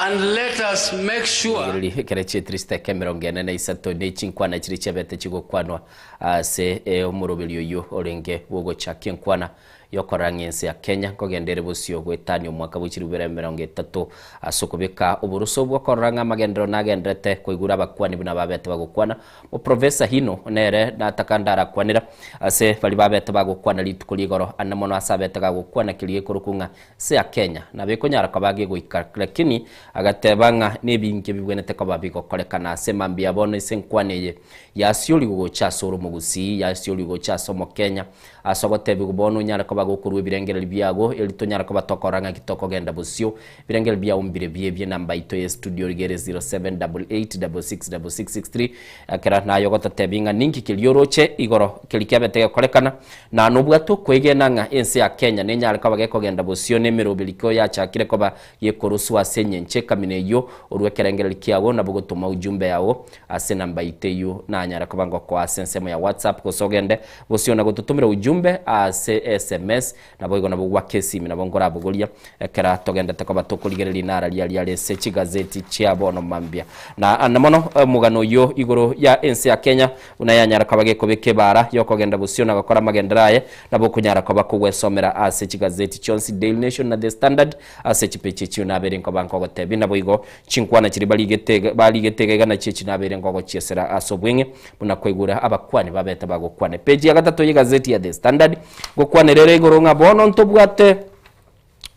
F: And let us make sure.
H: Rigereria ekero chi'Etiristo ekemerongo ene na isato ne chinkwana chiria chiabete chigokwanwa ase omoroberi oyio orenge bw'ogochakia enkwana y'okorora ng'a ense ya Kenya nkogenda ere bosio goetania omwaka bwe chilifu bibere na emerongo etato ase okobeka oboroso bw'okorora ng'a amagenderero nagenderete koigura abakwani buna babete bagokwana. Oprofesa Hino nere nataka ndarakwanera ase baria babete bagokwana rituko rigoro ane mono ase abete gagokwana keria gekorokwa ng'a Nse ya Kenya nabo ekonyara koba gegoika lakini agateba ng'a nebinge bibwenerete koba bigokorekana ase mambia bono ase enkwana eye yasiorigwe gocha ase ore omogusii yasiorigwe gocha ase omokenya ase ogotebigwa bono onyare koba gokorwa ebirengererio biago eri tonyare koba tokorora ng'aki tokogenda bosio ebirengererio biago mbire biebie enamba yaito ye studio riga ere 0788666663 ekero naye ogototebia ng'a ninki keria oroche igoro keria kiabete gekorekana Na nobwate okwegena ng'a ense ya Kenya nenyare koba gekogenda bosio nemeroberi ko yachakire koba gekoroswa ase enyencho ekamina eyio, orue ekerengererio kiago nabo gotoma ujumbe yao ase enamba yaito eyio nanyare koba ngokoa ase ensemo ya WhatsApp gose ogende bosio na gototomera ujumbe ase sms naboigo nabo gwaka esimi nabo nkorabogoria ekera togendete koba tokorigereria inara riaria riare ase chigazeti chia bono mambia. Na ande mono omogano oyio igoro ya ense ya Kenya Buna yanyara koba gekobeka ebaara y'okogenda bosio na gokora amagenderero aye, nabo okonyara koba kogwesomera ase chigazeti chionsi Daily Nation na The Standard ase chipechi echio nabeire nkoba nkogotebia. Naboigo chinkwana chiria barigete barigete iga iga nachio echi nabeire nkogochiesera ase obweng'e buna kwaigure abakwani babete bagokwana. Epeji ya gatato y'egazeti ya The Standard ngokwanera ere igoro ng'a bono ntobwate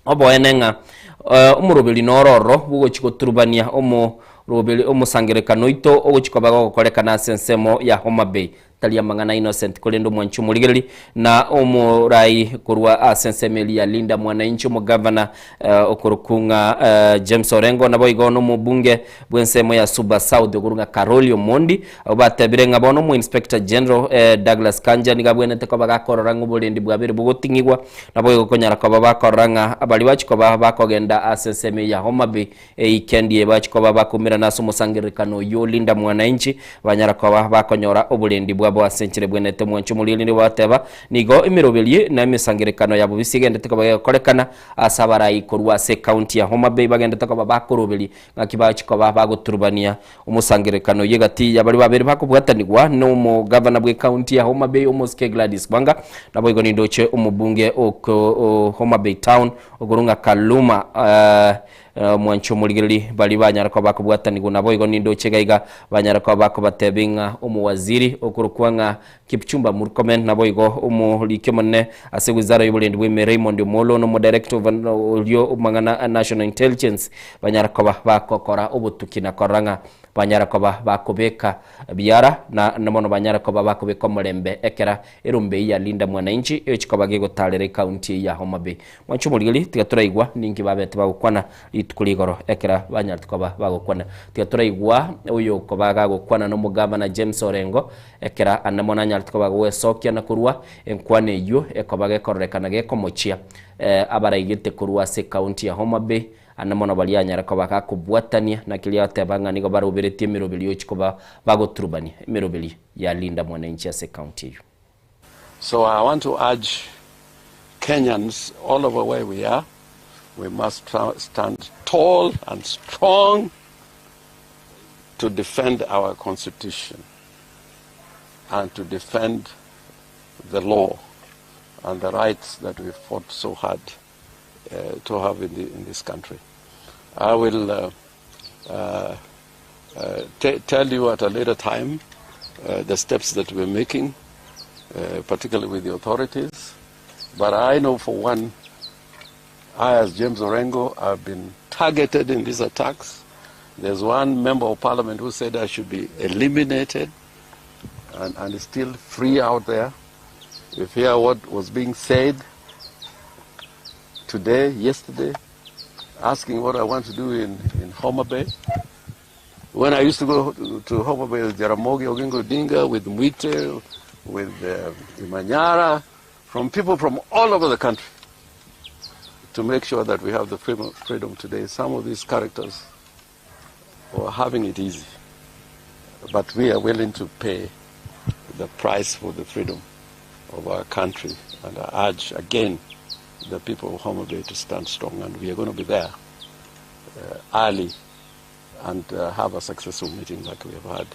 H: oboene ng'a omoroberi noro ororo bw'ogochia goturubania omoroberi omosangererekano oito ogochia koba gogokorekana ase ensemo ya Homa Bay. Tari amang'ana Innocent korende omwanchi omorigereri na omorai korwa ase ensemo eria ya Linda Mwananchi omogavana okorokwa ng'a James Orengo naboigo nomobunge bw'ensemo ya Suba South okorokwa ng'a Caroli Omondi abwo batebire ng'a bono omo Inspector General Douglas Kanja nigo abwenerete koba gakorora ng'a oborendi bwabere bogoting'igwa Naboigo konyara koba bakorora ng'a baria bachia koba bakogenda ase ensemo eye ya Homa Bay eikendi eye bachia koba bakoumerana ase omosangererekano oyio Linda Mwananchi banyara koba bakonyora oborendi bwabo ase enchera ebwenerete Omwanchi omorigereria nigo bateba nigo emeroberio na emesangererekano ya bobisi egendete koba gegokorekana ase abarai korwa ase ecounty ya Homa Bay bagendete koba bakoroberia ng'aki bachia koba bagoturubania Omosangererekano oyio egati ya baria babere bakobwatanigwa nomogavana bw'ecounty ya Homa Bay omosike Gladys Wanga naboigo nindoche omobunge o o Homa Bay Town okorwa ng'a Kaluma omwanchi omorigereri baria banyara koba bakobwatanigwa naboigo nindoche iga iga banyara koba bakobatebia ng'a omowaziri okorokwa ng'a Kipchumba Murkomen naboigo omoriki omonene ase wizara y'oborendi bw'ime Raymond Omolo na omodirector of orio omang'ana a National Intelligence banyara koba bagokora obotuki na korora ng'a banyara koba bakobeka biara na mono banyara koba bakobeka omorembe ekera erombe eyio ya Linda Mwananchi egochi koba gegotarera ecounty eyio ya Homa Bay. Mwanche omorigereria tiga toraigwa ninki babete bagokwana rituko rigoro ekera banyarete koba bagokwana. Tiga toraigwa oyo okoba gagokwana na omogavana James Orengo Ekero ande mono anyarete koba gwesokia na korua enkwana eyio ekoba gekororekana gekomochia abaraigete korwa ase ekaunti ya Homa Bay, ande mono baria anyare koba gakobwatania na keria agoteba ng'a nigo baroberetie emeroberio gochia koba bagoturubania emeroberio ya Linda Mwananchi ase ekaunti eyio.
D: So I want to urge Kenyans all over where we are, we must stand tall and strong to defend our constitution and to defend the law and the rights that we fought so hard uh, to have in, the, in this country. I will uh, uh, uh tell you at a later time uh, the steps that we're making, uh, particularly with the authorities. But I know for one, I, as James Orengo, have been targeted in these attacks. There's one member of parliament who said I should be eliminated and, and is still free out there. If you hear what was being said today, yesterday, asking what I want to do in, in Homa Bay. When I used to go to, to Homa Bay with Jaramogi Oginga Odinga, with Mwite, with Imanyara, from people from all over the country to make sure that we have the freedom, freedom today. Some of these characters were having it easy, but we are willing to pay the price for the freedom of our country. And I urge again the people of Homa Bay to stand strong, and we are going to be there. early and have a successful meeting like we have had.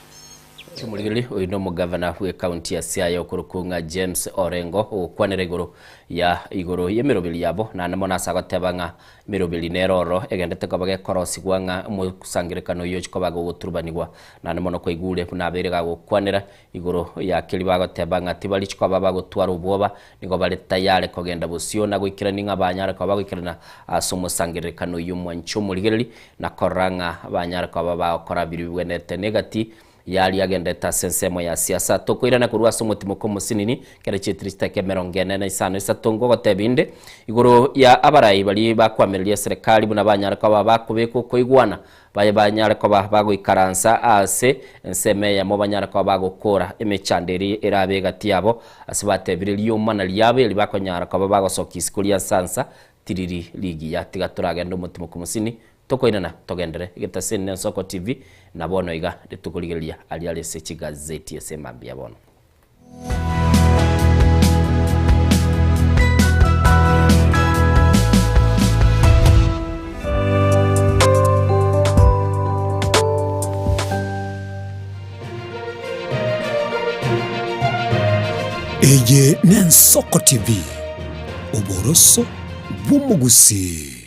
H: Omorigereria oyo nomogavana bw'ekaunti ya Siaya okorokwa ng'a James Orengo ogokwanera igoro ya igoro y'emeroberi yabo naende mono ase agoteba ng'a emeroberi nere ororo egendete koba gekorosigwa ng'a omosangerekano oyio ochie koba gogoturubanigwa naende mono kwaigure buna abeire gagokwanera igoro ya keria bagoteba ng'a tibarichi koba bagotwara obwoba nigo bare tayare kogenda bosio na goikerania ng'a banyare koba bagoikerana ase omosangererekano oyio omwanche omorigereria na korora ng'a banyare koba bagokora biria bibwenerete negati Yaria agendete ase ensemo ya siasa. Tokoirana korwa ase omotimoko omosinini, kera chietiri chitaki emerongo ene na isano isato ngogotebia inde, igoro ya abarai baria bakoamereria eserekari buna banyare koba bakobeka okoigwana, baye banyare koba bagoikaransa aase ensemo eyemo banyare koba bagokora emechando eria erabe egati yabo, ase batebire riomana riabo eri bakonyara koba bagosokia isiko ria nsansa tiriri rigiya. Tiga toragende omotimoko omosini Tokoirana togendere egetaseni na Ensoko TV, na bono iga ritukorigereria aria are ase chigazeti ase mambia bono.
O: Eye n'Ensoko TV, oboroso bw'omogusii.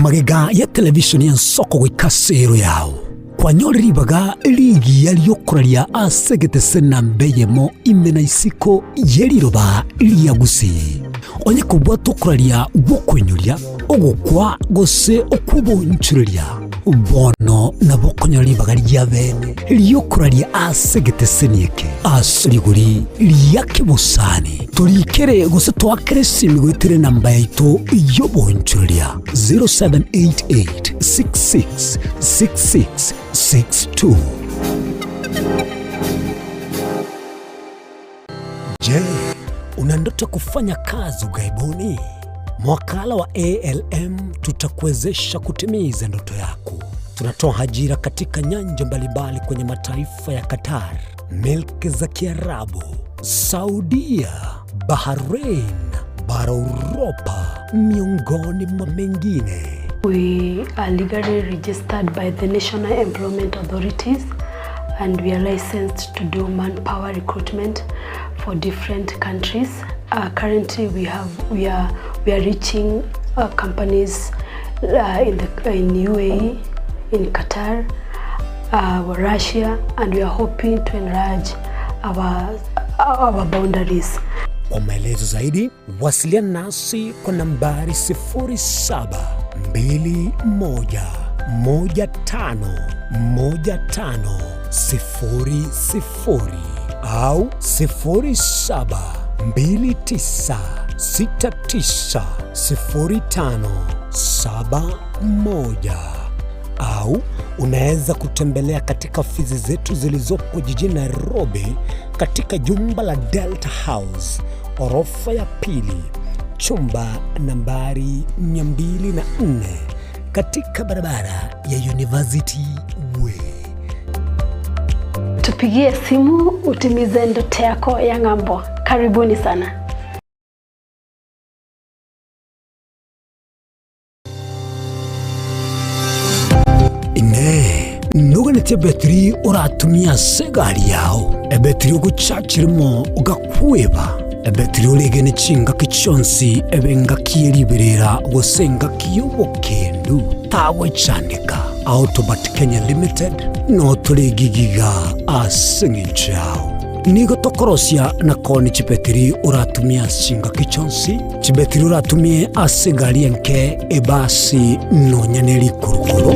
O: Magega ya televisheni y'ensoko goika ase ero yao, kwanyore ribaga rigiya ri'okoraria ase egetese namba eyemo ime na isiko ye riroba ria Gusii. Onye kobwata okoraria gw'okoinyoria, ogokwa gose okw'obonchoreria, Bono nabo okonyora ribaga ria bene ri'okoraria ase egeteseni eke ase rigori ria kebosani. Torikere gose toakere esimi goetera enamba yaito y'obonchoreria 0788666662. Je, una ndoto ya kufanya kazi ughaibuni? Mwakala wa ALM tutakuwezesha kutimiza ndoto yako. Tunatoa ajira katika nyanja mbalimbali kwenye mataifa ya Qatar, milki za Kiarabu, Saudia, Bahrain, bara Uropa, miongoni mwa mengine.
A: We are legally registered by the National Employment Authorities and we are licensed to do manpower recruitment for different countries. Uh, currently we have we are we are reaching uh, companies uh, in the in UAE, in Qatar, uh, Russia and we are hoping to enlarge our our boundaries.
O: Kwa maelezo zaidi wasiliana nasi kwa nambari 0721151500 au 0729690571 au unaweza kutembelea katika ofisi zetu zilizopo jijini Nairobi katika jumba la Delta House orofa ya pili chumba nambari 204 katika barabara ya University Way.
A: Tupigie simu utimize ndoto yako ya ng'ambo. Karibuni sana.
O: Inee! Noganetie ebetiri oratumie ase egari yao, ebetiri ogochachirimo ogakweba, ebetiri oregene chingaki chionsi ebe engaki ye riberera gose engaki y'obokendu? Tagwechandeka. Autobat Kenya Limited notore egigiga ase eng'encho yao. Nigo tokorosia na koonia chibetiri oratumie ase chingaki chionsi, chibetiri oratumie ase egari enke, ebasi, nonya ne rikurukuru.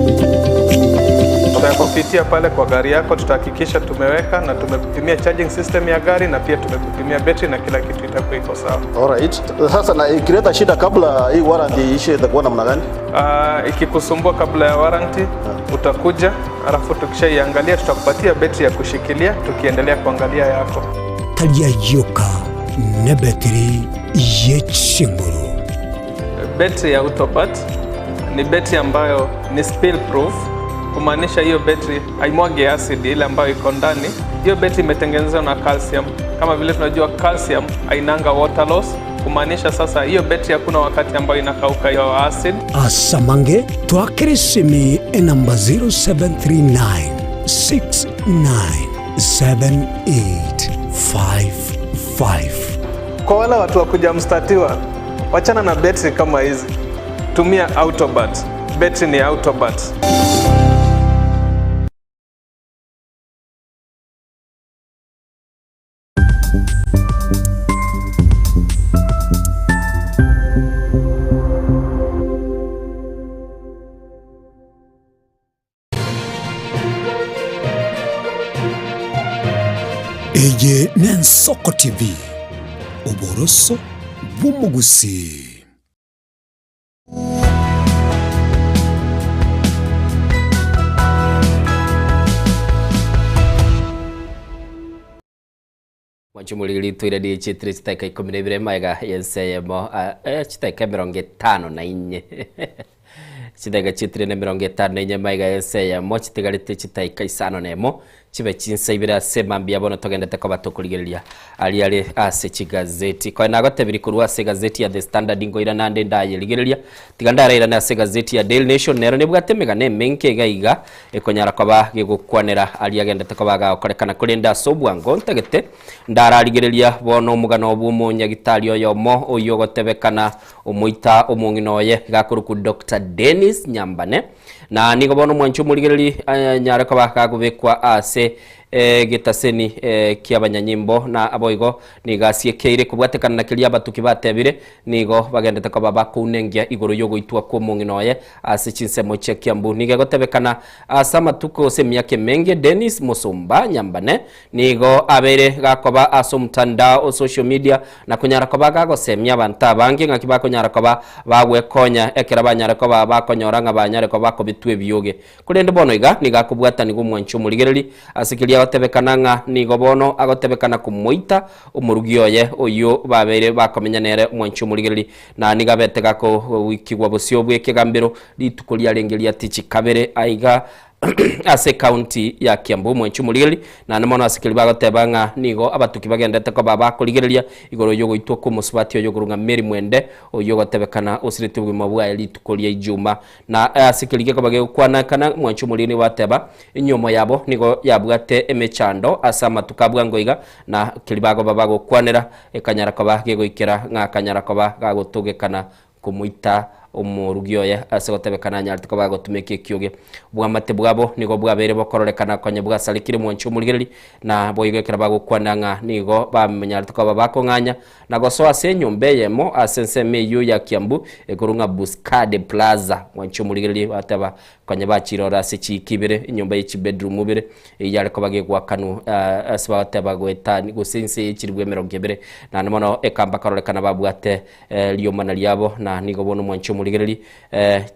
G: Tutakupitia pale kwa gari yako, tutahakikisha tumeweka na tumekupimia charging system ya gari na pia tumekupimia betri na kila kitu itakuwa iko sawa.
K: Alright. Sasa na ikileta shida kabla hii warranty iishe itakuwa namna gani?
G: Uh, ikikusumbua kabla ya warranty utakuja, alafu tukishaiangalia tutakupatia betri ya kushikilia tukiendelea kuangalia yako.
O: Tari ayio nebetiri ye chinguru.
G: Betri ya Autopat ni betri ambayo ni spill proof, kumaanisha hiyo betri haimwagi acid ile ambayo iko ndani. Hiyo betri imetengenezwa na calcium. Kama vile tunajua calcium hainanga water loss. Kumaanisha sasa hiyo betri hakuna wakati ambayo inakauka hiyo acid.
O: Ase amange twakere esimi enamba 0739 697855.
G: Kwa wale watu wa kujamstatiwa, wachana na betri kama hizi, tumia Autobat. Betri ni Autobat.
O: Eye n'Ensoko TV, oboroso bw'omogusii.
H: Mwachumuri ritwire ni chitire chitaika ikumi na ibere maega yense eyemo ah, eh, chitaika emerongo etano na inye chitaika chitire na emerongo etano na inye maega yense eyemo chitigarete chitaika isano na emo Chibe chinsa ibere ase mambia bono togendete koba tokorigereria aria are ase chigazeti. Koe nagotebirie korwa ase egazeti ya The Standard nkoira nande ndayerigereria, tiga ndarairane ase egazeti ya Daily Nation nero nebwate emegano emenke iga iga ekonyara koba gegokwanera aria agendete koba gagokorekana korende ase obwango ntagete ndararigereria bono omogano bw'omonyagitari oyomo oyio ogotebekana omoita omong'ina oye gakorokwa Doctor Dennis Nyambane. Na nigo bono omwanchi omorigereria anyare koba gakobekwa ase egetaseni ki'abanyanyimbo, na aboigo nigo asiekeire kobwatekana na keria abatuki batebire, nigo bagendete koba bakounengia igoro y'ogoitwa kw'omong'ina oye ase chinsemo chia Kiambu. Nigo egotebekana ase amatuko gose emiaka emenge Dennis Musumba Nyambane nigo abeire gakoba ase omotandao o social media na konyara koba gagosemia abanto abange ng'aki bakonyara koba bagwekonya ekero banyare koba bakonyora ng'a banyare koba bakobetwa ebioge. Korende bono iga nigo akobwatanigwa omwanchi omorigereri ase keria agotebekana ng'a nigo bono agotebekana komoita omorugi oye oyio babeire bakomenya nere omwanchi omorigereri na nigo abete gakogoikigwa bosio bw'ekegambero rituko riarenge ria tichi kabere aiga ase ekaunti ya Kiambu. Omwanchi omorigereria, naende mono ase keria bagoteba ng'a nigo abatuki bagenderete koba bakorigereria igoro y'ogoitwa kw'omosubati oyo okorwa ng'a Mary Mwende, oyio ogotebekana osiretie obogima bwaye rituko ria Ijuma. Na ase keria gekoba gegokwanekana, omwanchi omorigereria nigo bateba, enyiomo yabo nigo yabwate emechando ase amatuko a bwango iga, na keria bagoba bagokwanera ekanyara koba gegoikera ng'a akanyara koba gagotogekana komoita omorugi oye ase gotebekana anyarete koba agotumeka ekioge. Obwamate bwabo nigo bwabeire bokororekana konya bwasarekire mwanche omorigereria, na boigo ekero bagokwana ng'a nigo banyarete koba bakong'anya na gosoa ase enyomba eyemo ase ensemo eyio ya Kiambu ekorwa ng'a Buscade Plaza. Mwanche omorigereria bateba konya bachire ore ase chiiki ibere, enyomba ye chibedroom ibere, eyio yare koba gegwakanwa ase bagoteba goeta gose inse ye chilifu emerongo ebere. Naende mono ekamba kororekana babwate Riomana riabo, na nigo bono omwanche omorigereria,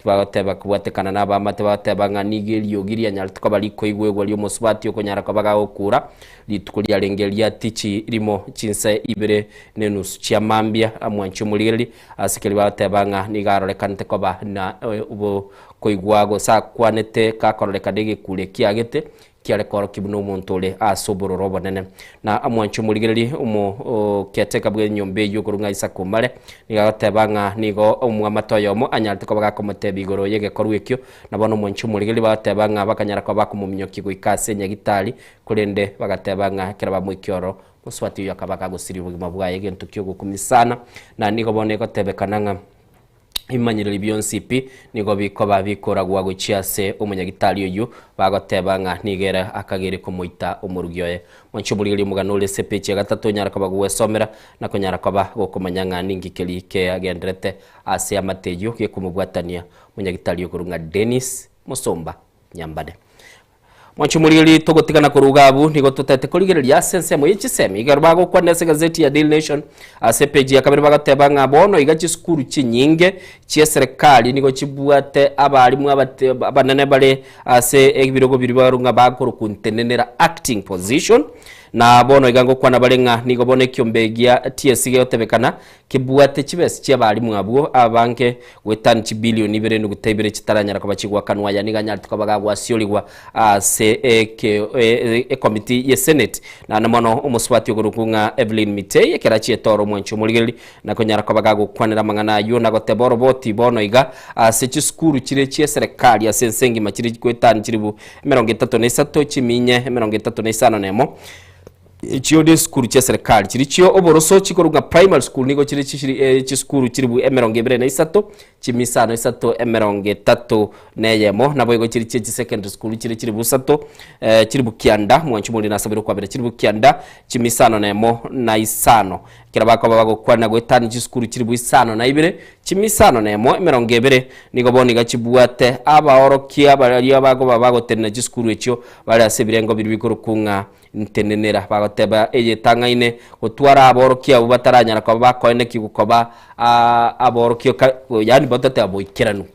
H: bagoteba kobwatekana nabaamate, bagoteba ng'a nigo eriogi rianyarete koba rikoigwegwa ri'omosubati okonyara koba gagokura, rituko riarenge ria tichi rimo chinsa ibere na enusu chia mambia, omwanche omorigereria, ase keria bagoteba ng'a nigo arorekanete koba na okoigwa gose akwanete gakororekana egekuro ekiagete, Kiare koorokia buna omonto ore ase obororo obonene. Na amwanche omorigereria omoketeka bw'enyomba eyio okorwa ng'a Isaka omare, nigo agoteba ng'a nigo omwamate oyomo anyarete koba gakomotebia igoro y'egekorwa ekio. Na bono omwanche omorigereria bagoteba ng'a bakanyara koba bakomominyokia goika ase enyagitari, korende bagateba ng'a ekero bamoikia ororo, mosubati oyio akaba gagosiria obogima bwaye, egento ki'ogokumia sana. Na nigo bono egotebekana ng'a. Ebimanyereri bionsi pi nigo bikoba bikoragwa gochia ase omonyagitari oyio, bagoteba ng'a nigo ere akagere komoita omorugi oye. Mwanche omorigererie omogano ore ase epeji ya gatato onyare koba gogwesomera na konyara koba gokomanya ng'a ninki keria keagenderete ase amate eyio gekomobwatania omonyagitari okorwa ng'a Dennis Mosomba Nyambane. Mwanche omorigereria togotigana korwa iga abwo, nigo totaete korigereria ase ensemo ye chisemi. Ekero bagokwana ase egazeti ya Daily Nation ase epeji ya kabere bagoteba ng'a bono iga chisukuru chinyinge chi'eserekari nigo chibwate abarimu abate abanene bare ase ebirogo biria barwa ng'a bakorokwa ntenenera acting position.
B: Na bono iga ngokwana bare ng'a nigo bono ekiombe gia TSC gegotebekana kebwate chibesa chi'abalimu abwo abange goetania chibilioni ibere nuguta ibere chitaranyara koba chigwakanwa. Aya nigo anyarete koba gagwasiorigwa ase eke ekomiti ye Senate naende mono omosubati okorokwa ng'a Evelyn Mitei ekero achiete oro omwanchi omorigereria na konyara koba gagokwanera amang'ana ayio na goteba oroboti bono iga ase chisukuru chire chi'eserekari ase ense engima chire goetania chilifu 33 chiminye 35 Echio nesukuru chi'eserekari chiria chio oboroso chikorwa ng'a primary school nigo chire chishiri chisukuru chilifu 23 chimisano isato 31 naboigo chiri chie chisecondary school chire chilifu isato chilifu kianda mwanchi omoriri nasabire okwabera chilifu kianda chimisano nemo na isano Ekero bakoba bagokwana goetania chisukuru chilifu isano na ibere, chimisano nemo, 20, nigo bono iga chibwate abaorokia baria bakoba bagotenena chisukuru echio bare ase ebirengo biria bikorokwa ng'a ntenenera. Bagoteba eyetang'aine gotwara aborokia abwo bataranyara koba bakoenekigwa koba aborokia yaani batateba boikeranu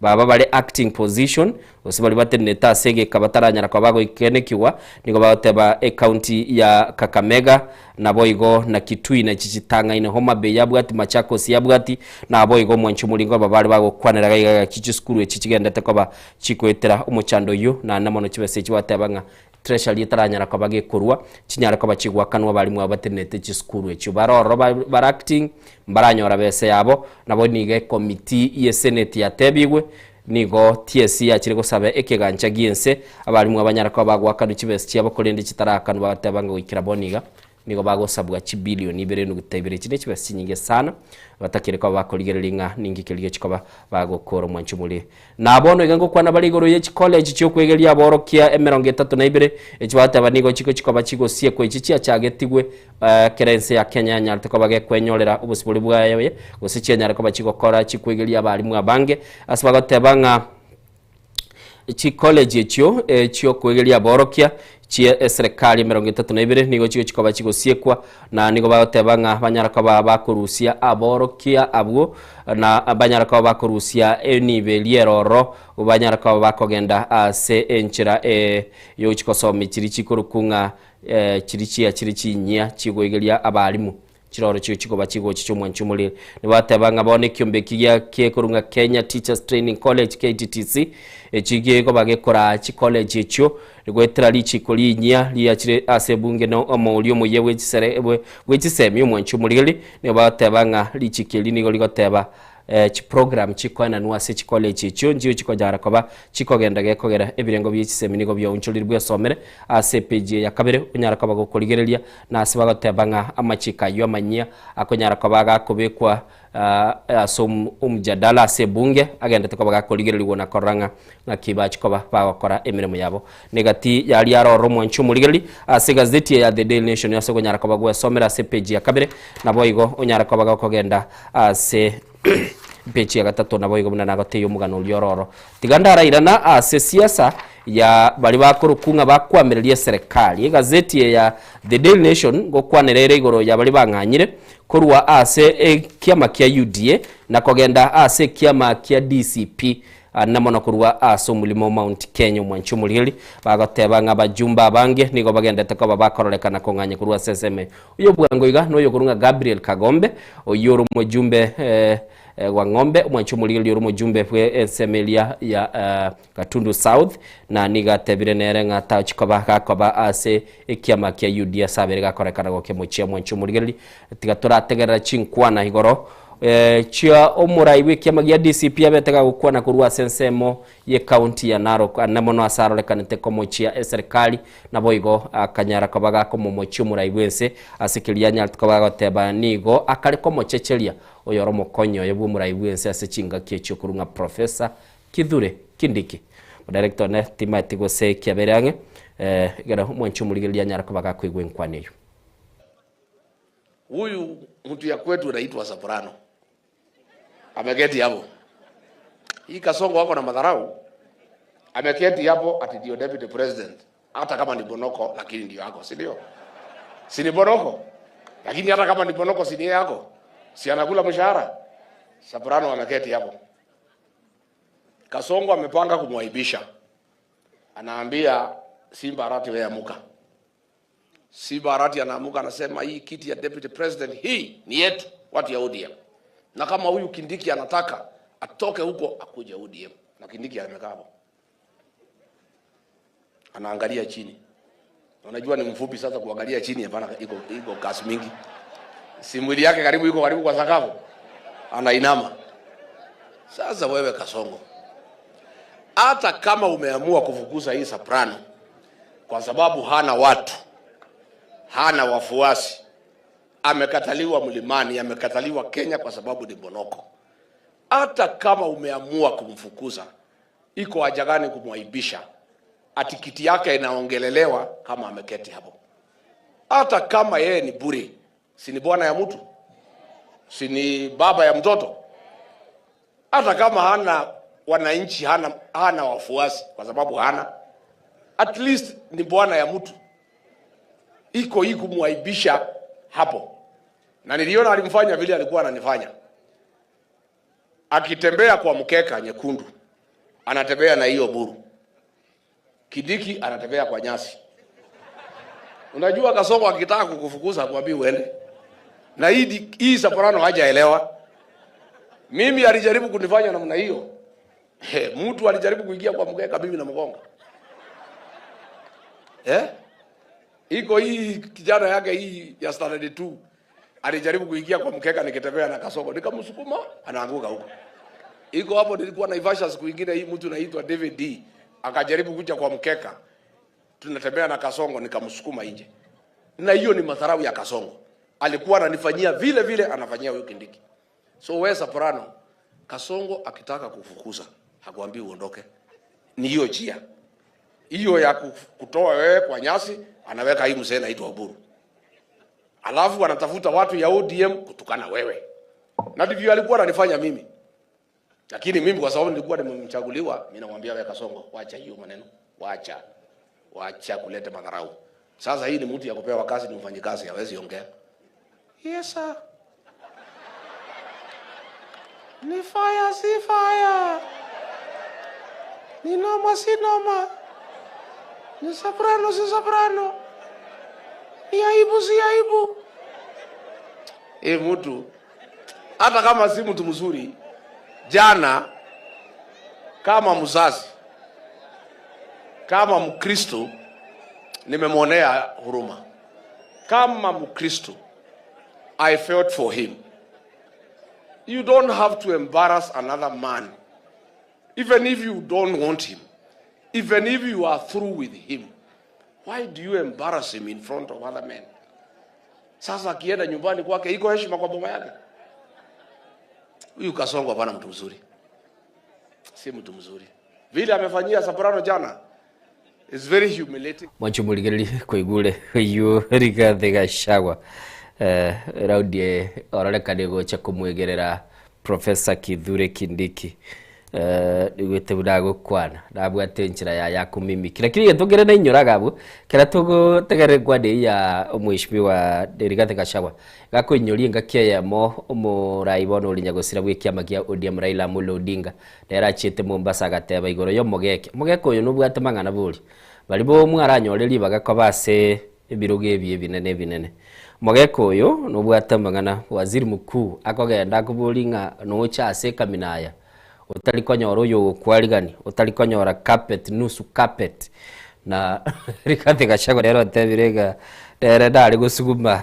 B: baba bare acting position Gose baria batenenete ase egeka bataranyara koba bagoikenekigwa, nigo bagoteba ecounty ya Kakamega, naboigo na Kitui na chichitang'aine Homa Bay yabwati, Machakos yabwati, naboigo omwanchi omoringo aba bare bagokwanera gaiga gaki chisukuru echi chigendete koba chikoetera omochando oyio naende mono chibesa echi bateba ng'a Treasury etaranyara koba gekorwa chinyare koba chigoakanwa abarimu abo batenenete chisukuru echio bare ororo bare acting mbaranyora besa yabo nabo nigo ecommittee ye senate yatebigwe Nigo TSC yachire gosaba ekegancha gi'ense, abarimu abanyare koba bagoakanwa chibesa chiabo korende chitaraakanwa bagateba ng'a goikera bono iga nigo bagosabwa chibilioni ibere nuguta ibere. Echi nechibesa chinyinge sana batakire koba bakorigereria ng'a ninki keria gechikoba bagokora omwancho more. Na bono iga ngokwana bare igoro ye chicollege chiokwegeria aborokia 32 echi bagoteba nigo chigochi koba chigosiekwa echi chiachagetigwe Ekero ense ya Kenya yanyarete koba gekwenyorera obosibore bwaye, gose chianyare koba chigokora chikwegeria abalimu abange, ase bagoteba ng'a chicollege echio chiokwegeria aborokia chie eserekari 32 nigo chigochi koba chigosiekwa, na nigo bagoteba ng'a banyare koba bakorusia aborokia abwo na banyare koba bakorusia enibo eria ere ororo, banyare koba bakogenda ase enchera yogochi kosomia chiria chikorokwa ng'a Chiria chiachire chinyia chigoigeria abalimu, chiroro chio chikoba chigochicha omwanchi omoriri. Nibateba ng'a bono ekiombe eki gia kekorwa ng'a Kenya Teachers Training College, KTTC, eki gekoba gekoraa chicollege echio goetera richiko rinyia riachire ase ebunge na omouri omoyia bwe chisere bwe chisemi omwanchi omoriri. Nigo bagoteba ng'a richiko eri nigo rigoteba Chiprogramu chikoenanwa ase chicollege echio nchio chikonyara koba chikogenda gekogera ebirengo bie chisemi nigo biaonchorire bwesomere ase epeji eye ya kabere onyare koba gokorigereria na ase bagoteba ng'a amachiko ayio amanyia akonyara koba agakobekwa ase omjadala ase ebunge agendete koba gakorigererigwa na korora ng'a ng'aki bachi koba bagokora emeremo yabo. Negati yaria aroro omwanchi omorigereri ase egazeti eye ya The Daily Nation ase okonyara koba gwesomera ase epeji ya kabere naboigo onyare koba gokogenda Ase epeji ya gatato naboigo buna nagotebia omogano oria ororo. Tiga ndarairana ase siasa ya baria bakorokwa ng'a bakwamireria eserekari. Egazeti eye ya The Daily Nation ngokwanera ere igoro ya baria bang'anyire korwa ase ekiama kia UDA na kogenda ase ekiama kia DCP na mono korwa ase omorimo o Mount Kenya omwanchi omoriri bagoteba ng'a abajumbe abange nigo bagendete koba bakororekana kong'anya korwa ase ensemo eye. Oyo bwango iga noyo okorwa ng'a Gabriel Kagombe, oyio ore omojumbe bwa Ng'ombe, omwanchi omorigereria ore omojumbe bwe ensemo eria ya Gatundu South, na nigo atebire nere ng'a tachi koba gakoba ase ekiama kia UDA ase abere gakorekana gokemochia omwanchi omorigereria. Tiga torategerera chinkwana igoro chia omorai bw'ekiama gia DCP abete gagokwana korwa ase ensemo y'ecounty ya Narok ande mono ase arorekanete komochia eserikali Naboigo akanyara koba gakomomochia omorai bw'ense ase keria anyarete koba agoteba nigo akare komochecheria oyore omokonyi oye bw'omorai bw'ense ase chingaki echio korwa ng'a Professor Kithure Kindiki. Modirector one timaeti gose kiabere ang'e ekero omwanchi omorigereria anyare koba gakoigwa enkwana eyio.
J: Huyu mtu ya kwetu anaitwa Soprano. Ameketi hapo. Hii Kasongo wako na madharau. Ameketi hapo ati ndio deputy president. Hata kama ni Bonoko lakini ndio yako, si ndio? Si ni Bonoko? Lakini hata kama ni Bonoko si ni yako. Si anakula mshahara? Soprano ameketi hapo. Kasongo amepanga kumwaibisha. Anaambia Simba Arati wewe amuka. Simba Arati anaamuka anasema hii kiti ya deputy president hii ni yetu watu ya ODM, na kama huyu Kindiki anataka atoke huko akuje ODM, na Kindiki amekaa hapo anaangalia chini. Unajua ni mfupi sasa, kuangalia chini hapana, iko iko kasi mingi, si mwili yake karibu iko karibu kwa sakafu, anainama. Sasa wewe Kasongo, hata kama umeamua kufukuza hii Soprano kwa sababu hana watu, hana wafuasi, amekataliwa mlimani, amekataliwa Kenya kwa sababu ni bonoko. Hata kama umeamua kumfukuza, iko haja gani kumwaibisha? Ati kiti yake inaongelelewa kama ameketi hapo. Hata kama yeye ni bure, si ni bwana ya mtu, si ni baba ya mtoto? Hata kama hana wananchi, hana, hana wafuasi kwa sababu hana, at least ni bwana ya mtu. Iko hii kumwaibisha hapo, na niliona alimfanya vile alikuwa ananifanya, akitembea kwa mkeka nyekundu, anatembea na hiyo buru. Kindiki anatembea kwa nyasi. Unajua Kasongo akitaka kukufukuza akwambie uende. Na hii hii Soprano hajaelewa. Mimi alijaribu kunifanya namna hiyo. He, mtu alijaribu kuingia kwa mkeka mimi namgonga. Eh? Iko hii kijana yake hii ya standard 2 alijaribu kuingia kwa mkeka nikitembea na Kasongo nikamsukuma anaanguka huko. Iko hapo nilikuwa Naivasha siku ingine hii mtu naitwa David D akajaribu kuja kwa mkeka tunatembea na Kasongo nikamsukuma nje. Na hiyo ni madharau ya Kasongo. Alikuwa ananifanyia vile vile anafanyia huyu Kindiki. So wewe Soprano, Kasongo akitaka kufukuza hakuambii uondoke. Ni hiyo njia. Hiyo ya kutoa wewe kwa nyasi anaweka hii mzee anaitwa Oburu. Alafu anatafuta watu ya ODM kutukana wewe. Na ndivyo alikuwa ananifanya mimi. Lakini mimi kwa sababu nilikuwa nimemchaguliwa, mimi namwambia wewe Kasongo, wacha hiyo maneno, wacha. Wacha kuleta madharau. Sasa hii ni mtu ya kupewa kazi, ni mfanyikazi, hawezi ongea. Yes sir. Ni fire si fire. Ni noma si noma. Ni soprano si soprano. Ni aibu si aibu. Eh, mtu hata kama si mtu mzuri, jana kama mzazi, kama Mkristo nimemwonea huruma. Kama Mkristo, I felt for him. You don't have to embarrass another man, even if you don't want him, even if you are through with him. Why do you embarrass him in front of other men? Sasa akienda nyumbani kwake, iko heshima kwa boma yake? Huyu Kasongo hapana mtu mzuri, si mtu mzuri. Vile amefanyia Soprano jana is very humiliating.
H: Mwancho murigereri kwaigure uyu Rigathi Gachagua eh, raundi ororekane gocha kumwegerera Professor Kithure Kindiki eh, niguĩte ndagũkwana ndabwate njĩra ya ya kũmimiki lakini gĩtũngĩre na inyũraga abu kĩrĩa tũgũtegerere ngwandĩ ya mũheshimiwa Rigathi Gachagua gakũinyũria ngakĩeyemo mũrai bono ũrinya gũcira gwĩ kĩama kĩa ODM Raila Amolo Odinga nerachĩte Mombasa agateba igũrũ yo mũgeke mũgeke ũyũ nĩbwate mang'ana bori bari bomwe aranyoreria bagakoba ase ebirogo ebi ebinene ebinene mogeka oyo nobwate amang'ana waziri mkuu akogenda akobori ng'a nocha ase ekaminaya otari konyora oyo ogokwarigani otari konyora carpet nusu carpet na Rigathi Gachagua nere otebire ng'a nere nare gosuguma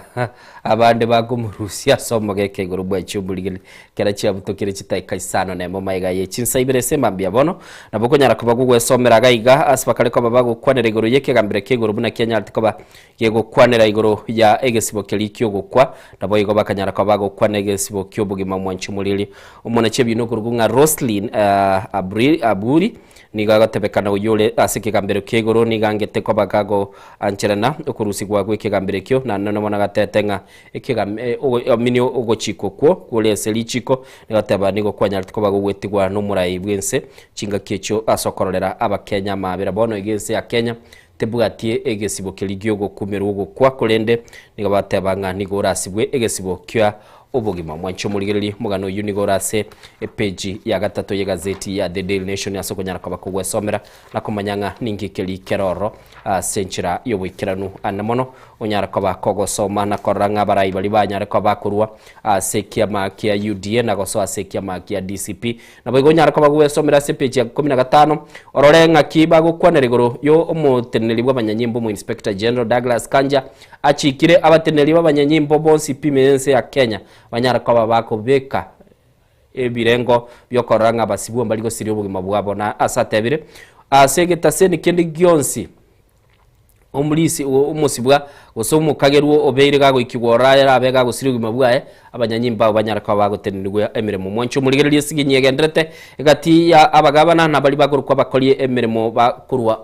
H: abande bakomorusia ase omogeka igoro bwa chiomorigeri kera chiabutokire chitaika isano na emo maiga ye chinsa ibere ase mambia bono nabo okonyara koba gogwesomera iga iga ase bakare koba bagokwanera igoro ya ekegambero kia igoro buna kianyarete koba gegokwanera igoro ya egesibo keria kia ogokwa nabo igo bakanyara koba bagokwana egesibo kia obogima mwanchi omoriri omonachi ebina okorokwa ng'a Roslyn uh, Abri, Aburi nigo agotebekana oyio ore ase ekegambero kia igoro nigo angete koba kagoancherana okorusigwa gwa ekegambero ekio naende bono agatete ng'a ekegam eh, ogo amini ogochikwa okwo kore ase richiko nigo nigo kwanyarete koba gogwetigwa nomorai bwense chingaki echio ase okororera abakenya amabera. Bono iga ense ya Kenya tebwatie egesibo keria giogokumerwa ogokwa korende nigo bateba ng'a nigo orasibwe egesibo kia obogima. Mwanche omorigererie omogano oyio nigo ore ase epeji ya gatato y'egazeti ya The Daily Nation ase okonyara koba kogwesomera na komanya ng'a ninki keria kere ororo ase enchera y'oboikeranu ande mono onyare koba kogosoma na korora ng'a abarai baria banyare koba bakorwa ase ekiama kia UDA na gosoa ase ekiama kia DCP. Naboigo onyare koba gwesomera ase epeji ya ikomi na gatano orore ng'aki bagokwanera igoro yo omoteneneri bw'abanyanyimbo omo-inspector general Douglas Kanja achikire abateneneri b'abanyanyimbo bonsi pi ime y'ense ya Kenya banyare koba bakobeka ebirengo bi'okorora ng'a abasibwa mbari gosiria obogima bwabo na ase atebire ase egetaseni kende gionsi Omorisia omosibwa, gose omokagerwa obeire gagoikigwa ororo arabe gagosiria obogima bwaye, abanyanyimbo abo banyare koba bagotenenigwa emeremo. Mwanche omorigererie esigenyi egendererete egati ya abagabana na baria bakorokwa abakorie emeremo bakorwa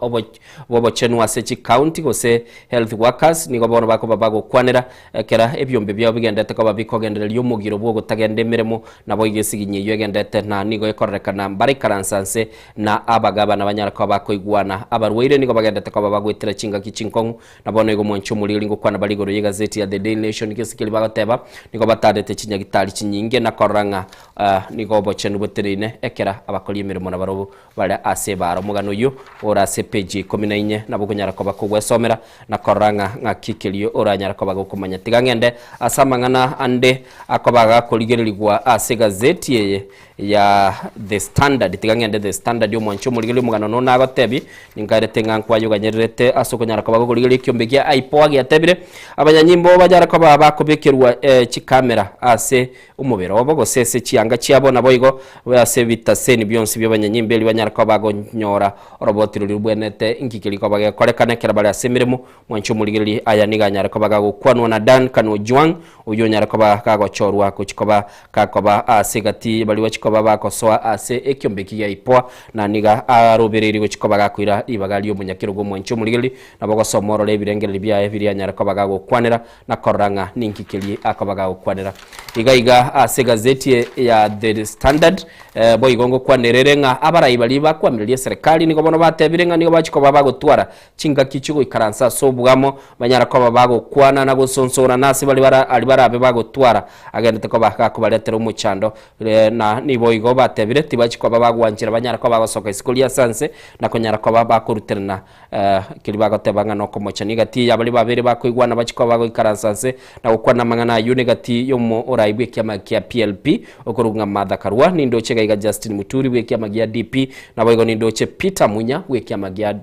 H: obochenu ase chicounty gose health workers nigo bono bakoba bagokwanera ekera ebiombe biabo bigenderete koba bikogendereria omogiro bw'ogotagenda emeremo naboigo esigenyi eyio egenderete na nigo ekororekana mbaraikaransa nse Na abagabana banyare koba bakoigwana. Abarwaire nigo bagendete koba bagoetera chingaki chinkong'u, na bono igo mwanche omoriri ngokwana bare igoro y'egazeti ya The Daily Nation gese keria bagoteba, nigo batandete chinyagitari chinyinge na korora ng'a nigo obochenu boteneine ekera abakori emeremo nabarobwo bare ase ebaara. Omogano oyio ore ase epeji ya ikomi na inye nabo okonyara koba kogwesomera na korora ng'a ng'aki keria oranyare koba gokomanya. Tiga ng'ende ase amang'ana ande akoba gakorigererigwa ase egazeti eye ya The Standard, tiga ng'ende The Standard omwanche omorigereria omogano ono nagotebie, ninkaerete ng'a nkwayoganyererete ase okonyara koba gokorigereria ekiombe gia IPOA giatebire, abanyanyimbo banyare koba bakobekerwa chikamera ase omobere obo gose ase chianga chiabo naboigo ase ebitaseni bionsi bi'abanyanyimbo erio banyare koba bagonyora oroboti roria robwenerete inki keria koba gekorekana ekero bare ase emeremo. Mwanche omorigereria aya nigo anyare koba gagokwanwa na Duncan Ojwang oyio onyare koba gagochorwa gochia koba Gakoba ase egati baria bachia koba bagosoa ase ekiombe eki gia IPOA, na nigo arobereirie gochia koba gakoira ribaga ri'omonyakerogo omwanchi omorigereria, nabo gosoma orore ebirengererio biaye biria anyare koba gagokwanera na korora ng'a ninki keria akoba gagokwanera. Iga iga ase egazeti ya The Standard boigo ngokwanerere ng'a abarai baria bakwamireria eserekari nigo bono batebire ng'a nigo bachia koba bagotwara Chingaki chi'ogoikaransa ase obwamo banyare koba bagokwana na gosonsorana ase baria bara aria barabe bagotwara, agenderete koba gakobaretera omochando. Na niboigo batebire, tibachi koba bagwanchera banyare koba bagosoka isiko ri'asanse, na konyara koba bakoruterana keria bagoteba ng'a nokomochania egati y'abaria babere bakoigwana bachie koba bagoikaransa nse na gokwana amang'ana ayio negati y'omorai bw'ekiama kia PLP okorokwa ng'a Martha Karua, nindoche iga iga Justin Muturi bw'ekiama gia DP, naboigo nindoche Peter Munya bw'ekiama gia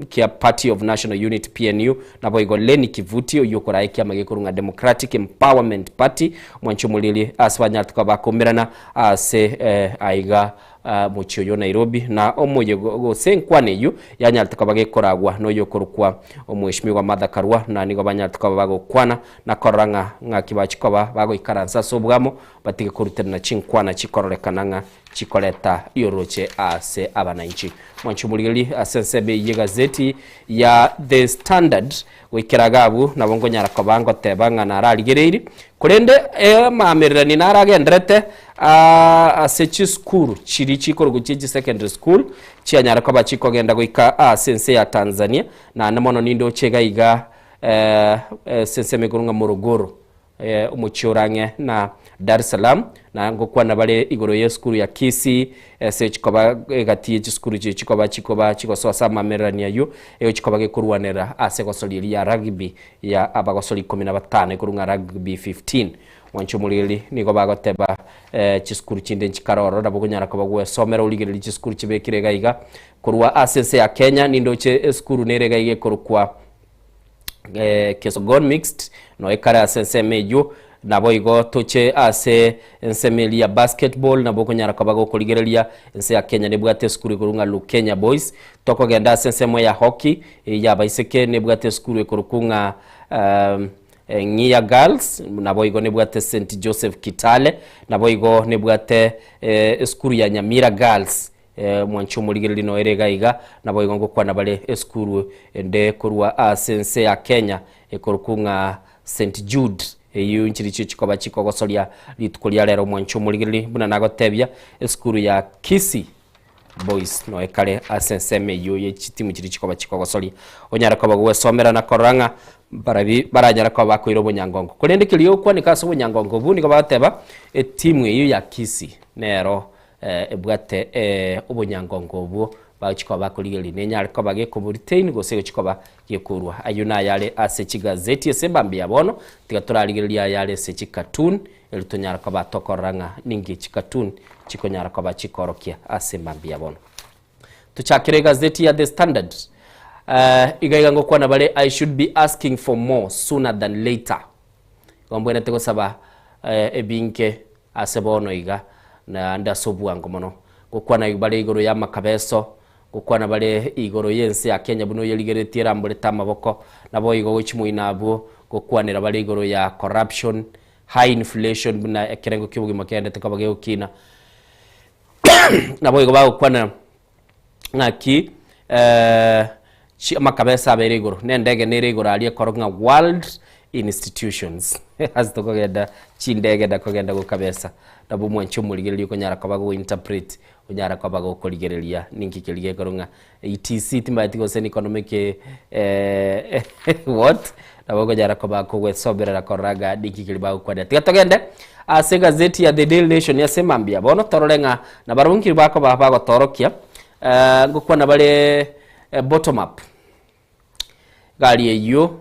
H: kia Party of National Unity PNU, naboigo Lenny Kivuti oyio okoraa ekiama gekorwa ng'a Democratic Empowerment Party, mwanche omoriri ase banyarete koba bakoumerana ase aiga mochie oyo Nairobi, na omoyega gose enkwana eyio yanyarete koba gekoragwa noyo okorokwa Omweshimiwa Martha Karua, na nigo banyarete koba bagokwana na korora ng'a ng'aki bachia koba bagoikaransa ase obwamo, batige koruterana chinkwana chikororekana ng'a chikoreta rioroche ase abananchi. Mwanche omorigererie ase ensemo eyio y'egazeti ya The Standard goikera iga abwo nabo nkonyara koba ngoteba ng'a nararigereirie, korende amaamererani naragenderete ase chisukuru chiria chikorokwa chie chisecondary school chianyare koba chikogenda goika ase ense ya Tanzania, naende mono nindoche iga iga ase ensemo ekorwa ng'a Morogoro. Omochie ore ang'e na Dar es Salaam, na ngokwana bare igoro y'esukuru ya Kisii ase chikoba egati ye chisukuru chiri chikoba chikoba chigosoa ase amamererani ayio egochi koba gekorwanera ase egosori eria ya rugby ya abagosori ikomi na batano ekorwa ng'a rugby 15. Mwanche omorigereria nigo bagoteba chisukuru chinde nchikare ororo nabo okonyara koba gwesomera origererie chisukuru chibekire iga iga korwa ase ense ya Kenya nindoche esukuru nere iga iga ekorokwa Kesogon Mixed, noe kare ase ensemo eyio, naboigo toche ase ensemo eria ya basketball nabo okonyara koba gokorigereria ense ya Kenya nebwate esukuru ekorokwa ng'a Lukenya Boys, tokogenda ase ensemo ya hockey eyio ya abaiseke nebwate esukuru ekorokwa ng'a Ng'iya Girls, naboigo nebwate St Joseph Kitale, naboigo nebwate esukuru ya Nyamira Girls. Mwanche omorigereria noere iga iga, naboigo ngokwana bare esukuru ende korwa ase ense ya Kenya ekorokwa ng'a St Jude, eyio nchirichio chikoba chikogosoria rituko ria rero. Mwanche omorigereria buna nagotebia, esukuru ya Kisii Boys noe kare ase ensemo eyio ye chitimu chiria chikoba chikogosoria. Onyare koba gwesomera na korora ng'a. Mbarabi baranyare koba bakoira obonyangongo. Korende keria ogokwaneka ase obonyangongo obwo nigo bagoteba etimu eyio ya Kisii nero ebwate obonyangongo obwo bagochia koba bakorigereria nenyare koba gekobo retain gose egochia koba gekorwa. Ayio nayare ase chigazeti ase embambe ya bono, tiga torarigererie ayare ase chicartoon erio tonyare koba tokorora ng'a ninki chicartoon chikonyara koba chikorokia ase embambe ya bono. Tochakere egazeti ya The Standard. Iga iga ngokwana bare I should be asking for more sooner than later. Igo mbwenerete gosaba ebinge ase bono iga naende ase obwango mono. Ngokwana bare igoro ya amakabeso, ngokwana bare igoro y'ense ya Kenya buna oyerigeretie eramborete amaboko, naboigo gochia moino abwo ngokwanera bare igoro ya corruption, high inflation buna ekerengo ki'obogima kegenderete koba gegokina. Naboigo bagokwana ng'aki amakabesa abeire igoro, na endege nere igoro aria ekoro ng'a world institutions ase tokogenda chindege na kogenda gokabesa. Nabo omwanchi omorigereria okonyara koba go interpret, onyara koba gokorigereria ninki keria gekorwa ng'a ETC timanyeti gose ni economic what, nabo okonyara koba kogwesomerera korora ng'a ninki keria bagokwanera. Tiga togende ase egazeti ya The Daily Nation ase mambia bono torore ng'a nabarabwo nki bakoba bagotorokia ngokwana bare bottom up. Egari eyio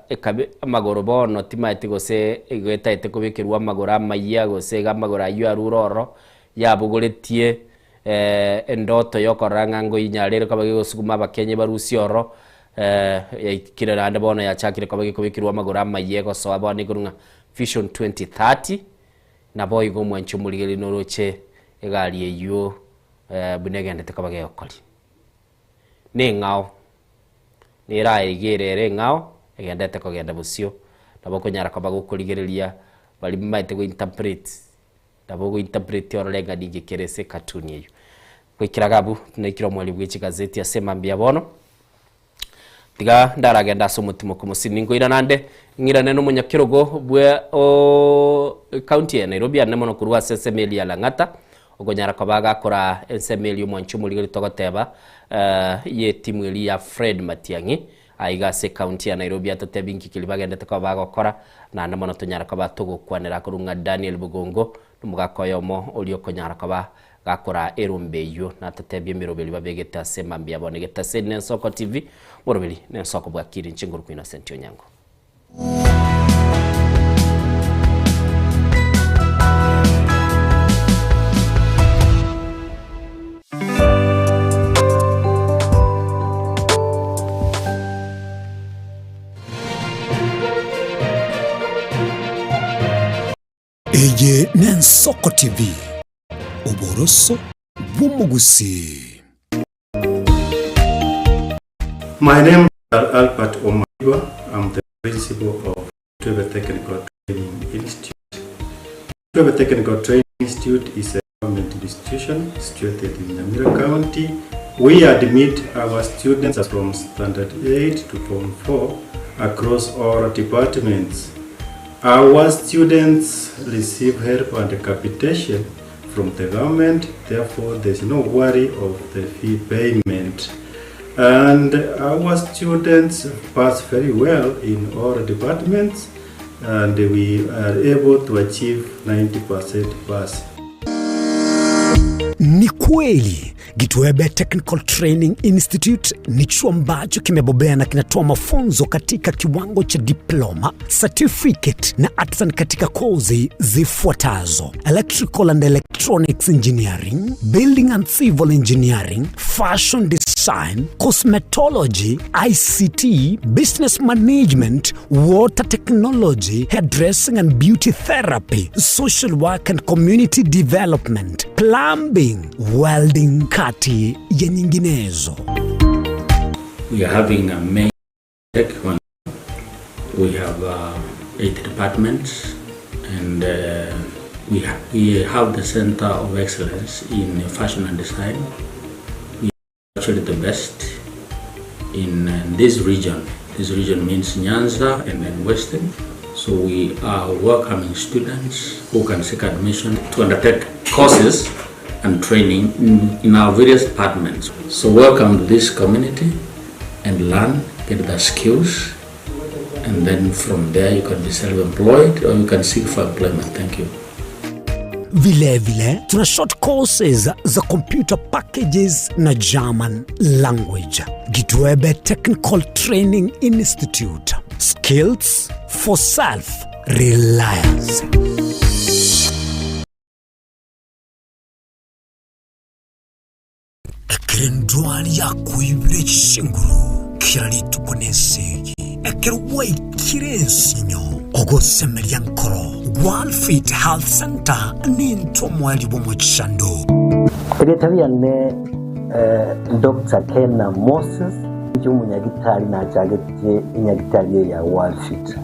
H: ekabe amagoro bono timanyeti gose igo etaete kobekerwa amagoro amayia gose iga amagoro ayio arure ororo yabogoretie endoto yokorora ng'a ngoinyarere koba gegosuguma abakenya barusie ororo yaikire naende bono yachakire koba gekobekerwa amagoro amayia egosoa bono ekorwa ng'a Vision 2030, naboigo omwanchi omorigereria noroche egari eyio buna egendete koba gegokoria. Neng'ao, nerae iga ere ere eng'ao, egendete kogenda bosio, nabo okonyara koba gokorigereria baria bamaete go interpret, nabo ogo interpret orore ng'a ninki kere ase ecartoon eyio. Goikera iga abwo, naikire omoerio bwe chigazeti ase mambia bono, tiga ndaragende ase omotimoko omosini. Ninkoirana ande, ng'irane na omonyakerogo bwe ooo ecounty ya Nairobi ande mono korwa ase ensemo eria ya Lang'ata, okonyara koba agakora ensemo eria omwanchi omorigeri togoteba y'etimu eria ya Fred Matiang'i, aiga ase ecounty ya Nairobi atotebi inki keria bagendete koba bagokora, naende mono tonyare koba togokwanera korwa ng'a Daniel Bogongo nomogaka oyomo oria okonyara koba gakora erombe eyio, natotebie emeroberi babegete ase mambia bono egetaseni na Ensoko TV, moroberi na Ensoko bwakire inche ngorokwa Innocent Onyango.
O: Eye n'Ensoko TV, oboroso bw'omogusii.
Q: My name is Albert Omariba. I'm the principal of Twebe Technical Training Institute. Twebe Technical Training Institute is a government institution situated in Nyamira County. We admit our students from Standard 8 to Form 4 across all departments. Our students receive help and capitation from the government, therefore there's no worry of the fee payment. And our students pass very well in all departments and we are able to achieve 90% pass.
O: Ni kweli Gitwebe Technical Training Institute ni chuo ambacho kimebobea na kinatoa mafunzo katika kiwango cha diploma, certificate na artisan katika kozi zifuatazo: Electrical and Electronics Engineering, Building and Civil Engineering, Fashion Design, Cosmetology, ICT, Business Management, Water Technology, Hairdressing and Beauty Therapy, Social Work and Community Development, Plumbing, Welding kati ya nyinginezo.
R: We are having a main tech one. We have 8 departments and we have the Center of Excellence in Fashion and Design. We are actually the best in this region. This region means Nyanza and then Western. So we are welcoming students who can seek admission to undertake courses and training in our various departments. So welcome to this community and learn. get the skills and then from there you can be self-employed or you can seek for employment. Thank you.
O: Vilevile tuna short courses za computer packages na German language. Gitwebe Technical Training Institute. Skills for self reliance. Ekero endwari yakoibire chinguru kera rituko nesegi, ekero gwaikire ensinyo, ogosemeria nkoro, Worldfit Health Center nintwe omoerio bw'omochando.
S: Erieta riane Doctor Kena Moses, inche omonyagitari nachagete enyagitari eye ya Worldfit.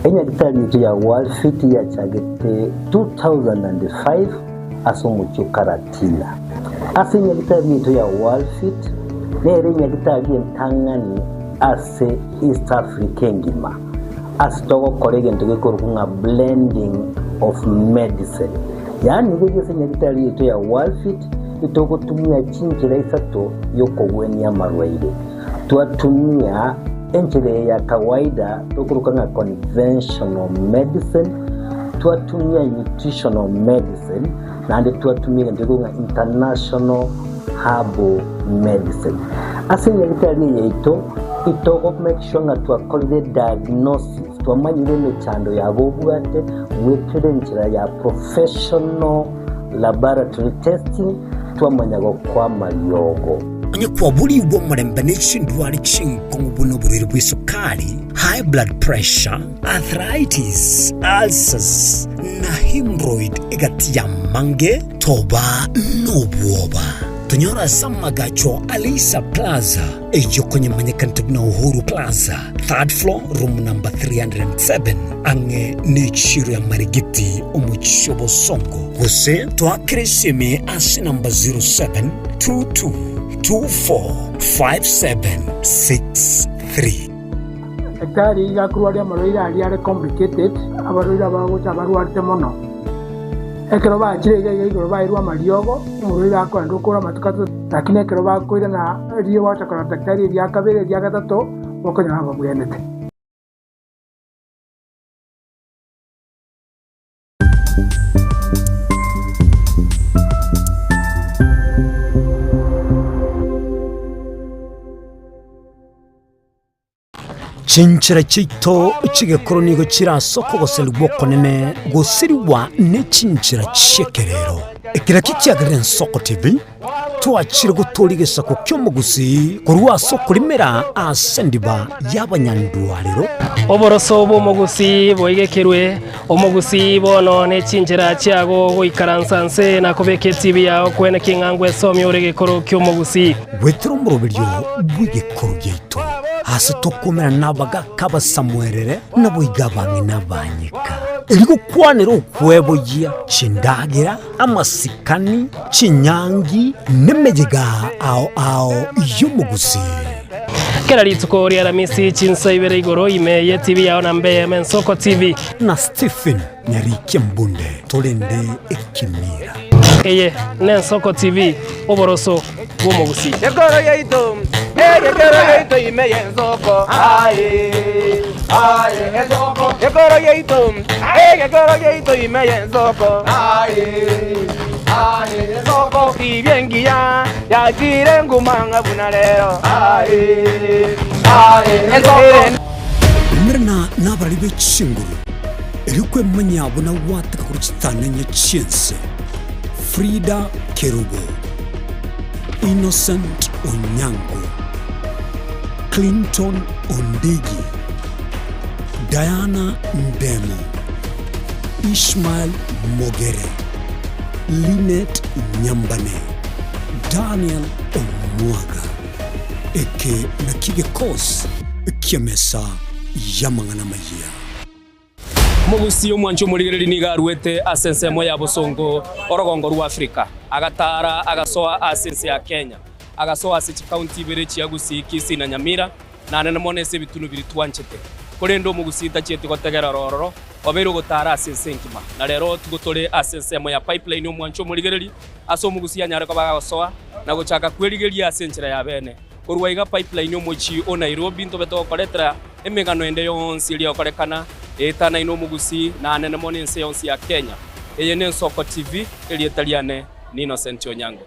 S: Enyagitari yaito ya Worldfit yachagete 2005 ase omochie o Karatina. Ase enyagitari yaito ya Worldfit nere enyagitari entang'ani ase East Africa engima ase togokora egento gekorokwa ng'a blending of medicine. Yaani riria ase enyagitari yaito ya Worldfit itogotumia chinchera isato yokogwenia amarwaire. Twatumia enchera eye ya kawaida tokoroka ng'a conventional medicine, twatumia nutritional medicine, naende twatumia egento gekorokwa ng'a international herbal medicine. Ase enyagitari eye yaito, itogo make sure ng'a twakorire diagnosis, twamanyire emechando yabo obwate goetera enchera ya professional laboratory testing, twamanya gokoa amariogo.
O: Onye kwaborigwe omorembe ne chindwari chinkong'u buna oborwaire bw'esukari, high blood pressure, arthritis, ulcers, na hemorrhoid egati y'amange, toba nobwoba. Tonyore ase amagacho a Leisa Plaza, eyio konyemanyekanete buna Uhuru Plaza, third floor, room number 307, ang'e n'echiro ya Marigiti, omochie o Bosongo. Gose toakere esimi ase namba 0722245763.
L: Daktari iga akorwaria amarwaire aria are complicated, abarwaire abagocha abarwarete mono. Ekero bachire iga iga igoro bairwe amariogo, omorwaire akoenda okore amatuko atato, lakini ekero bakoirana riria gwacha korora daktari eria kabere eria gatato, bokonyora babwenete.
O: Chinchera chiaito chi'egekoro nigo chire ase okogoserigwa okonene gosirigwa ne chinchera chi'ekerero. Ekero ekio kiagerire Ensoko TV, twachire gotooria egesaku ki'omogusii korwa ase okorimera ase endiba y'abanyandwarero.
I: Oboroso bw'omogusii boigekerwe, omogusii bono ne chinchera chiago goikaransa nse na kobeka etibi yao kwene king'a ngwesomia ore egekoro ki'omogusii.
O: Goetera omoroberio bw'egekoro giaito, aase tokomerana nabagaaka abasamuerere, naboigo abang'ina abanyeka, erio gokwanera okweboyia chindagera, amasikani, chinyangi, nemeyega ao ao y'omogusii.
I: Kera rituko ria Aramisi chinsa ibere igoro ime ye TV yao na mbe Ensoko TV.
O: Na Stephen Nyarikia Mbunde torende ekemira.
I: Eye n'Ensoko TV, oboroso bw'omogusii.
U: Ekoro yaito, egekero yaito ime y'ensoko, aye, aye, ensoko. Ekoro yaito, egekero yaito ime y'ensoko, aye, aye, ensoko. Tibia engiya yachire nguma ng'a buna rero, aye, aye, ensoko.
O: Umerana nabarari be chinguru, erio kwemanyia buna gwataka korwa chitananya chi'ense. Frida Kerubo, Innocent Onyango, Clinton Ondigi, Diana Ndemo, Ishmael Mogere, Linet Nyambane, Daniel Omwaga. Eke nakio gekosi ki'emesa y'amang'ana amayia.
B: Omogusii omwancha omorigereria nigo aruete ase ensemo ya bosongo orogongo rwa Afrika, agataara agasoa ase ense ya Kenya, agasoa ase chikaunti ibere chia Gusii, Kisii na Nyamira, na nene mono ase ebitunu biria twanchete. Korende omogusii tachieti gotegera ororo, obeire ogotaara ase ense engima. Na rero tigo tore ase ensemo ya Pipeline omwancha omorigereria, ase omogusii anyare koba agosoa na gochaka kwerigeria ase enchera ya bene. Korwa iga Pipeline omochie o Nairobi ntobe togokoretera emegano ende yonsi eria egokorekana etanaine omogusii na anene mono ense yonsi ya Kenya. Eye n'Ensoko TV, erieta riane ni Innocent Onyango.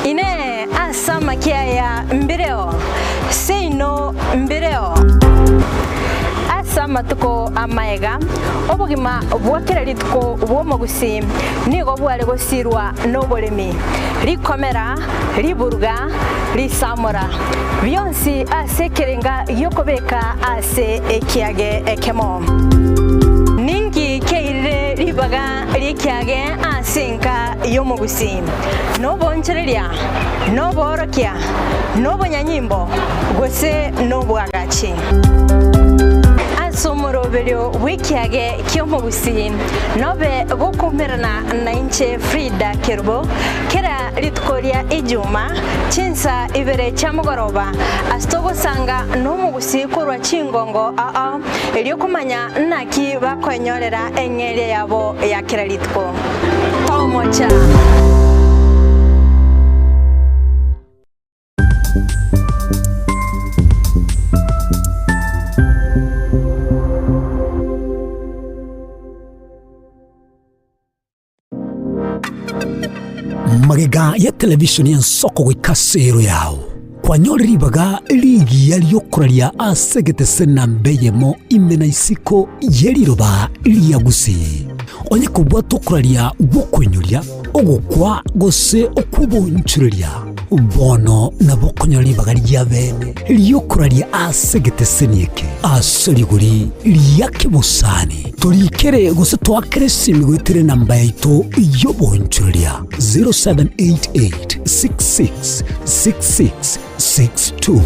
V: Inee! Ase amakia aya mbireo? Seino mbireo. Ase amatuko amaega, obogima bwa kera rituko bw'omogusii nigo bware gosirwa noboremi, rikomera, riburuga, risamora, bionsi ase ekerenga gi'okobeka ase ekiage ekemo. Ninki kiairire ribaga ri'ekiage ase enka y'omogusii? Nobonchoreria, noboorokia, nobonyanyimbo, gose nobwagachi. Ase omoroberio bw'ekiage ki'omogusii nobe gokoumerana nainche Frida Kerubo kera rituko ria Ijuma chinsa ibere chia mogoroba ase togosanga nomogusii korwa chingongo ao erio komanya naki bakoenyorera eng'eria yabo ya kera rituko. Tomocha.
O: Magega ya televisheni y'ensoko goika ase ero yao, kwanyore ribaga rigiya ri'okoraria ase egetese namba eyemo ime na isiko ye riroba ria Gusii. Onye kobwate okoraria gw'okoinyoria, ogokwa gose okw'obonchoreria, bono nabo okonyora ribaga ria bene ri'okoraria ase egeteseni eke ase rigori ria kebosani. Torikere gose toakere esimi goetera enamba yaito y'obonchoreria 0788 66 66 62.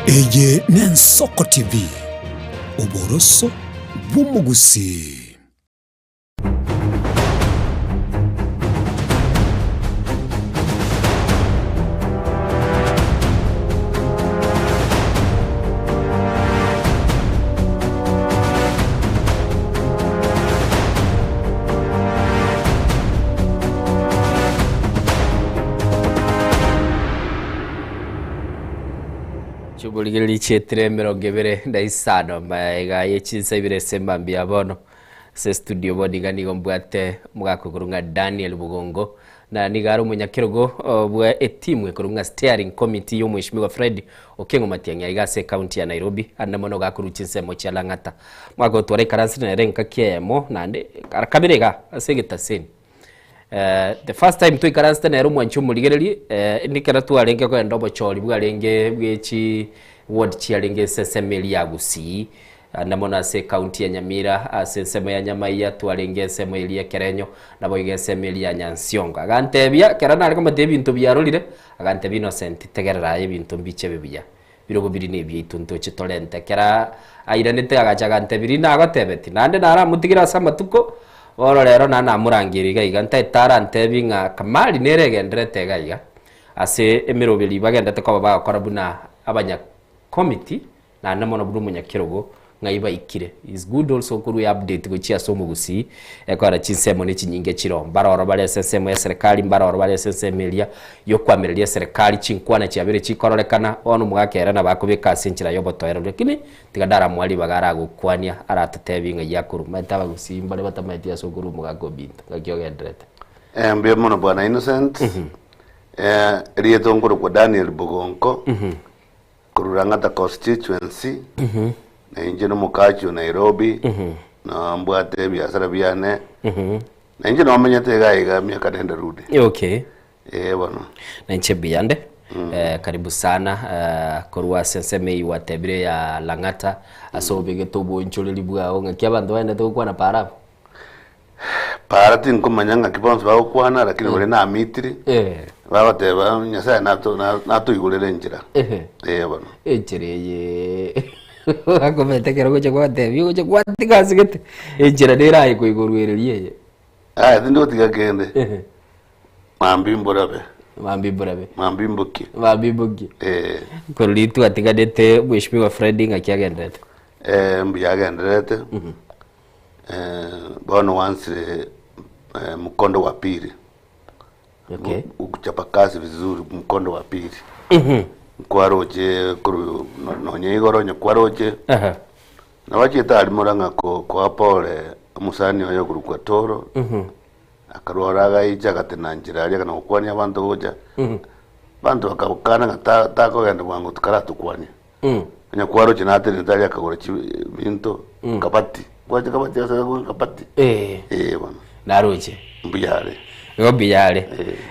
O: Eye n'Ensoko TV, oboroso bw'omogusii.
H: Chiborigereria chietire emerongo ebere na isano magega ye chinsa ibere ase mambia bono ase estudio bono iga nigo mbwate omogaka okorwa ng'a Daniel Bogongo na nigo are omonyakerogo bwa etimu ekorwa ng'a steering committee ya omweshimiwa Fred Okengo Matiang'i aiga ase ecounty ya Nairobi ande mono gakorwa chinsemo chia Lang'ata. Omogaka otware ikaransi nere engaki eyemo naende ara kabere iga ase egetaseni. The first time twaikaransete nere omwanchi omorigereria nekero twarenge kogenda obochori bwarenge bwe chi ward chiarenge ase ensemo eria ya Gusii, naende mono ase ecounty ya Nyamira, ase ensemo ya Nyamaiya twarenge ensemo eria ya Ekerenyo, naboigo ensemo eria ya Nyansiongo. Agantebia ekero nare komotebia ebinto biarorire, agantebia Innocent tegerera aye ebinto mbichebe buya, Birogo biria nebiaito ntoche torente. Ekero airanete agacha agantebia, Riria nagotebetie, naende naramotigere ase amatuko, bono rero naende namorangeria iga iga, ntaete arantebie ng'a Kamari nere egenderete iga iga, ase emeroberi bagenderete koba bagokora buna abanyakomiti, naende mono buna omonyakerogo, ng'ai baikire. Is good also korwa eupdate gochia ase omogusii, ekogera chinsemo ne chinyinge chiroo. Mbare oro bare ase ensemo ya eserekari, mbare oro bare ase ensemo eria yokoamereria eserekari, chinkwana chiabeire chikororekana, bono omogaka ere nabo akobeka ase enchera yobotoereru. Lakini tiga ndaramoa ribaga aragokwania, aratotebie ng'ai akorwa. Omanyete abagusii mbare batamaeti ase okorwa omogaka ominto, ng'aki ogenderete?
C: Mbuya mono bwana Innocent. Erieta nkorokwa Daniel Bogonko. Korwa Lang'ata constituency, na inche nomokachi o Nairobi, na mbwate ebiasara biane, na inche nomenyete iga iga emiaka nende rudi.
H: Okay.
C: Eh bono.
H: Na inche mbuyande. Eh, karibu sana eh, korwa ase ensemo eyio gwatebire ya Lang'ata ase obegete obonchoreri bwao ng'aki abanto baendete gokwana para abwo.
C: Para tinkomanya ng'aki bonsi bagokwana, lakini baria namitiri, bagoteba Nyasaye nato- na- natoigorere enchera. Ee bono.
H: Enchera eye akomenta ekero ogocha gwatebia ogocha gwatiga ase gete enchera nere aye koigorwereria eye.
C: Aya tindi gotiga kende. Mambia mborabe.
H: Mambia mborabe.
C: Mambia mbokie.
H: Mambia mbokie.
C: Eh.
H: Korwa rituko atiganete Mheshimiwa Fred ng'aki agenderete?
C: Eh, mbuya agendererete. Eh, bono wansire eh, mkondo wa pili.
H: Okay.
C: Ukuchapa kazi vizuri mkondo wa pili. Nkwaroche koru nonye igoro onye kwaroche.
H: Aha.
C: Nabachete aria Murang'a ko koa pole omosani oye okorokwa Toro. Akarwara agaicha agatena nchera aria akana gokwania abanto gocha. Abanto bakabokana ng'a ta takogenda bwango tikaratokwania. Onye kwaroche natenenete aria akagora chi binto kabati. Kwache kabati ase agwo kabati.
H: Eh.
C: Eh bono.
H: Naroche.
C: Mbuya are.
H: Igo mbuya are.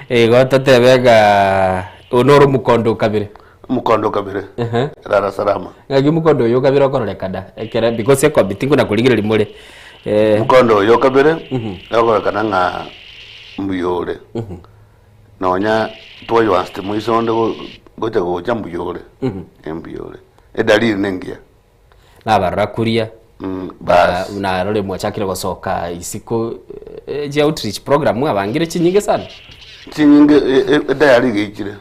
H: Igo totebe ng'a oyo noro omokondo okabere.
C: Omokondo okabere. Rara salama.
H: Ng'aki omokondo oyo okabere okororekana ekere because ekomiti nkona korigereria more. Eh.
C: Omokondo oyo okabere okorekana ng'a mbuya ore. Nonya twayoansete moiso onde gocha gocha mbuya ore. Mbuya ore. Edalili nengiya.
H: Nabarora kuria
C: Bas.
H: Narore mwachakire gosoka isiko eh, chi outreach program mwabangire chinyinge sana.
C: Chinyinge edayari igaichire.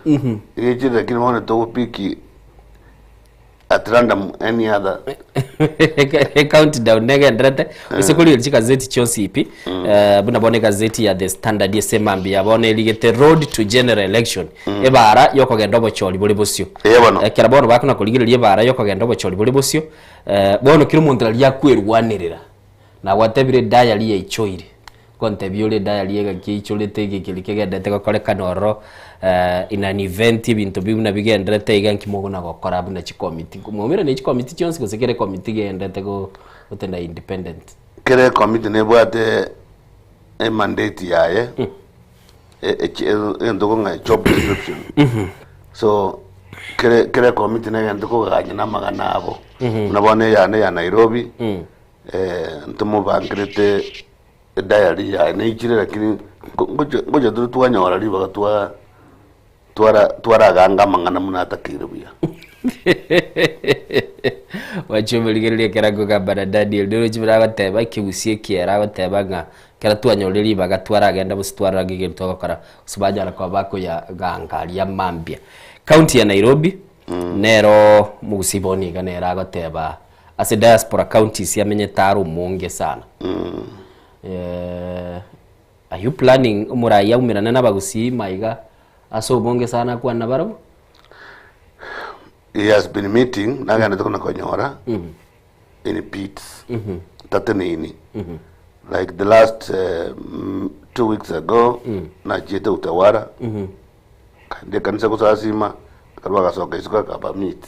C: Igaichire lakini bono togopiki at random any other.
H: Countdown negenderete ase korigereria chigazeti chionsi pi eh, buna bono egazeti ya The Standard ase mambia bono erigete road to general election ebara yokogenda obochori bore bosio Ekero bono bakona korigereria ebara yokogenda obochori bore bosio eh, bono kera omonto nari akwerwanerera nagwatebire ediary yaichoire Nkontebia ore ediary egaki eichorete ege keria kegenderete gokorekana ororo eh, in an event ebinto bi buna bigenderete iga nki mogona gokora buna chikomiti mwaumera ne chikomiti chionsi gose kera ekomiti gegenderete go gotenda independent?
C: Kera ekomiti nebwate emandate yaye egento kong'a job description so kere kera ekomiti negento koganya na amang'ana abo buna bono eyane ya Nairobi ntomobangerete ediary yaye neichire lakini ngocha ngocha tore twanyora ribaga twa twara twaraganga amang'ana buna atakeire buya.
H: Mwachia omorigereria ekero akogamba na Daniel, noroche buna agoteba ekegusia ekiera agoteba ng'a ekero twanyorire ribaga twaragenda gose twarora ng'a egento togokora gose banyara koba bakoyaganga aria mambia. County ya Nairobi, nero omogusii bono iga nere agoteba ase diaspora counties amenyete are omonge sana. Eh, are you planning omorai aumerane na abagusii maiga ase obonge sana akwane nabarabwo?
C: He has been meeting nagendete kona konyora in bits tateneini like the last 2 weeks ago nachiete Utawala kaende ekanisa gosasima akarwa agasoka isiko akaba meet.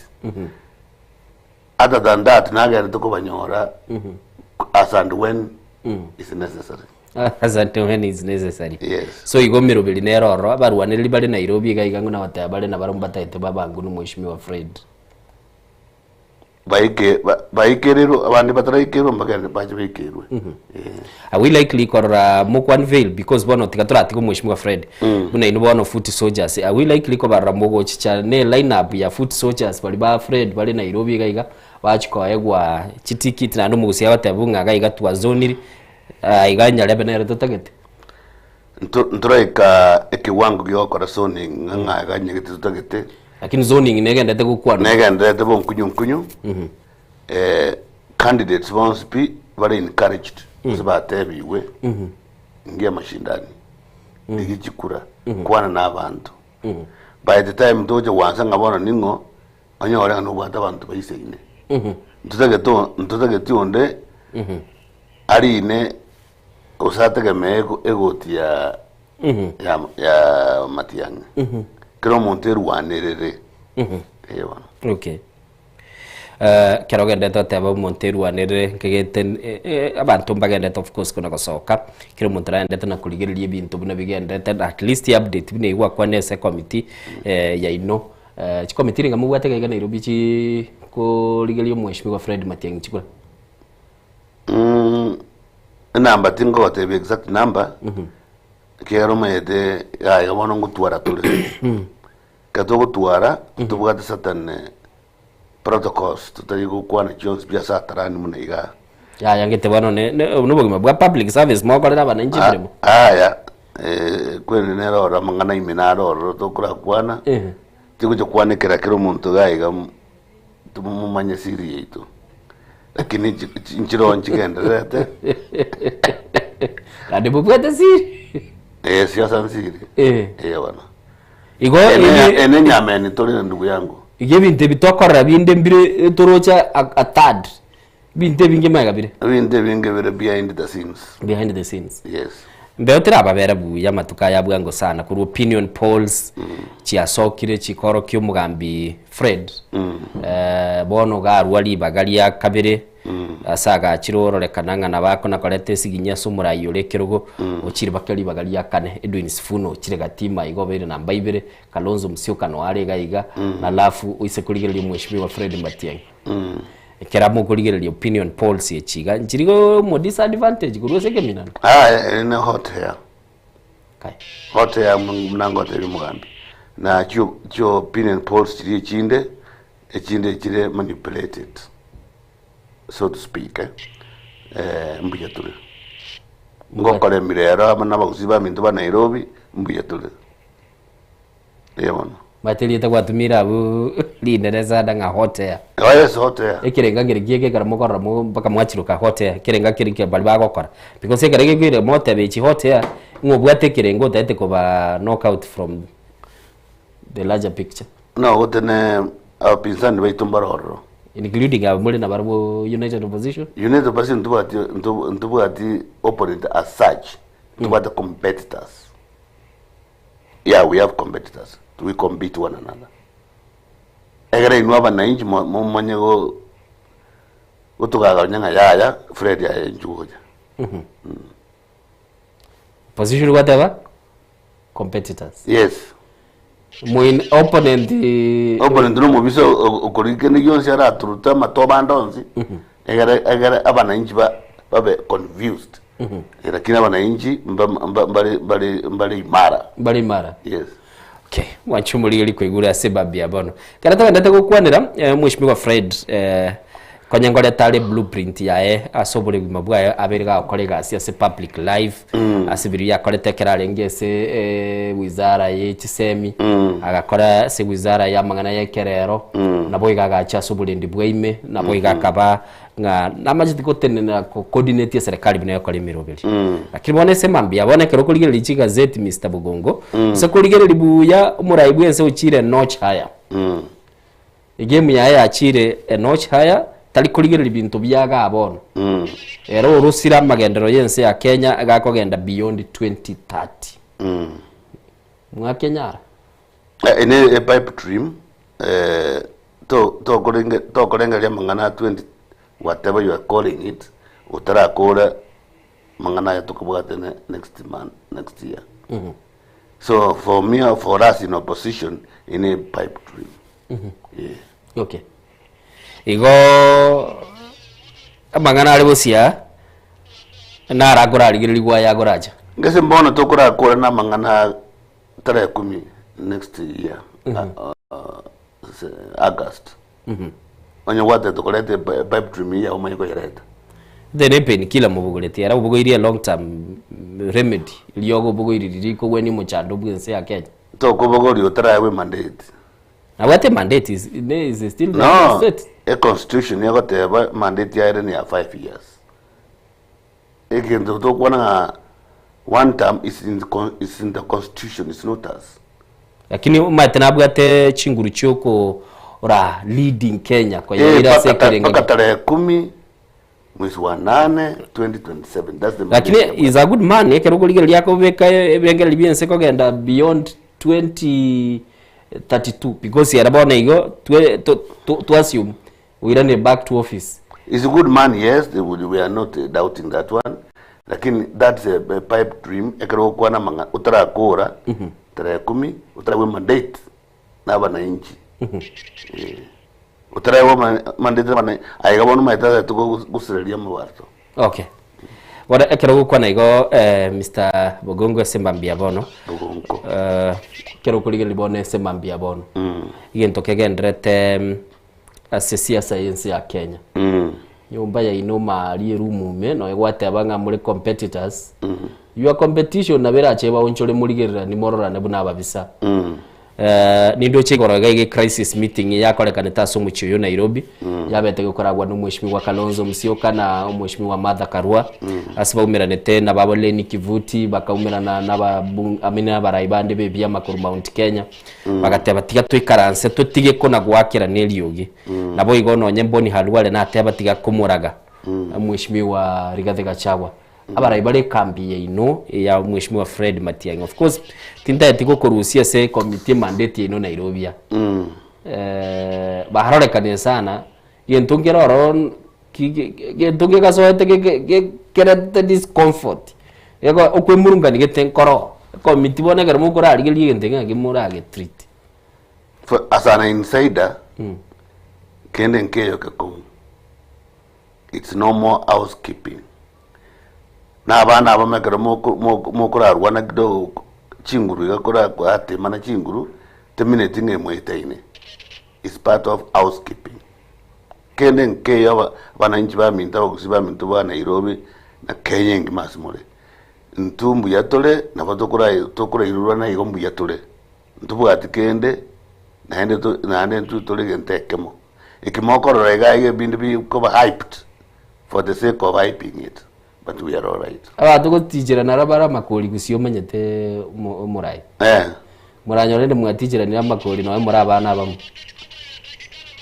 C: Other than that nagendete kobanyora as and when is necessary.
H: As and when is necessary.
C: Yes.
H: So igo emeroberi nere ororo abarwanereri bare Nairobi iga iga ng'o nagoteba bare nabarabwo mbataete babangu na omweshimiwa Fred.
C: Baike baikererwe abande bataraikerwa mbagende bache baikerwe.
H: Are we likely korora moko unveil because bono tiga toratiga omweshimiwa Fred buna inwe bono foot soldiers are we likely kobarora mogochicha ne line up ya foot soldiers baria ba Fred bare Nairobi iga iga bachi koegwa chitikiti naende omogusia agoteba ng'a iga iga twazoniri iga nyarebe nere totagete.
C: Ntoraika ekewango gia gokora zoning ng'a ng'a iga nyegete totagete.
H: Lakini zoning negenderete gokwanwa.
C: Negenderete bo nkunyu nkunyu. Candidates bonsi pi bare encouraged gose batebigwe ingia mashindani rigia chikura kwana na abanto by the time togocha gwansa ng'a bono ning'o onyore ng'a nobwate abanto baisaine ntotagete ntotageti onde arine gose ategemee egoti ya ya ya Matiang'i kera omonto erwanerere eh bono.
H: Okay. Eh, kero ogendete oteba omonto erwanerere nkegete abanto mbagendete of course kona gosoka kera omonto naendete na korigereria ebinto buna bigendete na at least update buna eywo gwakwana ase ecommittee yaino. Chicommittee niga mobwate iga iga Nairobi chi korigereria omweshimiwa Fred Matiang'i chikura?
C: Enamba tingogotebia exact number, ekiagera omanyete iga iga bono ngotwara tore. Ekero togotwara, ntobwate certain protocols totari gokwana chionsi pi ase atarani buna igaa.
H: Yaya ngete bono ne ne nobogima bwa public service mokorera abananchi emeremo.
C: Aya, kweri nere oro amang'ana ime naro ororo tokorakwana, tigocha kwanekera kera omonto iga iga tomomanye siri yaito. Lakini nchiroo nchigendererete.
H: Naende mobwate siri.
C: Eh, siasa nsiri.
H: Eh.
C: Eh, bono.
H: Igo
C: Ene
H: ebi-
C: ene nyameni tore na ndugu yangu.
H: Igo ebinto ebi tokorora binde mbire toroche a third. Ebinto ebinge magega bire.
C: Ebinto ebinge bire behind the scenes.
H: Behind the scenes.
C: Yes.
H: Mbeo terababere buya amatuko aya bwango sana korwa opinion polls chiasokire chikorokia omogambi Fred eh, bono iga arwa ribaga ria kabere ase agachire ororekana ng'a nabo akona koreta esiginya ase omorai ore ekerogo ochire baka ribaga ria kane Edwin Sifuna ochire gati iga obeire namba ibere Kalonzo Musyoka noyo are iga iga na alafu oise korigereria omweshimiwa Fred Matiang'i Ekero mokorigereria opinion polls echi iga, nchiri mo disadvantage korwa ase ekeminano?
C: Ah, ere ne hot hair.
H: Kai.
C: Hot hair muna ngotebia omogambi. Na chio chio opinion polls chiria echinde, echinde chire manipulated, so to speak eh, eh, mbuya tore. Ngokora emirero amo na abagusii baminto ba Nairobi, mbuya tore. Eeh bono.
H: Omanyete erieta gwatumire abwo rinene sana ng'a hot air.
C: Oh yes, hot air.
H: Ekerenga nkere kieke ekero mokorora mo mpaka mwachiroka hot air, ekerenga keri kia baria bagokora. Because ekero gekoira motebe echi hot air, ng'a obwate ekerengo otagete koba knock out from the larger picture.
C: No gotene abapinzani baito mbare ororo.
H: Including aba more nabarabwo United Opposition.
C: United Opposition ntobwati ntobwati opponent as such, ntobwate competitors. Yeah, we have competitors. We compete one another. Egere inwe abananchi mo- momanye go gotogaganya ng'a yaya Fred aye inchuo gocha.
H: Opposition gwateba competitors.
C: Yes.
H: Moin opponent eh,
C: Opponent no omobisa okori kende gionsi araturute amatobe ande onsi egere egere abananchi ba babe confused. Lakini abananchi mba- mba- mbare mbare mbare imara.
H: Mbare imara.
C: Yes.
H: Okay, mwanche omorigeri koigure ase ebabi ya bono. Ekero togendete gokwanera eh, Mheshimiwa Fred eh, konya ngoreta are blueprint yaye ase oboregima bwaye abeire gagokora egasi ase public life ase biria yakorete ekero arenge ase eh, wizara ye chisemi agakora ase wizara ya amang'ana ya ekerero nabo iga agacha ase oborendi bwa ime nabo iga akaba ng'a namachete gotenena ko coordinate eserekari buna egokora emeroberi. Lakini bono ase mambia bono ekero okorigereria chigazeti Mister Bogongo, ase korigereria buya omorai bwense ochire a notch higher. Egame yaye yachire a notch higher, tari korigereria binto bia igaa bono. Ere orosire amagenderero ya ense ya Kenya iga akogenda beyond 2030. Mwakenyara?
C: Ene e pipe dream eh, to tokorenge tokorengereria amang'ana a 20 whatever you are calling it otarakora amang'ana aya tokobwate ne next month next year so for me or for us in opposition ene pipe dream yeah.
H: Okay. Igo amang'ana are bosia naro akorarigererigwa aya akoracha.
C: Ngese mbono tokorakora na amang'ana Tarehe kumi next year August onye gwatete koreta epipe dream eye omanye koyereta.
H: Ete ne pain killer mobogoretie ere obogoirie a long term remedy riogo obogoirie riria rikogwenia omochando bwe ense ya Kenya.
C: Tokobogoria otaraegwa emandate.
H: Nabwate mandate is, ne is still the
C: No,
H: state.
C: e constitution egoteba mandate yaere ne ya 5 years. Egento tokwana ng'a one term is in, is in the constitution, it's not us.
H: Lakini omanyete nabwate chinguru chiokora leading Kenya koyaira ase ekerengo
C: Mpaka tarehe kumi mwezi wa nane 2027 that's the
H: Lakini is a good man ekero okorigereria akobeka ebirengererio bia ense kogenda beyond 2032 because ere bono igo twe to to assume Oirane back to office.
C: Is a good man yes we are not doubting that one lakini that's a, a pipe dream ekero gokwana mang'a otarakora tarehe kumi otaragwe mandate na abananchi eh otaragwe mandate na abananchi aiga bono omanyete ase togosereria amabaso.
H: Okay. Bono ekero ogokwana igo eh, Mr. Bogongo ase mambia bono.
C: Bogongo.
H: Eh, ekero okorigereria bono ase mambia bono. Egento kegenderete Ase siasa y'ense ya Kenya. Nyomba yaino maaria eroom ime nonya gwateba ng'a more competitors, your competition nabo erache ebaonchore morigererani mororane buna ababisa. Nindoche igoro iga iga ecrisis meeting yakorekanete ase omochie oyo Nairobi, yabete gekoragwa na omweshimiwa Kalonzo Musyoka na omweshimiwa Martha Karua, ase baumeranete na babo Lenny Kivuti, bakaumerana na ababunge I mean abarai bande ba ebiama korwa Mount Kenya, bagateba tiga toikaranse totige kona goakerana eriogi. Naboigo nonye Boni Khalwale nateba tiga komoraga mweshimiwa Rigathi Gachagua. Abarai bare ekambi yaino ya Mheshimiwa Fred Matiang'i. Of course, tintageti gokorusia ase ecommittee emandate yaino Nairobi aa. Eh, barorekanire sana, gento nkere ororo ki- ki- gento gegasoete geke gekerete discomfort, ego okwemurungania gete nkoro, ecommittee bono ekero mokorarigereria egento eke ng'aki moragetreat.
C: For, as an insider, kende nkeyo gekong'u. It's no more housekeeping. Na abana abamo ekero moko moko mokorarwana kidogo chinguru iga kora koratemana chinguru, temineti ng'a emoetaine. It's part of housekeeping. Kende nkeiyo aba abananchi baminto abagusii baminto ba Nairobi na Kenya engima ase more, intwe mbuya tore nabo tokora tokorairurana igo mbuya tore. Ntobwati kende naende to naende intwe tore egento ekemo. Eki mokorora iga iga ebinto bikoba hyped for the sake of hyping it but we are alright.
H: Abanto goticherana ara bare amakori gusii omanyete omo omorai.
C: Eh.
H: Moranyore rende mwaticheranire amakori nonya more abana abamo.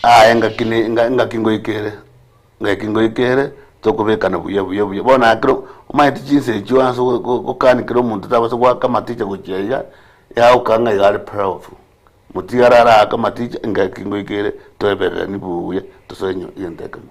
C: Aye ngaki ne nga ngaki ngoikere, ngaki ngoikere tokobekana buya buya buya. Bono ekero omanyete chinsa echio ase go go gokani kera omonto tabasa goaka amaticha gochia iga, yagoka ng'a iga are powerful. Motigare ara aake amaticha, engaki ngoika ere, toebereranie buya, tosoe egento ekemo.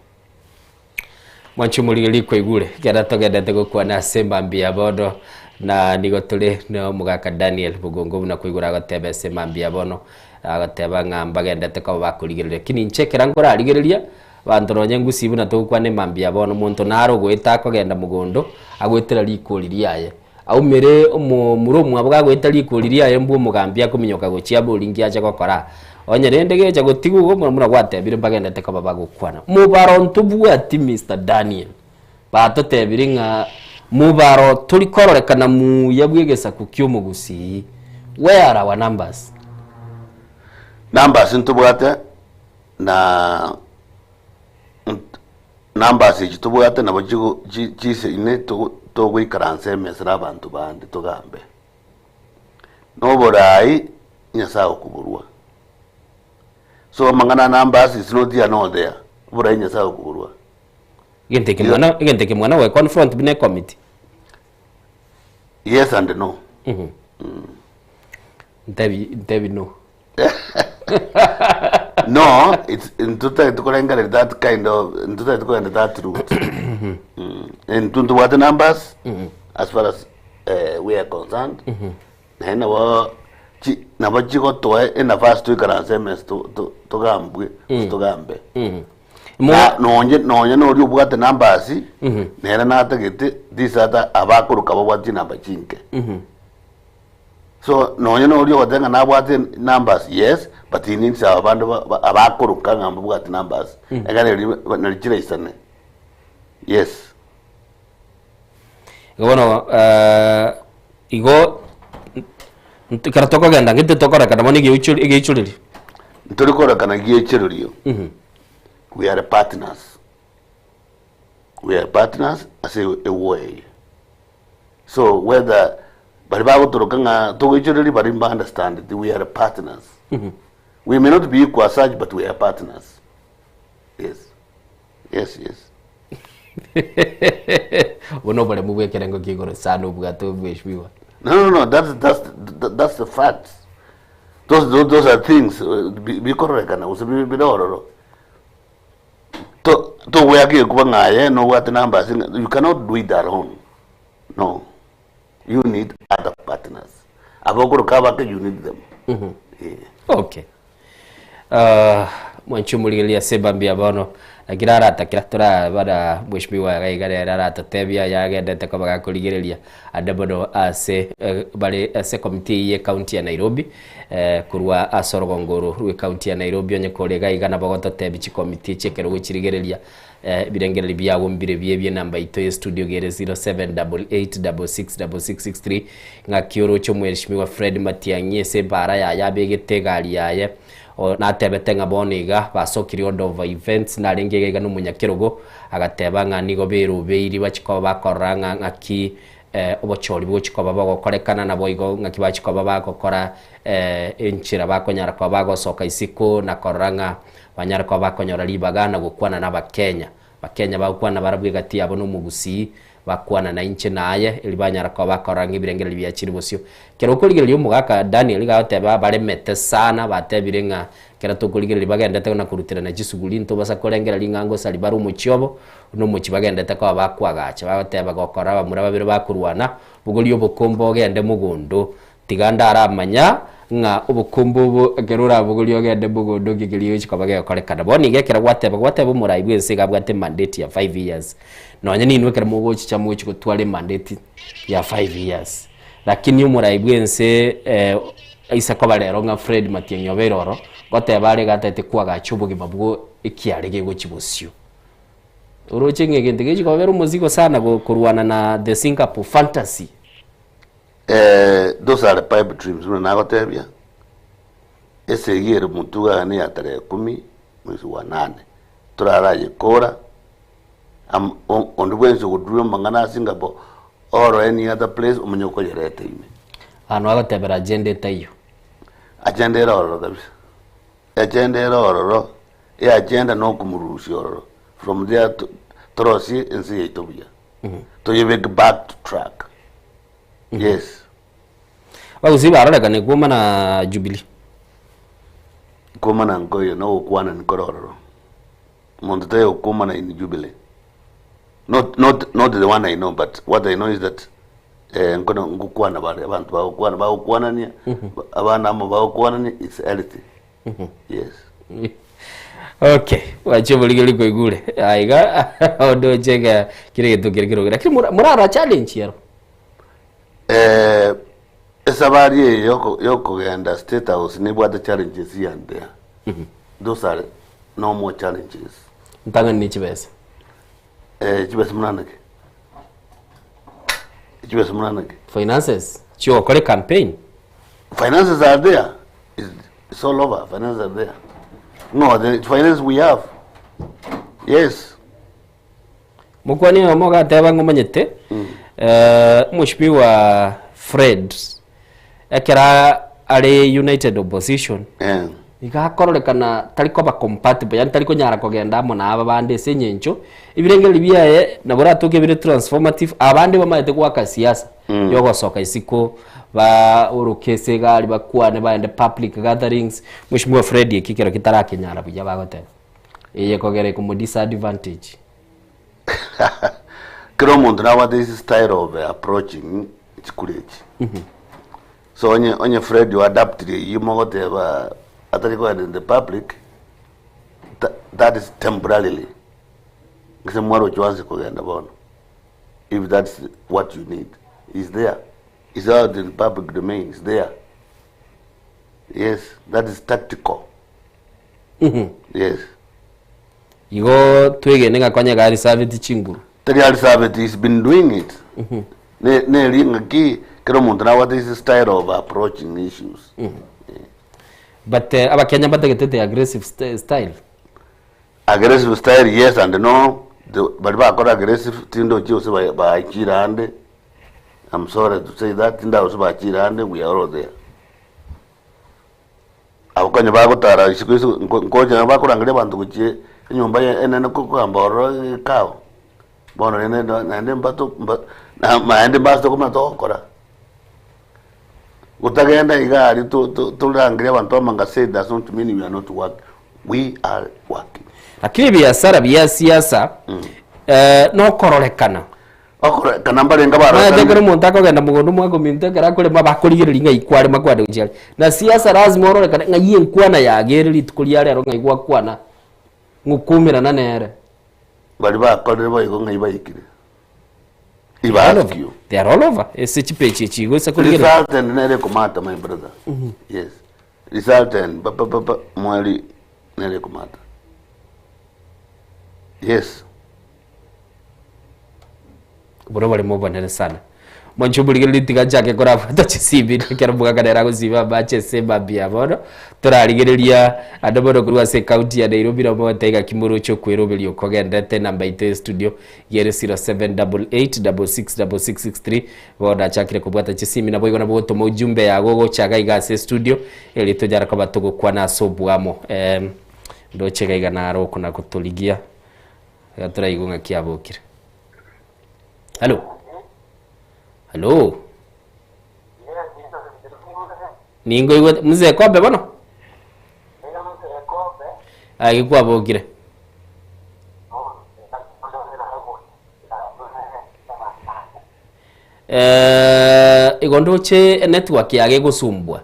H: Mwanche omorigereria kwaigure ekero togendete gokwana ase mambia bono na nigo tore na omogaka Daniel Bogongo buna kwaigure agoteba ase mambia bono agoteba ng'a mbagendete koba bakorigereria lakini inche ekero nkorarigereria abanto nonye ngusii buna togokwana emambia bono omonto nare ogoeta akogenda mogondo agoetera rikori riaye Aumere omomura omwabo gagoeta rikori riaye mbwe omogambi akominyoka gochia abe oringi ache gokora. Onye rende gecha gotigwa igo buna buna gwatebire mbagendete koba bagokwana. Mobaro ntobwati Mister Daniel. Batotebiri ng'a mobaro tori kororekana muya bw'egesaku ki'omogusii. Where are our numbers?
C: Numbers ntobwate na Numbers echi tobwate nabo chigo chi chiseine togo togoikaransa emesa na abanto bande togambe. Na oborai Nyasaye okoborua. So amang'ana a numbers is not here nor there, oborai Nyasaye okoborua.
H: Egento eke mwana egento eke mwana goe confront buna ecommittee.
C: Yes and no.
H: Ntebi ntebi no.
C: No, it's ntotagete korengereria that kind of ntotagete kogenda that route. Intwe ntobwate numbers as far as eh, we are concerned. Naende nabo chi nabo chigotoa enafasi toikaranse emesa to- to- togambwe gose togambe. Na nonye nonye noria obwate numbers nere natagete this other abakoroka babwate chinamba chinke. So nonye noria ogoteba ng'a nabwate numbers yes but he needs aba bande ba- ba- abakoroka ng'a mbabwati numbers ekero erio ba- nari chiraisane yes.
H: Igo bono igo ekero tokogenda ng'iti tokorekana bono egeuchori egeichorerio.
C: Ntori korekana giechererio we are partners we are partners ase ewar eye. So whether baria bagotoroka ng'a togoichoreria baria mba understand we are partners. We may not be equal as such but we are partners. Yes. Yes, yes.
H: Obo noboremu bw'ekerengo kia igoro sana obwate obweshmiwa.
C: No, no, no, that's, that's, that's the facts. Those, those, those are things bikororekana gose bire ororo. To togoaka egekuba ng'a aye nobwate numbers ng'a you cannot do it alone no you need other partners aba okoroka abake you need them eh.
H: Okay. Uh, mwanchi omorigereria ase mambia bono Naki naratakera torabara mheshimiwa iga iga nere aratotebia aya agendete koba gakorigereria ande mono ase bare ase ekomiti eyio ye county ya Nairobi korwa ase orogongo oro rwe county ya Nairobi onye kore iga iga nabo ogototebia chikomiti echi ekero ogochirigereria ebirengererio biago mbire bie bie enamba yaito ye studio iga ere 0788666663 ng'aki oroche omheshimiwa Fred Matiang'i ase ebara yaye abegete egari yaye. Natebete ng'a bono iga basokirie order of events, narenge iga iga nomonyakerogo, agateba ng'a nigo berobeiri bachie koba bakorora ng'a ng'aki obochori bogochia koba bogokorekana, naboigo ng'aki bachia koba bagokora enchera bakonyara koba bagosoka isiko na korora ng'a banyare koba bakonyora ribaga na gokwana na abakenya. Abakenya bagokwana barabwo egati yabo nomogusii, bakwana nainche na aye, erio banyara koba bakorora ng'a ebirengererio biachire bosio. Ekero okorigereria omogaka Daniel iga agoteba baremete sana, batebire ng'a ekero tokorigereria bagendete na koruterana chisuguri ntobasa korengereria ng'a ngosari bare omochie obo, buna omochie bagendete koba bakoagacha. Bagoteba gokora abamura babere bakorwana, bogoria obokombe ogende mogondo, Tiga ndaramanya ng'a obokombe obo ekero orabogorie ogende mogondo nki keria gegochia koba gegokorekana. Bono iga ekero gwateba, gwateba omorai bwense iga abwate emandate ya five years, nonye ninwe ekero mogochicha mogochia gotwara emandate ya five years, lakini omorai bwense aise koba rero ng'a Fred Matiang'i obeire oro, ngoteba are iga atagete koagacha obogima bwo ekiare gegochia bosio. Oroche ng'a egento gegochia kobera omosigo sana korwana na the Singapore fantasy.
C: Eh, those are pipe dreams buna nagotebia, esegi ere motwe iga ne ya tarehe kumi mwezi wa nane, torarayekora, am- o- onde bwensi ogoturia amang'ana ase Singapore or any other place omanye okoyereta ime.
H: Ano agotebera agenda etaiyo.
C: Agenda ere ororo kabisa, agenda ere ororo, eagenda na okomorusia ororo, from there to torosie ense yaito buya. Toyebeke back to track. Yes.
H: Abagusii barorekane kuoma na Jubilee.
C: Kuomana nkoiyo na ogokwanani kore ororo. Omonto taiyo gokuomana in Jubilee. Not, not, not the one I know, but what I know is that eh, nkono ngokwana bare abanto bagokwana bagokwanania abana amo bagokwanania it's healthy. Yes.
H: Okay, wache oborigeri koigure aiga ondoche iga kire egento kere keroge lakini mora- morara challenge ero
C: Eh, esabari eye yoko- yokogenda state house nebwate challenges here and there those are no more challenges
H: ntang'ani ne chibesa
C: eh, chibesa munana ki chibesa munana ki
H: finances chiokore campaign
C: finances are there it's, it's all over finances are there no the finance we have yes
H: Mokwani oyomo ogateba ng'a omanyete eh, omoshibiwa Fred ekero are United Opposition iga akororekana tari koba compatible yaani tari konyara kogenda amo na aba bande ase eng'encho ebirengererio biaye nabo oratoke bire transformative abande bamaete goaka siasa yogosoka isiko ba oroke ase egari bakwane baende public gatherings, Mheshimiwa Fred eki ekero kitarakenyara buya bagoteba. Eye ekogera ekomo disadvantage.
C: Kera omonto nabwate his style of approaching chikura echi. So onye onye Fred oadaptire eyio mogoteba atari kogenda in the public, tha that is temporarily. Gose mwaroche onsi kogenda bono, if that's what you need, is there, is out in public domain, is there. Yes, that is tactical. Yes.
H: Igo twegene ng'a konya iga arisabeti chinguru.
C: Tari arisabeti, he's been doing it. Ne neri ng'aki kera omonto nabwate his style of approaching issues.
H: But eh, abakenya mbatagete the aggressive st style.
C: Aggressive style yes and no, the baria bakora aggressive tindochi gose ba bachire ande, I'm sorry to say that, tindaba gose bachire ande, we are all there. Abwo konya bagotara isiko isiko nko nkocha nabo bakorangeria abanto gochia enyomba ye enene kogamba ororo egekao, bono rende ndo naende mbato mba na naende mbase tokomanya togokora. Gotagenda iga aria to to torangerie abanto amangasa it does not mean we are not working, we are working.
H: Lakini ebiasara bia siasa eh, nokororekana.
C: Okorekana mbarenge
H: Omanyete ekero
C: abarorekani.
H: omonto akogenda mogondo omwaka ominto ekero akorema bakorigereria ng'ai kwarema kwande gochia are. Na siasa lazima ororekane ng'ai enkwana yago ere rituko ria rero ng'ai gwakwana. Ng'okuumerana nere.
C: Baria bakorire boigo ng'ai baikire? If I ask you.
H: They are all over. Ase chipeji echi igo ase korigereria.
C: Resultant nere ekomata my brother. Yes. Resultant pa pa pa pa mwari nere ekomata. Yes.
H: Oboro oboremo obonene sana. Mwanche omorigereria tiga nchake korabwata chisimbi ekero omogaka nere agosiba amache ase emambia bono, torarigereria ande bono korwa ase ecounty ya Nairobi nabo mogoteba ng'aki moroche okweroberia okogenderete enamba yaito ya estudio iga ere 0788666663 bono nachakire kobwata chisimi naboigo nabo ogotoma ujumbe yago ogocha iga iga ase estudio erio tonyare koba togokwana ase oboamo ndoche iga iga naro okona gotorigia iga toraigwe ng'aki abokire. Hallo? Hallo? Ninkoigwete mzee Kobe bono? Aye kwabokire. Eh, igo ndoche enetwork yage egosumbua.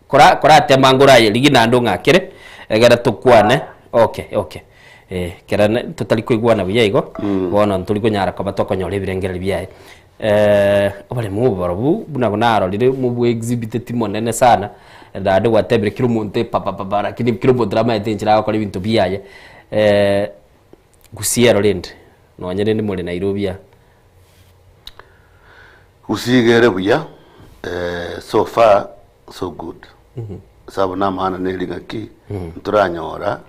H: Kora koratema ngoro aye rigia naende ong'akere egere tokwane okay okay eh kera ne totari koigwana buya igo bono ntori konyara koba tokonyora ebirengererio biaye. Oboremo obo barobwo buna narorire mobwe exhibiteti monene sana naende gwatebire kera omonto papapapa lakini kera omonto namaete enchera agokora ebinto biaye Gusii ero rende nonye rende more Nairobi aa.
C: Gusii iga ere buya so far so good sababu namang'ana neri ng'aki ntoranyora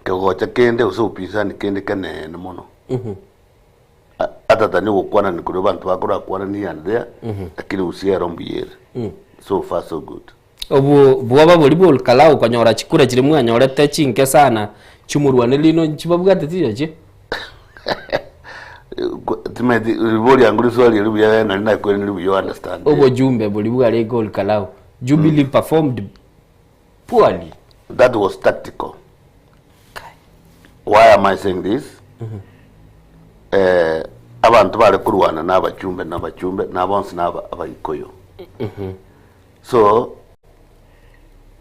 C: kegocha kende gose upinzani kende keneene mono other than ogokwanani koria abanto bakorakwanani here and there lakini gusii ero mbuya ere so far so good.
H: Obwo bwoba boria bw'Olkalau konyora chikura chiria mwanyorete chinke sana chi'omorwani rino nchibabwate tichirochio?
C: Timanyeti ribori yangu riswali eri buya nari nakwenerire buya o understand.
H: Obojumbe boria bwarenge Olkalau, Jubilee performed poorly.
C: That was tactical. Why am I saying this? Eh, abanto bare korwana na abachumbe na abachumbe na bonsi na aba- abaikoyo. So,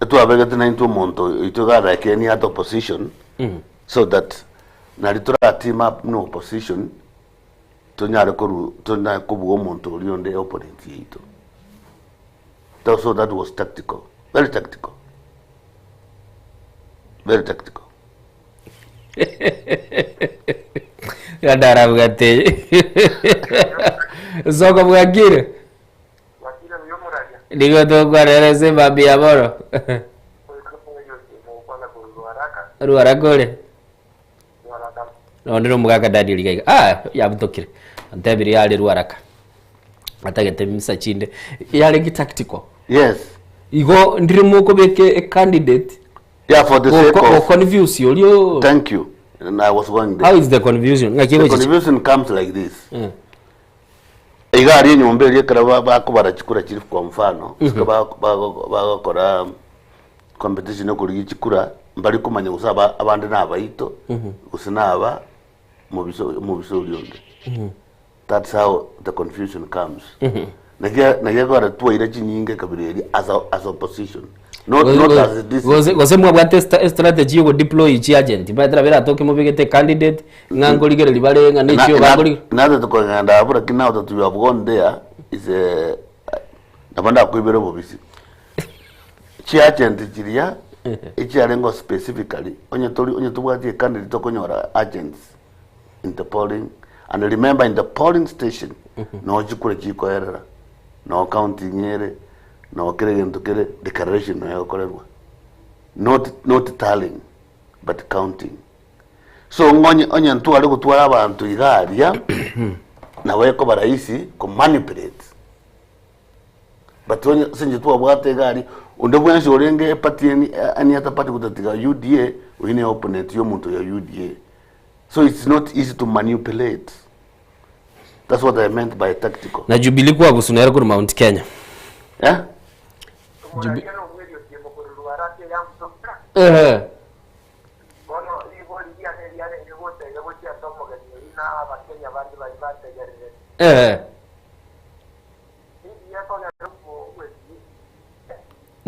C: etwabegete naintwe omonto oito iga like any other opposition, so that nari tora team up buna opposition, tonyare koru tonyare kobua omonto oria onde opponent yaito. Tha so that was tactical, very tactical, very tactical.
H: Ndarabwate soko bwakire. Nigo tokwarera ase emambia ya bono. Ruaraka ore? Nonde nomogaka Daniel iga iga. Ah, yabutokire. Antebirie yare Ruaraka. Atagete misa chinde. Yarenge tactical.
C: Yes.
H: Igo ndire mokobeka e candidate.
C: Yeah, for the sake
H: Goko-
C: of
H: Confuse orio.
C: Thank you. And I was going there.
H: How is the confusion? Ng'aki
C: The
H: egochicha?
C: confusion comes like this.
H: Mm.
C: Iga aria enyomba eria ekero ba- bakobara chikura chilifu kwa mfano, isiko ba- ba- bagokora competition yokorigia chikura, mbari komanya gose aba abande nabaito, gose naba mobisa omobisa oria onde. That's how the confusion comes. Naki naki ekogera twaira chinyinge ekabira eria as a as opposition. Not not as this
H: Gose gose mwabwate esta- estrategy yogo deploy chi agent maete nabo eratoke mobegete candidate ng'a nkorigereria bare ng'a nechio bakori
C: Nathe tukogenda abwo lakini now that we have gone there is a nabo ndakoibere obobisi. Chiagent chiria echiarengeo specifically onye tori onye tobwati ecandidate tokonyora agents in the polling and remember in the polling station noo chikura chikoerera noo counting ere noo kera egento kere declaration noo egokorerwa not not tallying but counting so ng'onye onye ntware gotwara abanto iga aria nabo ekoba rahisi komanipulate but onye ase inche twabwate iga aria onde bwensi orenge eparty any any other party gotatiga UDA oyio ne opponent ya omonto ya UDA so it's not easy to manipulate that's what I meant by tactical.
H: Na Jubilee kwagusu nere korwa Mount Kenya.
C: Eh?
H: Jubi- Ehe. Ehe.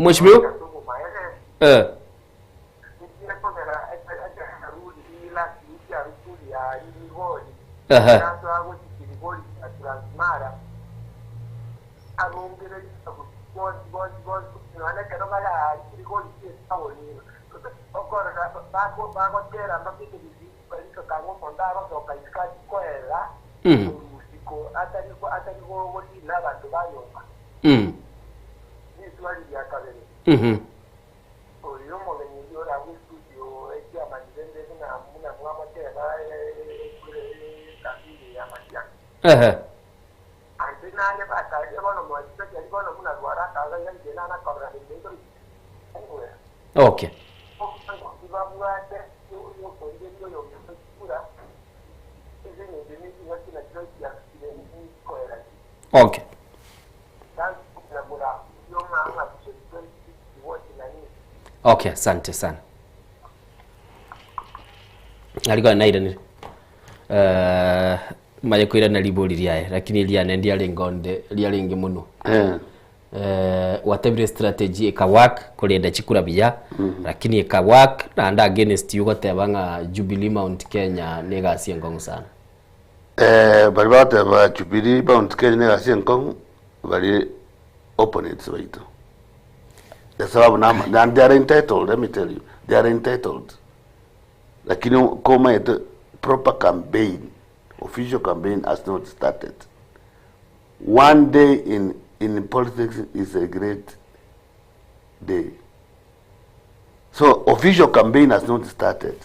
H: Mheshimiwa eh. Aha. Mm. Mm. Mhm. Ehe. Okay. Okay. Okay, asante sana. Ariko nairanire. Eh, maye kwirana ribori riaye lakini riane ndiarenge onde riarenge mono.
C: Eh.
H: Eh, watebire strategy eka work korenda chikura buya lakini eka work naende against you goteba ng'a Jubilee Mount Kenya na egasi enkong'u sana.
C: Eh, bari bagoteba Jubilee Mount Kenya na egasi enkong'u bari opponents baito. Esababu nama and they are entitled, let me tell you, they are entitled. Lakini komaete proper campaign, official campaign has not started. One day in, in politics is a great day. So official campaign has not started.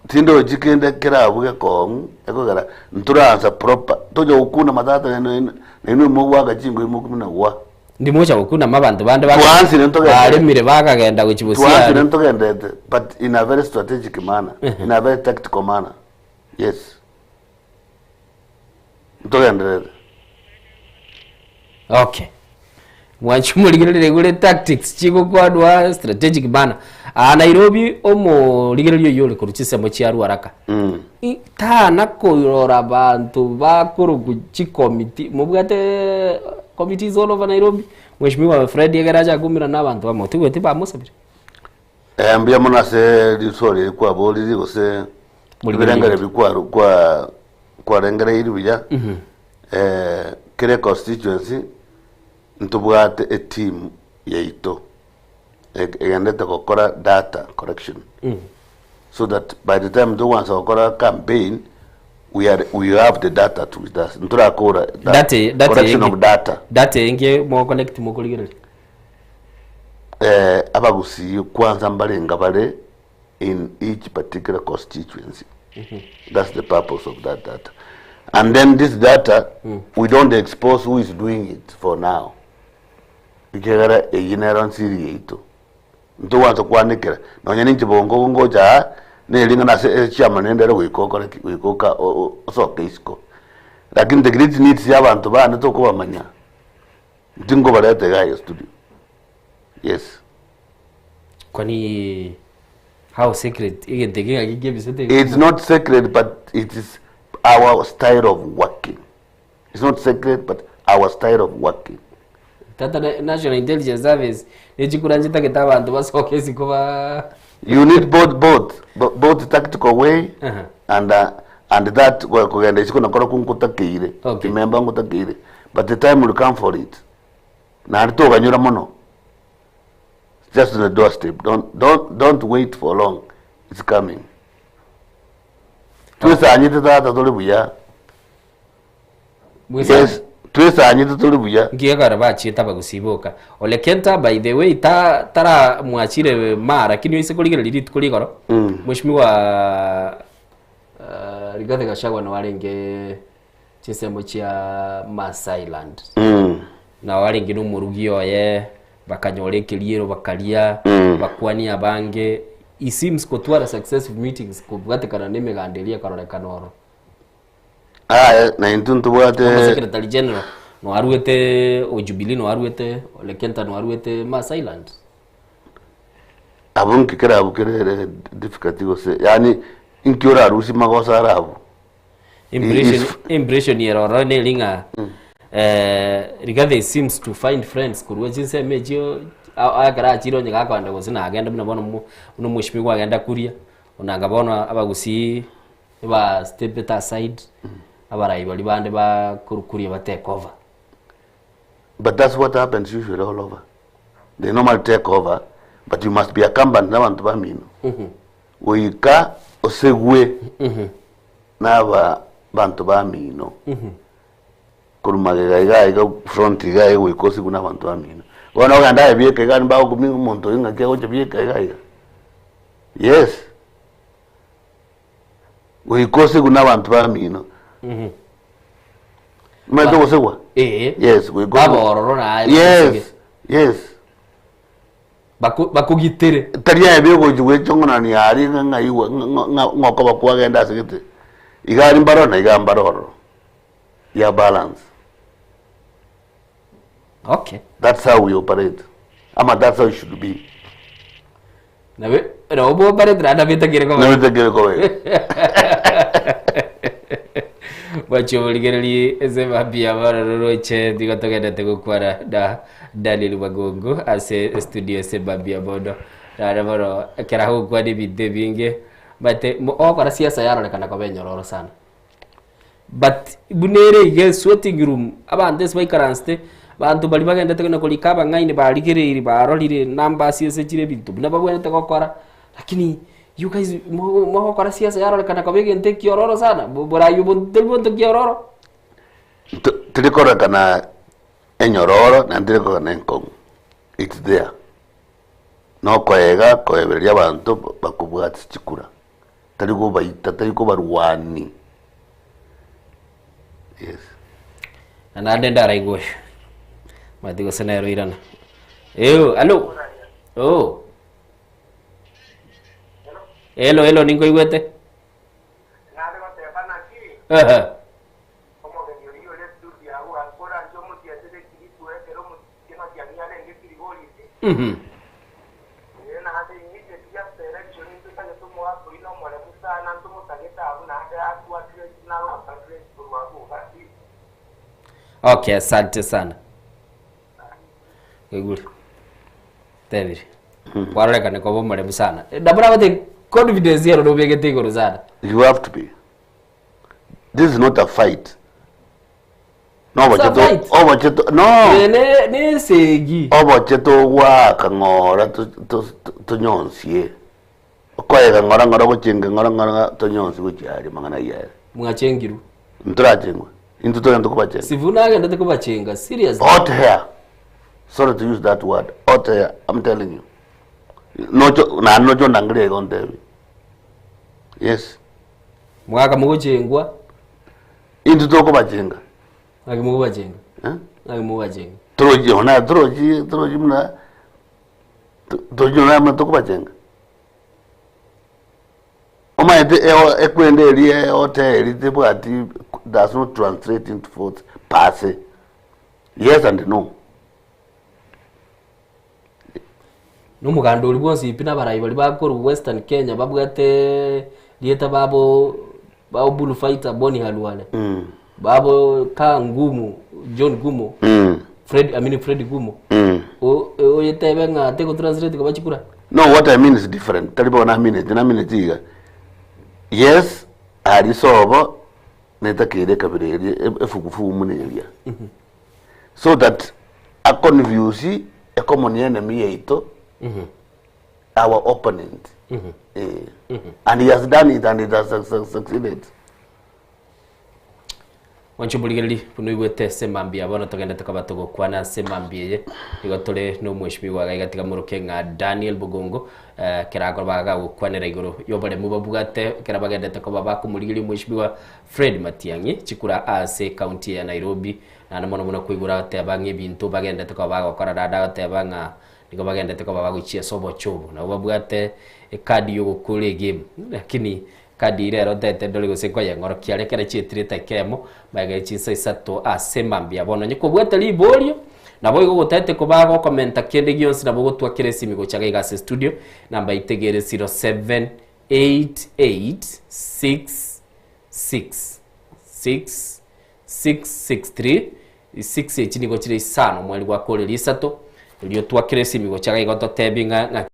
C: Tindochi kende kerabu gekong'u ekogera ntoransa proper tonya gokuna matata nainwe mogwaka chingwe mokumina gwa
H: Ndimocha gokuna mabanto bande
C: Twansire ntogende.
H: baremire bakagenda gochia
C: Twansire
H: bosiari.
C: ntogendete but in a very strategic manner in a very tactical manner yes ntogenderete
H: Okay. Mwanchi morigererie gure tactics chigokwanwa strategic manner. Aa Nairobi omorigereria oyio ore korwa chinsemo chia Ruaraka. Tana korora banto bakorokwa chikomiti mobwate committees all over Nairobi. Mheshimiwa Fred ekero acha koumera na abanto bamo tigweti bamosabire.
C: Eh, mbuya mono ase riswali eri kwaboriri gose
H: Morigereria.
C: ebirengero ebi kwaru kwa kwarengereiri buya eh, kere constituency ntobwate eteam yaito egendete gokora data correction so that by the time togwansa gokora campaign we are we have the data to with us ntorakora
H: Data data
C: correction of data
H: data enge mo collect mokorigereria.
C: eh, abagusii kwanza mbarenga bare in each particular constituency that's the purpose of that data and then this data we don't expose who is doing it for now ikegera eyi nero nsiri yaito ntogwansa kwanekera nonya ninche bongo ngocha aa nering'ana ase echiama nendere goika okore ki goika oka osoke isiko lakini the great needs ya abanto bane tokobamanya ntinkobareta iga aye studio yes.
H: Kwani how secret egento eke ng'aki kiebisete iga?
C: It's not secret but it is our style of working. It's not secret but our style of working.
H: Tata na National Intelligence Service nechikura nchitagete abanto basoke isiko ba
C: You need both both both tactical way
H: Aha.
C: and uh, and that kogenda isiko nakoro kunkotakeire
H: Okay.
C: remember nkotakeire but the time will come for it naende toganyora mono just on the doorstep don't don't don't wait for long it's coming twesanyete tata tore buya yes twesanyete tore buya
H: Nki ekero bachiete abagusii boka Ole Kenta by the way ta tara mwachire maa lakini oise korigereria rituko rigoro Mheshimiwa uh, Rigathi Gachagua nabo arenge chinsemo chia Maasailand nabo arenge na omorugi oye bakanyora ekeriero bakaria bakwania abange he seems kotwara successive meetings kobwatekana na emeganda eria ekarorekana oro
C: Aya, na intwe ntobwate
H: Omo secretary general noaruete o Jubilee noaruete Ole Kenta noaruete Maasailand
C: Abwo nki kerabu kere difficult gose yaani inki orarusie magoso are abwo?
H: Impression, impression ere ororo neri ng'a eh, Rigathi seems to find friends korwa chinsemo echio Ekero achire onye gakogenda gose nagende buna bono mo buna omweshimiwa agenda kuria, onanga bono abagusii eba step it aside, abarai baria bande bakorwa kuria ba take over.
C: But that's what happens usually all over. They normally take over, but you must be accompanied n'abantu bamino. Goika osegwe n'aba banto bamino. Korwa magega iga iga front iga iga goika osigwe n'abanto bamino. Bono ogenda aye bieka iga mbagokumia omonto oyo ng'aki agocha bieka iga iga. Yes. Goika osigwe n'abanto bamino. Omanyete ogosegwa?
H: Ee.
C: Yes, goika
H: Baba ororo naye
C: Yes, yes.
H: Baku bakugitere.
C: Tari aye biogochi gwechong'onania aria ng'a ng'ai gwa ng'a ng'a ng'okoba kwagenda ase gete. Iga aria mbaroro na iga mbare ororo. Ya balance.
H: Okay.
C: That's how we operate. Ama that's how it should be.
H: Nabe nabo bwoparete naende nabetagere koba.
C: Nabetagere koba igo.
H: Bwachia oborigereria ase mambia bono roroche nigo togendete gokwana na Daniel Magongo ase studio ase mambia bono. Naende bono ekero agokwana ebinto ebinge omanyete ogokora siasa yarorekana koba enyororo sana. But buna ere iga esweating room, abanto ase baikaransete, abanto baria bagendete na korika abang'aini barigereiri barorire numbers ase chire ebinto buna babwenerete gokora, lakini you guys mo mogokora siasa yarorekana koba egento ekiororo sana, bo borai obo tari bonto kiororo.
C: To teri kororekana enyororo naende teri kororekana enkong'u, it's there. Nokoega koebereria abanto bakobwatia chikura. Tari kobaita, tari kobarwania. Yes.
H: Na naende ndaraigwe oyo. Mati gose nere oirana. Eyo, alo. Oh. Hello, hello, ninkoigwete. Ehe. Mhm. Okay, asante sana. Igure. Tebire. Kwarorekane koba omoremu sana. Nabo nagote confidence ero nobegete igoro sana.
C: You have to be. This is not a fight. Noboche
H: It's a
C: to oboche to no.
H: Eh, ne ne esegi.
C: Oboche togwaka ng'ora to- to- to- tonyonsie. Okoega ng'ora ng'ora gochenga ng'ora ng'ora tonyonsie gochia aria mang'ana ayio ere.
H: Mwachengirwe.
C: Ntorachengwe. Intwe togenda kobachenga.
H: Sifuna agendete kobachenga seriously.
C: Hot hair. Sorry to use that word. Hot hair. I'm telling you. Nocho naende nocho ondangeria iga ontebi. Yes.
H: Mwaka mogochengwa.
C: Intwe tokobachenga.
H: Naki mokobachenga?
C: Eh?
H: Naki mokobachenga?
C: Torochi ona torochi torochi buna torochi ona buna tokobachenga. Omanyete eo ekwenda eria eote eri tebwati does not translate into votes per se. Yes and no.
H: Nomoganda oria bwonsi pi nabarai baria bakorwa Western Kenya babwate rieta babo babo Bull Fighter Boni Halwale
C: Mm.
H: babo Kaa Ngumu John Gumo
C: Mm.
H: Fred I mean Fred Gumo
C: Mm.
H: O- oyetebe ng'a tegotranslate koba chikura
C: No, what I mean is different. Tari bono amineti, namineti iga. Yes, aria sobo netakeire ekabira eria e- efugufugu muna eria. So that a confuse a common enemy yaito our opponent. Eh. And he has done it and it has succeeded.
H: Mwanche omorigereria buna oigwete ase mambia bono togende tokoba togokwana ase mambia eye nigo tore na omweshimiwa iga iga tiga moroke ng'a Daniel Bogongo eh, ekero akoba gagokwanera igoro y'oboremu babwate ekero bagendete koba bakomorigeria omweshimiwa Fred Matiang'i chikura ase ekaunti ya Nairobi Naende mono buna koigora agoteba ng'a ebinto bagenderete koba bagokora, naende agoteba ng'a nigo bagenderete koba bagochia ase obochie obo. Nabo babwate ekadi yogokora egame, lakini ekadi ere ero ntaete ndore gose nkoyeng'orokia are ekero chietire edakika eyemo, magega chinsa isato ase mambia. Bono onye kobwate riborio, nabo igo ogotaete koba gokomenta kende gionsi nabo ogotwakera esimi gocha iga iga ase estudio, namba itegere 078866 6 663 6 echi nigo chire isano omweri gwa koreria isato Erio twakere esimi gocha iga igo totebi ng'a ng'aki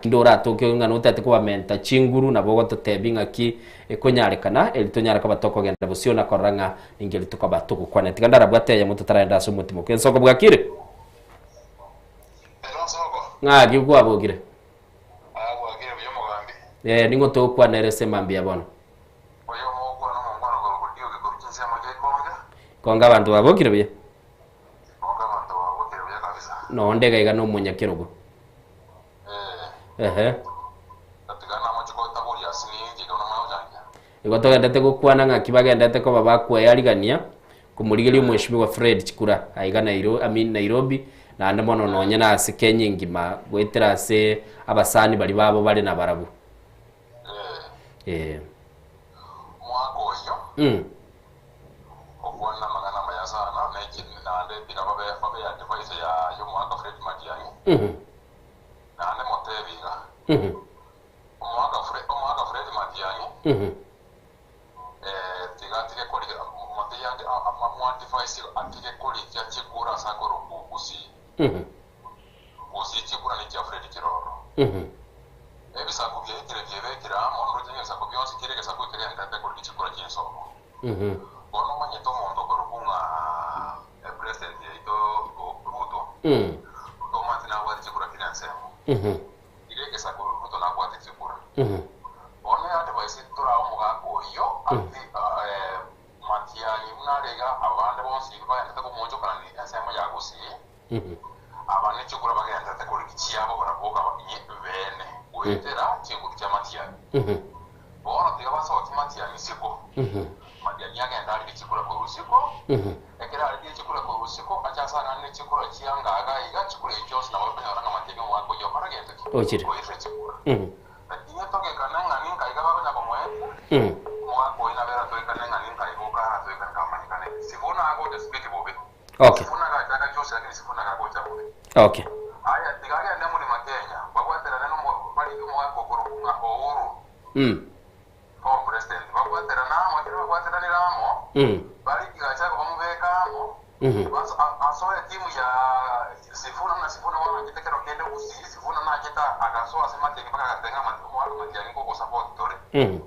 H: kende oratoke ng'a notagete kobamenta chinguru nabo ogototebi ng'aki ekonyarekana eri tonyare koba tokogenda bosio na korora ng'a ninki eri tokoba togokwana. Tiga ndarabwate eyemo totaraenda ase omotimoke. Ensoko bwakire? Ng'aki kwabokire? Eh, ning'o togokwana ere ase mambia bono? Konge abanto babokire buya? Nonde iga iga nomonyakerogo. Ehe. Igo togendete gokwana ng'aki bagendete koba bakwearigania komorigeria omweshimiwa Fred Chikura aiga Nairo, I mean Nairobi naende mono nonye na ase Kenya engima goetera ase abasani baria babo bare nabarabwo. Eh. Mm. Mhm. Mhm. Mhm. Mhm. Mhm. Mhm. Mm. Mhm. Mhm. Mhm. Mhm. Mhm. Mhm. Ochire. Mhm. Mm. Okay. Okay. Mm. Mm. Mhm. Mhm.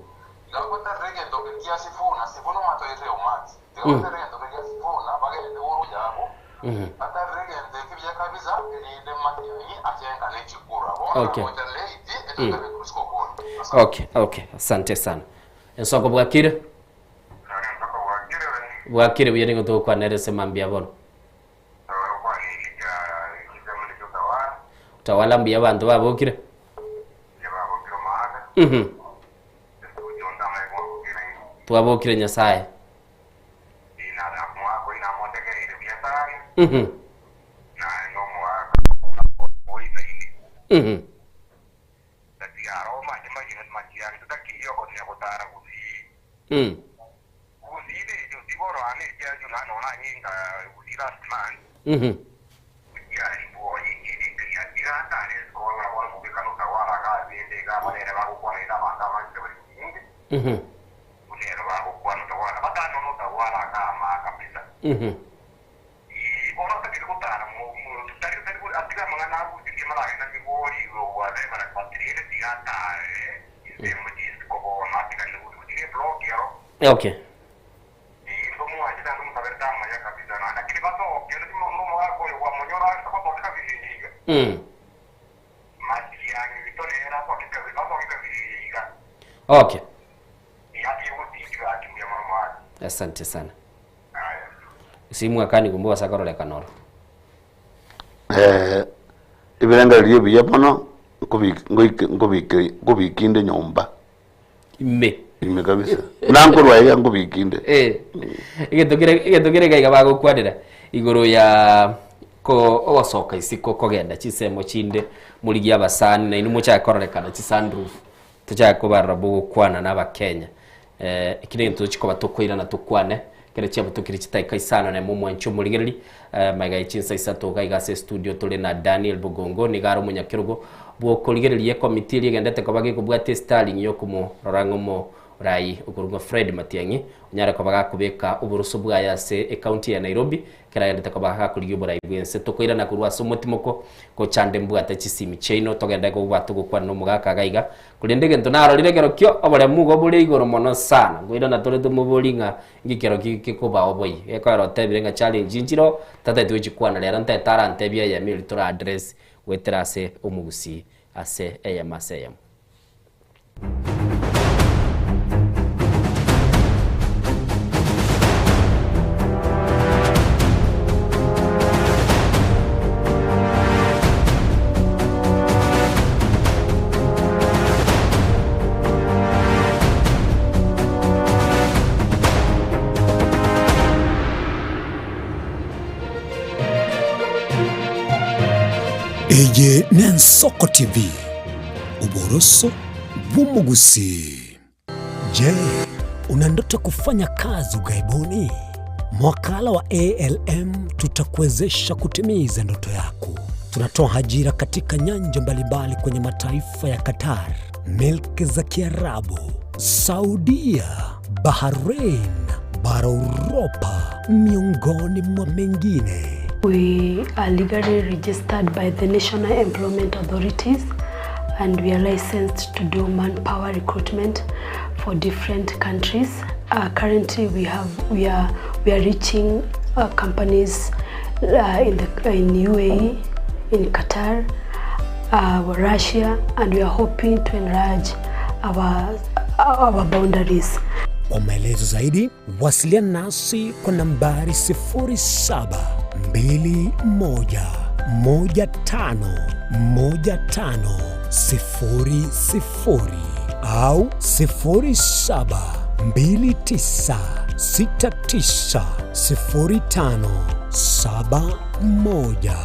H: Mm. Mhm. Okay. Mm. Okay, okay. Asante sana. Ensoko bwakire? Bwakire buya nigo togokwanera ase mambia bono. Utawala mbuya abanto babokire? Mhm. Twabokire Nyasaye. Mhm. Mhm. Mm. Mhm. Mhm. Mhm. Okay. Mm. Okay. Asante sana. Simu akani kumbuka sakororeka noro.
C: Eh, ebirengererio ebiya bono nkobi- ngoike- nkobike- nkobikinde nyomba
H: Ime.
C: ime kabisa nankorwa iga nkobikinde
H: Eh. Egento kere egento kere iga bagokwanera igoro ya ko ogosoka isiko kogenda chisemo chinde morigie abasani nainwe mochake kororekana chisunroof tochake kobarora bogokwana na abakenya eh, eki negento tochikoba tokoirana tokwane kere chiabutokire chitaika isano na emo omwanchi omorigereri eh, magega ye chinsa isato iga iga ase estudio tore na Daniel Bogongo niga are omonyakerogo bwokorigereria ekomiti eria egendete koba gekobwata estarling yokomorora ng'a omo Orai okorokwa Fred Matiang'i onyare koba gakobeka oboroso bwaye ase ecounty ya Nairobi ekero agendete koba gakorigia oborai bwense. Tokoirana korwa ase omotimoko gochande mbwate chisimi chiaino togende kobwate ogokwana na omogaka iga iga. Korende egento narorire ekero kio oboremu igo bore igoro mono sana. Nkoirana tore tomoborie ng'a inki kero ki gekobao boigo. Gekoera otebire ng'a challenge nchiroo tataeti gochikwana rero ntaete arantebie eyemo eria tora address goetera ase omogusii ase eyemo ase eyemo.
O: Eye n'Ensoko TV, oboroso bw'omogusii. Je, una ndoto kufanya kazi ughaibuni? Mwakala wa ALM tutakuwezesha kutimiza ndoto yako. Tunatoa ajira katika nyanja mbalimbali kwenye mataifa ya Qatar, milki za Kiarabu, Saudia, Bahrain, bara Uropa, miongoni mwa mengine.
A: We are legally registered by the National Employment Authorities and we are licensed to do manpower recruitment for different countries. Uh, currently we have we are we are reaching uh, companies uh, in the in UAE, in Qatar, uh, Russia and we are hoping to enlarge our our boundaries.
O: Kwa maelezo zaidi wasiliana nasi kwa nambari 0721151500 au 0729690571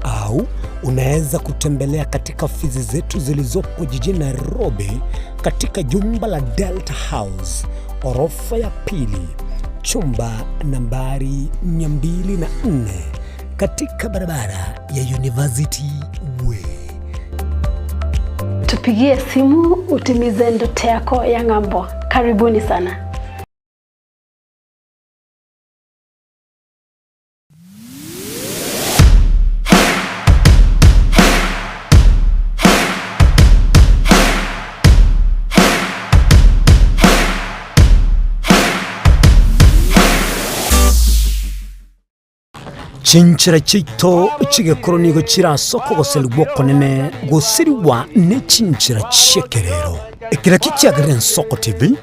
O: au unaweza kutembelea katika ofisi zetu zilizopo jijini Nairobi katika jumba la Delta House orofa ya pili chumba nambari 204 katika barabara ya University Way.
A: Tupigie simu utimize ndoto yako ya ng'ambo. Karibuni sana.
O: Chinchera chiaito chi'egekoro nigo chire ase okogoserigwa okonene gosirigwa ne chinchera chi'ekerero. Ekero ekio kiagerire Ensoko TV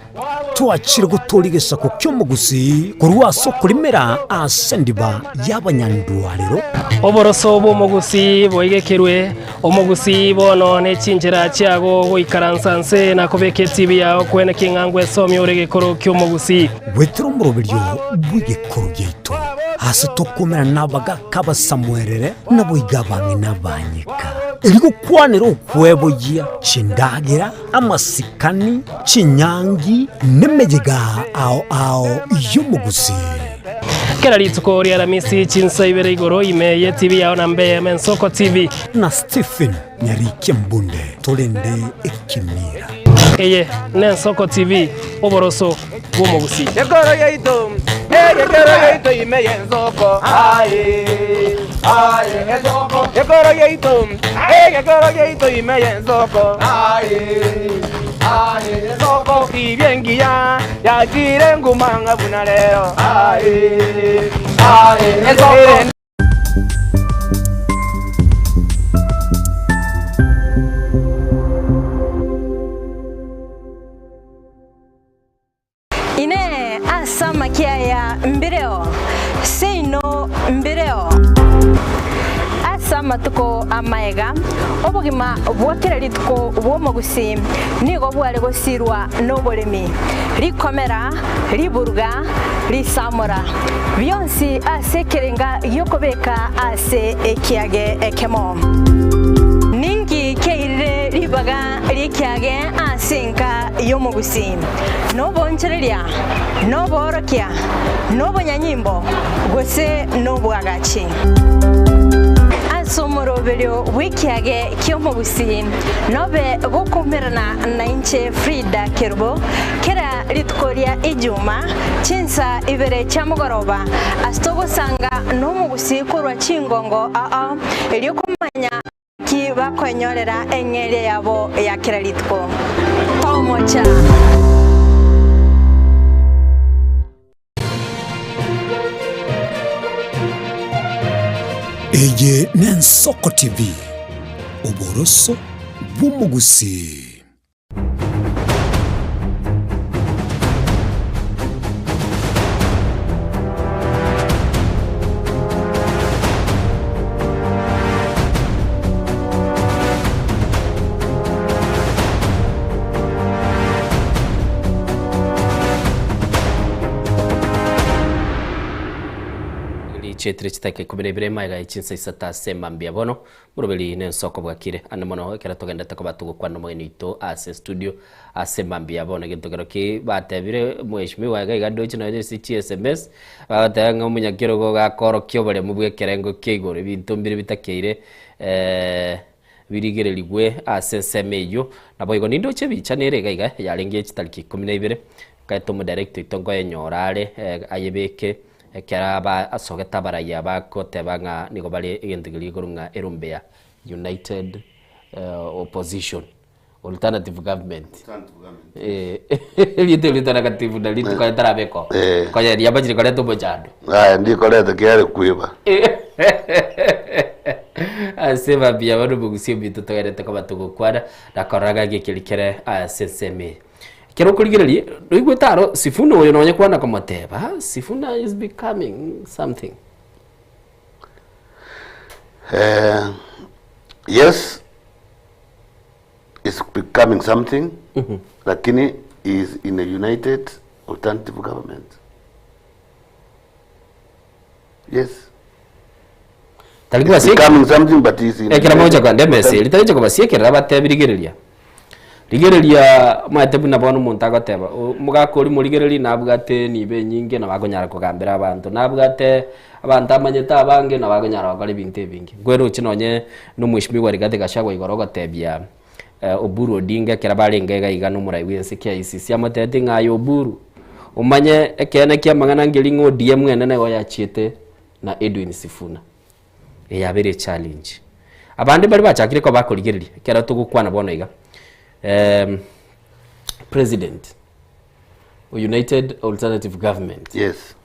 O: twachire gotooria egesaku ki'omogusii korwa ase okorimera ase endiba y'abanyandwarero.
I: Oboroso bw'omogusii boigekerwe, omogusii bono ne chinchera chiago goikaransa nse na kobeka etibi yao kwene king'a ngwesomia ore egekoro ki'omogusii.
O: Goetera omoroberio bw'egekoro giaito, ase tokomerana nabagaka abasamuerere, naboigo abang'ina abanyeka, erio gokwanera okweboyia chindagera, amasikani, chinyangi, nemeyega ao ao y'omogusii.
I: Kera rituko ri'Aramisi chinsa ibere igoro ime y'etibi yao na mbe Ensoko TV.
O: Na Stephen Nyarikia Mbunde torende ekemira.
I: Eye n'Ensoko TV, oboroso bw'omogusii.
U: Ekoro yaito, egekero yaito ime y'ensoko. Aye, aye, ensoko. Ekoro yaito, egekero yaito ime y'ensoko. Aye, aye, ensoko. Tibia engiya yachire nguma ng'a buna rero. Aye, aye, ensoko.
V: Inee! Ase amakia aya mbireo? Seino mbireo. Ase amatuko amaega, obogima bwa kera rituko bw'omogusii nigo bware gosirwa noboremi, rikomera, riburuga, risamora, bionsi ase ekerenga gi'okobeka ase ekiage ekemo. Ninki kiairire ribaga ri'ekiage ase enka y'omogusii? Noboonchoreria, noboorokia, nobonyanyimbo, gose nobwagachi? Ase omoro. Omoroberio bw'ekiage ki'omogusii nobe gokoumerana nainche Frida Kerubo kera rituko ria Ijuma chinsa ibere chia mogoroba ase togosanga nomogusii korwa chingongo ao erio komanya Naki bakoenyorera eng'eria yabo ya kera rituko? Tomocha!
O: Eye n'Ensoko TV, oboroso bw'omogusii.
H: Richetire chitaka ikomi na ibere magega ye chinsa isato ase mambia bono Moroberi nensoko bwakire ande mono ekero togendete koba togokwana nomogeni oito ase studio ase mambia bono egento kero ki batebire mheshimiwa iga iga ndoche nonye ase chi sms bagoteba ng'a omonyakerogo gakorokia oboremu bwa ekerengo kia igoro ebinto mbire bitakeire birigererigwe ase ensemo eyio. Naboigo nindoche ebicha nere iga iga yarenge chitariki ikomi na ibere nkaeta omodirector oito nkoyenyora are ayebeke Ekero aba asogete abarayia bagoteba ng'a nigo bare egento keria gekorwa ng'a erombe ya United Opposition, Alternative Government. Erieta erio ritaragatifu nario rituko ritarabekwa oo. Konya riamachire koreta omochando.
C: Aye ndikoreta kiare kwiba.
H: Ase mambia bono omogusia ominto togenderete koba togokwana na korora ng'a ng'aki keria kere ase ensemo eye. Ekero okorigereria, noigwete aro Sifuna oyo nonye kwana komoteba, Sifuna is becoming something.
C: Eh, yes is becoming something lakini he is in a united alternative government yes
H: Tari
C: He's
H: kobasiekera.
C: becoming something but he is in a
H: Ekero mogocha
C: united
H: kogenda emesa eria, tari kobasiekerera abatebi rigereria. Rigereria omanyete buna bono omonto agoteba, o- omogaka oria morigereria nabwate enibo enyinge nabo akonyara kogambera abanto, nabwate abanto amanyete abange nabo akonyara gokora ebinto ebinge. Nkweroche nonye na omweshimiwa Rigathi Gachagua igoro ogotebia Oburu Odinga ekero barenge iga iga na omorai bwa ense KICC amotebetie ng'a aye Oburu, omanye ekeene kia amang'ana nkeri ng'a ODM ene nigo yachiete na Edwin Sifuna. Eye yabeire echallenge. Abande mbare bachakire koba bakorigereria ekero togokwana bono iga president o United Alternative Government
C: Yes.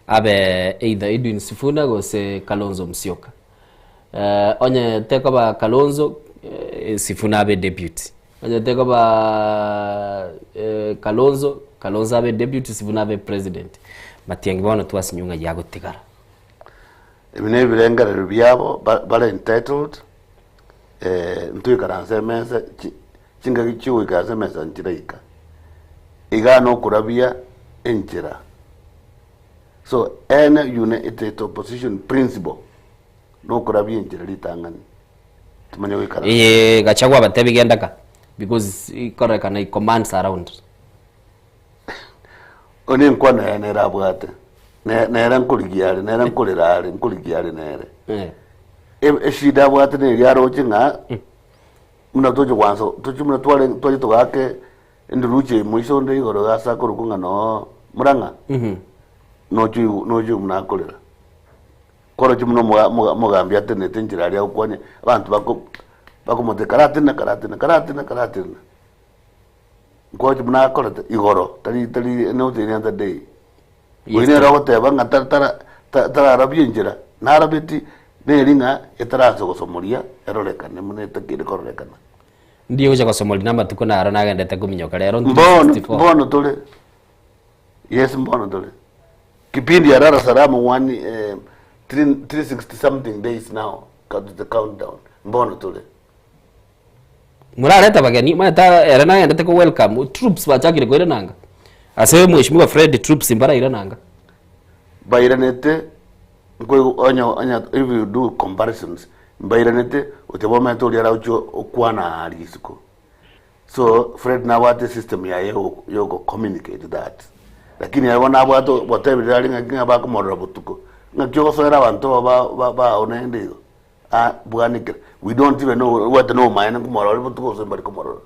H: abe either Edwin Sifuna gose Kalonzo Musyoka. Onye tekoba Kalonzo, Sifuna abe deputy. Onye tekoba Kalonzo, Kalonzo abe deputy, Sifuna abe president. Matiang'i bono twasinywa ng'ai agotigara.
C: Ebi nebirengererio biabo bare entitled, ntoikaranse emesa chingaki chiogoikaransa emesa nchiraika. Igaa nokorabia enchera. So any united opposition principle nokorabia enchera ritang'ani timanye goikaransa.
H: Eye Gachagua abatebi genda ka because ikorekana he commands around.
C: Oyo nenkwana yaye nere abwate, ne- nere nkorigia are, nere nkorera are, nkorigia are nere. E- Eshida abwate neria aroche ng'a buna toche gwansa toche buna tware twache togake enduruche moiso onde igoro iga ase akorokwa ng'a noo Murang'a, noche oigwe noche oigwe buna akorera. Koroche buna omoga omoga omogambi atenenete enchera aria agokwania abanto bako bakomotebia karatenena karatenena karatenena karatenena. Nkoroche buna akorete igoro tari tari not any other day. Oyio nere ogoteba ng'a tara tara ta- tararabia enchera, narabeti neri ng'a etaransa gosomoria erorekane buna etakeire kororekana.
H: Ndiye gocha gosomoria namatuko naro nagendete kominyoka rero
C: Mbono
H: 364.
C: mbono tore yes mbono tore kipindi ya lala salama one eh, 360 something days now count the countdown mbono tore
H: Morarete abageni, omanyete ere nagendete ko welcome troops bachakire koirana anga. Ase mweshimiwa Fred troops mbarairana anga.
C: Bairanete nkoigwa onye onye if you do comparisons mbairanete oteba omanyete oria aragochia okwana aria isiko. So Fred nabwate esystem yaye yo yoko communicate that. Lakini aye bono nabwate gotebire are ng'aki ng'a bakomorora botuko, ng'aki ogosoera abanto ba ba bao naende igo. Ah, bwanekera. We don't even know what no maene nkomorora botuko gose mbari komorora.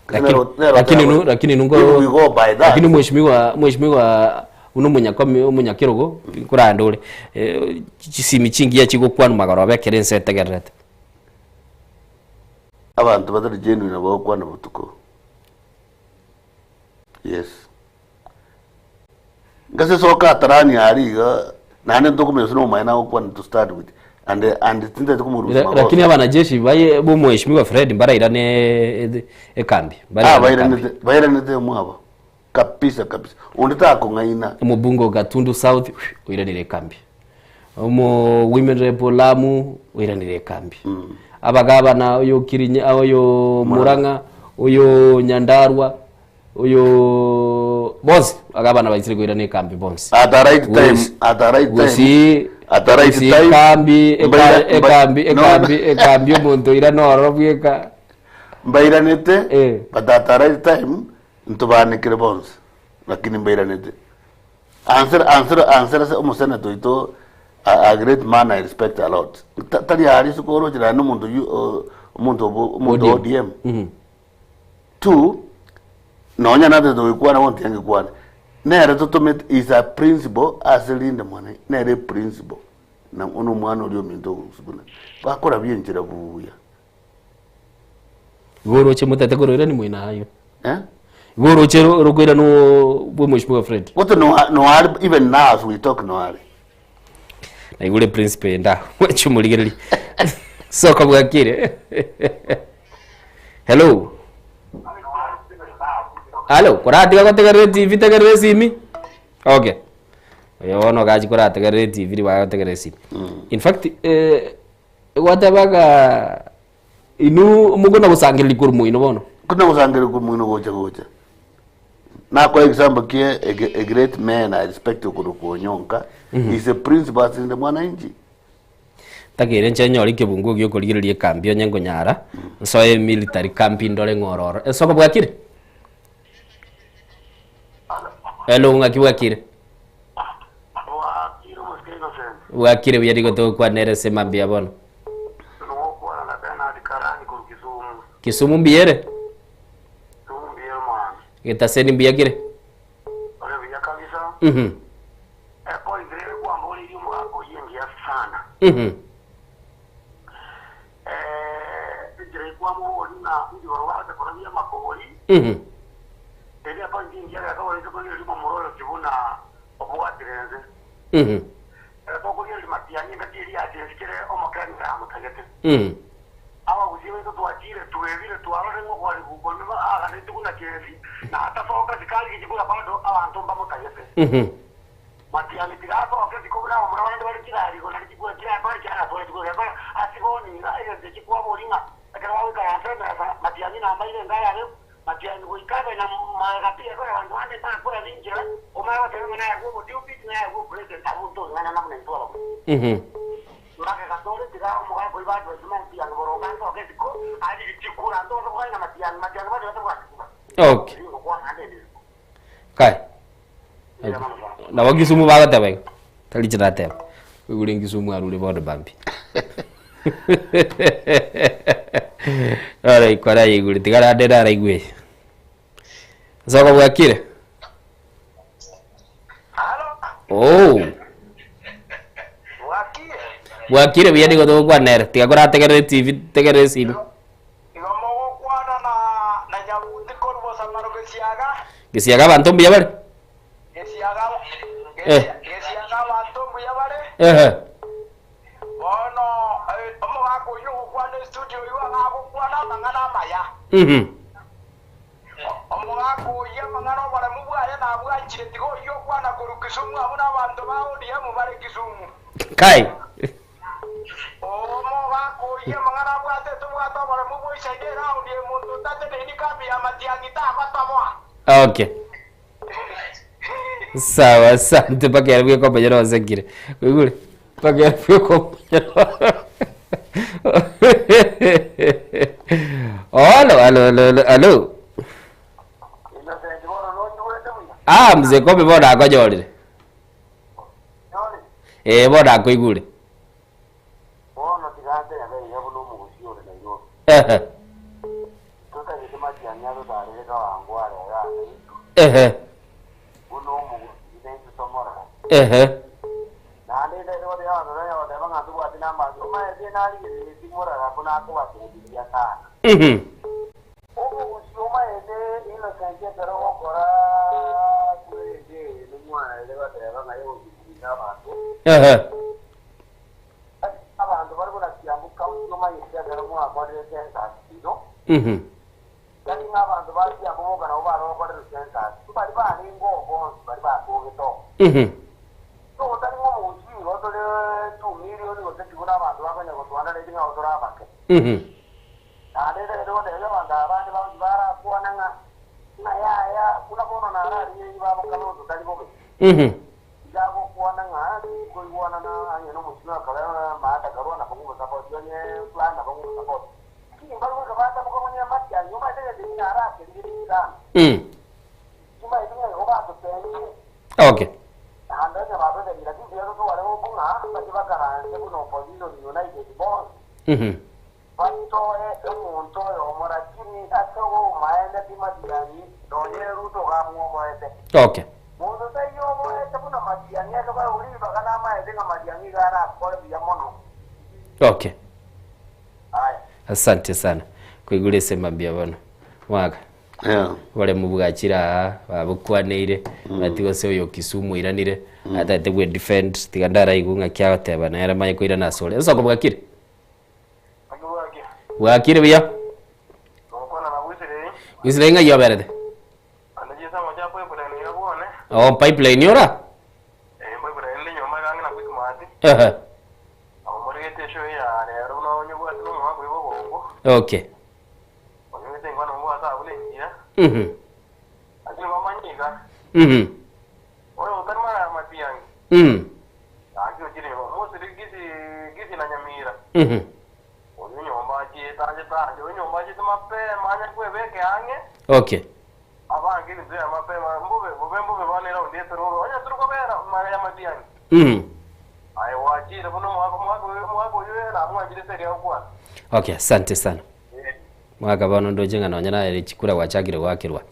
H: Lakini lakini nu lakini nungo
C: If we go by that.
H: Lakini mheshimiwa mheshimiwa uno omonyakomi omonyakerogo nkorande ore eh, chisimi chingiya chigokwanwa magoroba ekero ense etegererete.
C: Abanto batari genuine nabo bagokwana botuko. Yes. Ngase soka atarani ari iga naende ntokomanya gose nomomaene agokwana to start with and and tintagete komorusia magoso.
H: Lakini abanajeshi baye b'omweshimiwa Fred mbarairane ekambi.
C: Ah,
H: Mbarairane ekambi.
C: bairanete bairanete omwabo kabisa kabisa onde takong'aina.
H: Omobunge o Gatundu South oiranire ekambi. Omo women rep o Lamu oiranire ekambi. Abagabana oyo Kirinya oyo Murang'a oyo Nyandarua Oyo bonsi agabana baisire koirana ekambi bonsi.
C: At the right time,
H: Gosi-
C: at the right time,
H: gosi
C: at the right
H: gosi
C: time,
H: ekambi eka-
C: mbaira- mba-
H: ekambi
C: no,
H: ekambi ekambi omonto oirana ororo bweka
C: mbairanete but at the right time ntobanekere bonsi lakini mbairanete answer answer answer ase omoseneta oito a, a great man I respect a lot Ta- tari ari ase korochera naende omonto oyio o- omonto obo- omonto
H: ODM.
C: ODM Two, nonya natete goikwana bono tiga ngekwane, nere totomete is a principal ase rinde mwane, nere eprinciple na ono omwana oria ominto ogosukuna, bakorabia enchera buya.
H: Igo oroche motete koroirani moino ayio.
C: Eh?
H: Igo oroche rokoirani bwa omweshimiwa Fred.
C: Gote noa noare even now as we talk noare.
H: Naigure principal enda chumurigereria. Soko bwakire. Hello. Halo, koratiga gotegerera TV tegerera esimi. Okay. Oyo bono gachi korategerera TV ribaga gotegerera esimi. In fact, eh gwatebaga inu mokona gosangereria korwa moino bono.
C: Kona gosangereria korwa moino gocha gocha. Nakoa example kie a, a great man I respect okorokwa Onyonka. He's a principal ase inde mwananchi.
H: Takeire inche nyore ekebunguo gi'okorigereria ekambi onye nkonyara, nsoe emilitary camp ndore ng'a ororo. Esoko bwakire? Hello, ng'aki bwakire? Bwakire buya nigo togokwana ase mambia bono. Kisumu mbuya ere? Getaseni mbuya kere? Mhm. Mhm. Mhm. Mhm. Mhm. Mhm. Mhm. Okay. Kai. Nabo Kisumu bagoteba igo. Tari inche nateba. Oigure Kisumu arure bono bambi. Alright, kwaraigure tiga rande naraigwe eye. Nsoka bwakire? Oh. Bwakire buya nigo togokwana ere. Tiga korategerere TV, tegerera esimi. Gesiaga abanto mbuya bare? Eh. Ehe. Mhm. Kai. Okay. Sawa, asante mpaka yarabwiye ko amanyera wasekire. Wigure. Mpaka yarabwiye ko amanyera. Alo, alo, alo, alo, alo. Ah, mzee Kobe bono akonyorire. Eh, bono akoigure. Ehe. Ehe. Ehe. Mhm. Ehe. Mhm. Mhm. Mhm. Mhm. Mm. Okay. Mhm. Okay. Okay. Asante sana. Koigure ase mambia bono. Mwaka.
C: Yeah.
H: Oboremu bwachire aa babokwaneire nati gose oyo Kisumu oiranire atagete gwe defend tiga ndaraigwe ng'aki agoteba nere manye koirana asore. Ensoko bwakire? Bwakire buya? Wisirei ng'ai oberete? Oh, pipeline ora? Ehe. Okay. Mhm. Mhm. Mm. Mhm. Okay. Mm. Okay, asante sana. Mwaka bono ndoche ng'a nonya naye chikura gwachakire goakerwa.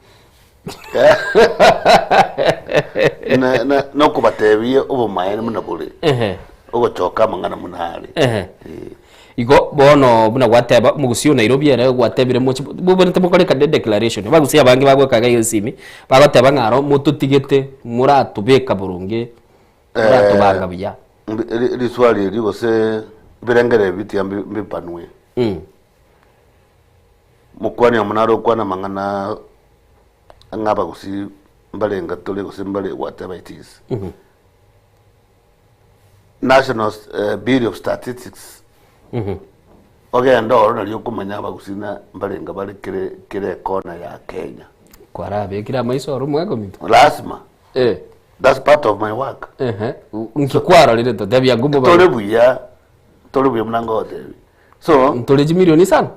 C: Na- na- nokobatebia obomaene buna bore
H: Ehe.
C: ogochoka amang'ana buna are
H: Ehe. Igo bono buna gwateba omogusii o Nairobi ere gwatebire moche bobwenerete mokore ekade declaration abagusii abange bagoka iga esimi bagoteba ng'a aro mototigete moratobeka boronge moratobanga buya.
C: Riswali erio gose ebirengererio ebi tiga mbipanwe. Mokwani omo nare okwana amang'ana ng'a abagusii mbarenge tore gose mbare whatever it is. National Bureau of Statistics ogende ororo nario okomanya abagusii na mbarenge bare kere kera ekona ya Kenya.
H: Kwarabekire amaiso oro omwaka ominto?
C: Lazima.
H: Eh.
C: That's part of my work.
H: Ehe. Nki kwarorire totebia ngumbo
C: Tore buya, tore buya buna ngogotebia. So
H: ntore chimilioni isano?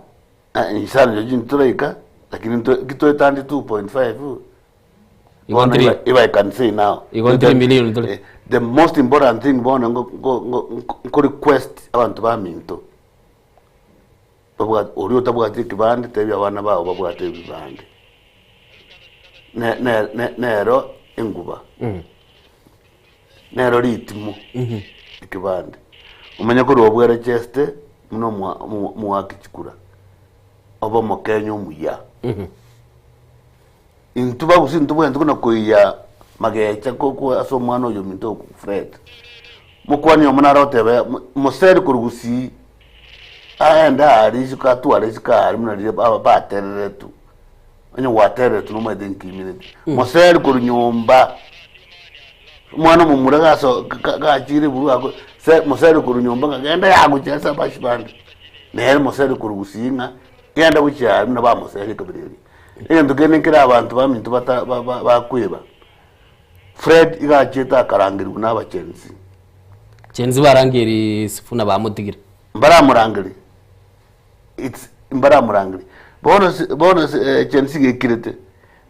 C: Isano echo ntoraika lakini nto ki toetandi 2.5
H: Igo
C: Bono
H: ntiri-
C: if I can say now.
H: Igo ntiri million ntore.
C: The most important thing bono ngo ngo ngo ngo request abanto baminto babwate oria otabwati ekebande tebia abana bao babwate ebibande ne ne ne nero enguba nero ritimo ekebande omanye korwa obwere cheste buna omwa omoaki chikura obe omokenya omuya. Intwe bagusii ntobwenerete buna koiya magecha ko ase omwana oyo ominto Fred. Mokwani omo nare oteba moseri korwa gusii aende aria isiko atware isiko aria buna riria batereretwe. Onye gwatereretwe nomanyete nki imineti. Moseri korwa nyomba omwana omomura gaso gachire buru ako moseri korwa nyomba ng'a genda yaa gochia ase abashi bande. Nere moseri korwa gusii ng'a genda gochia aria buna bamoseria ekabira eria. Egento kende nkere abanto baminto bata bakweba, Fred iga achiete akarangerigwa na abachensi.
H: Chensi barangeri Sifuna bamotigire.
C: Mbaramorangerie, it's mbaramorangerie. Bono si bono si chensi iga ekirete,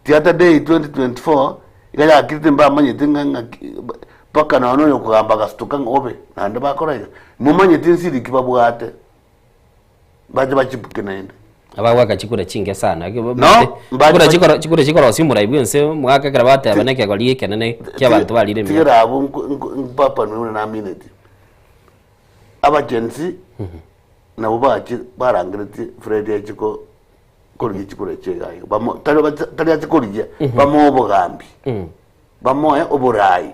C: Theatre Day 2024 iga yakirete mbamanyete ng'a ng'aki mpaka nonya oyo okogamba agastuka ng'a obe naende bakora iga. Momanyeti nsiri ki babwate, bache bachibuke naende.
H: Abagwaka chikura chinke sana.
C: No, mbache-
H: Chikura chikoro chikura chikorosia omorai bwa ense omogaka ekero bateba na ekegori ekenene kia abanto barire emiaka.
C: Tigera abwo nko- nko- mpapanwe buna namineti. Abagenzi nabo bache barangeretie Fred ache ko korigia chikura echi iga iga. Bamo tari bacha tari ache korigia, bamoe obogambi, bamoe oborai.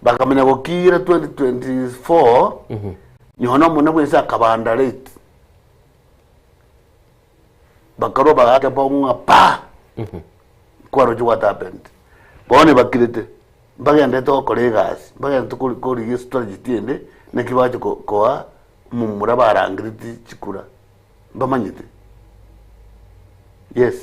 C: Bakamanya gokira 2024, nyono omone bwensi akabanda late. Bakarwa bagaaka bong'a pa! Nkwaroche what happened. Bono ebakirete, mbagenderete gokora egasi, mbagenderete kori korigia estrategy ende, naki bache ko koa omomura barangereti chikura, mbamanyete. Yes.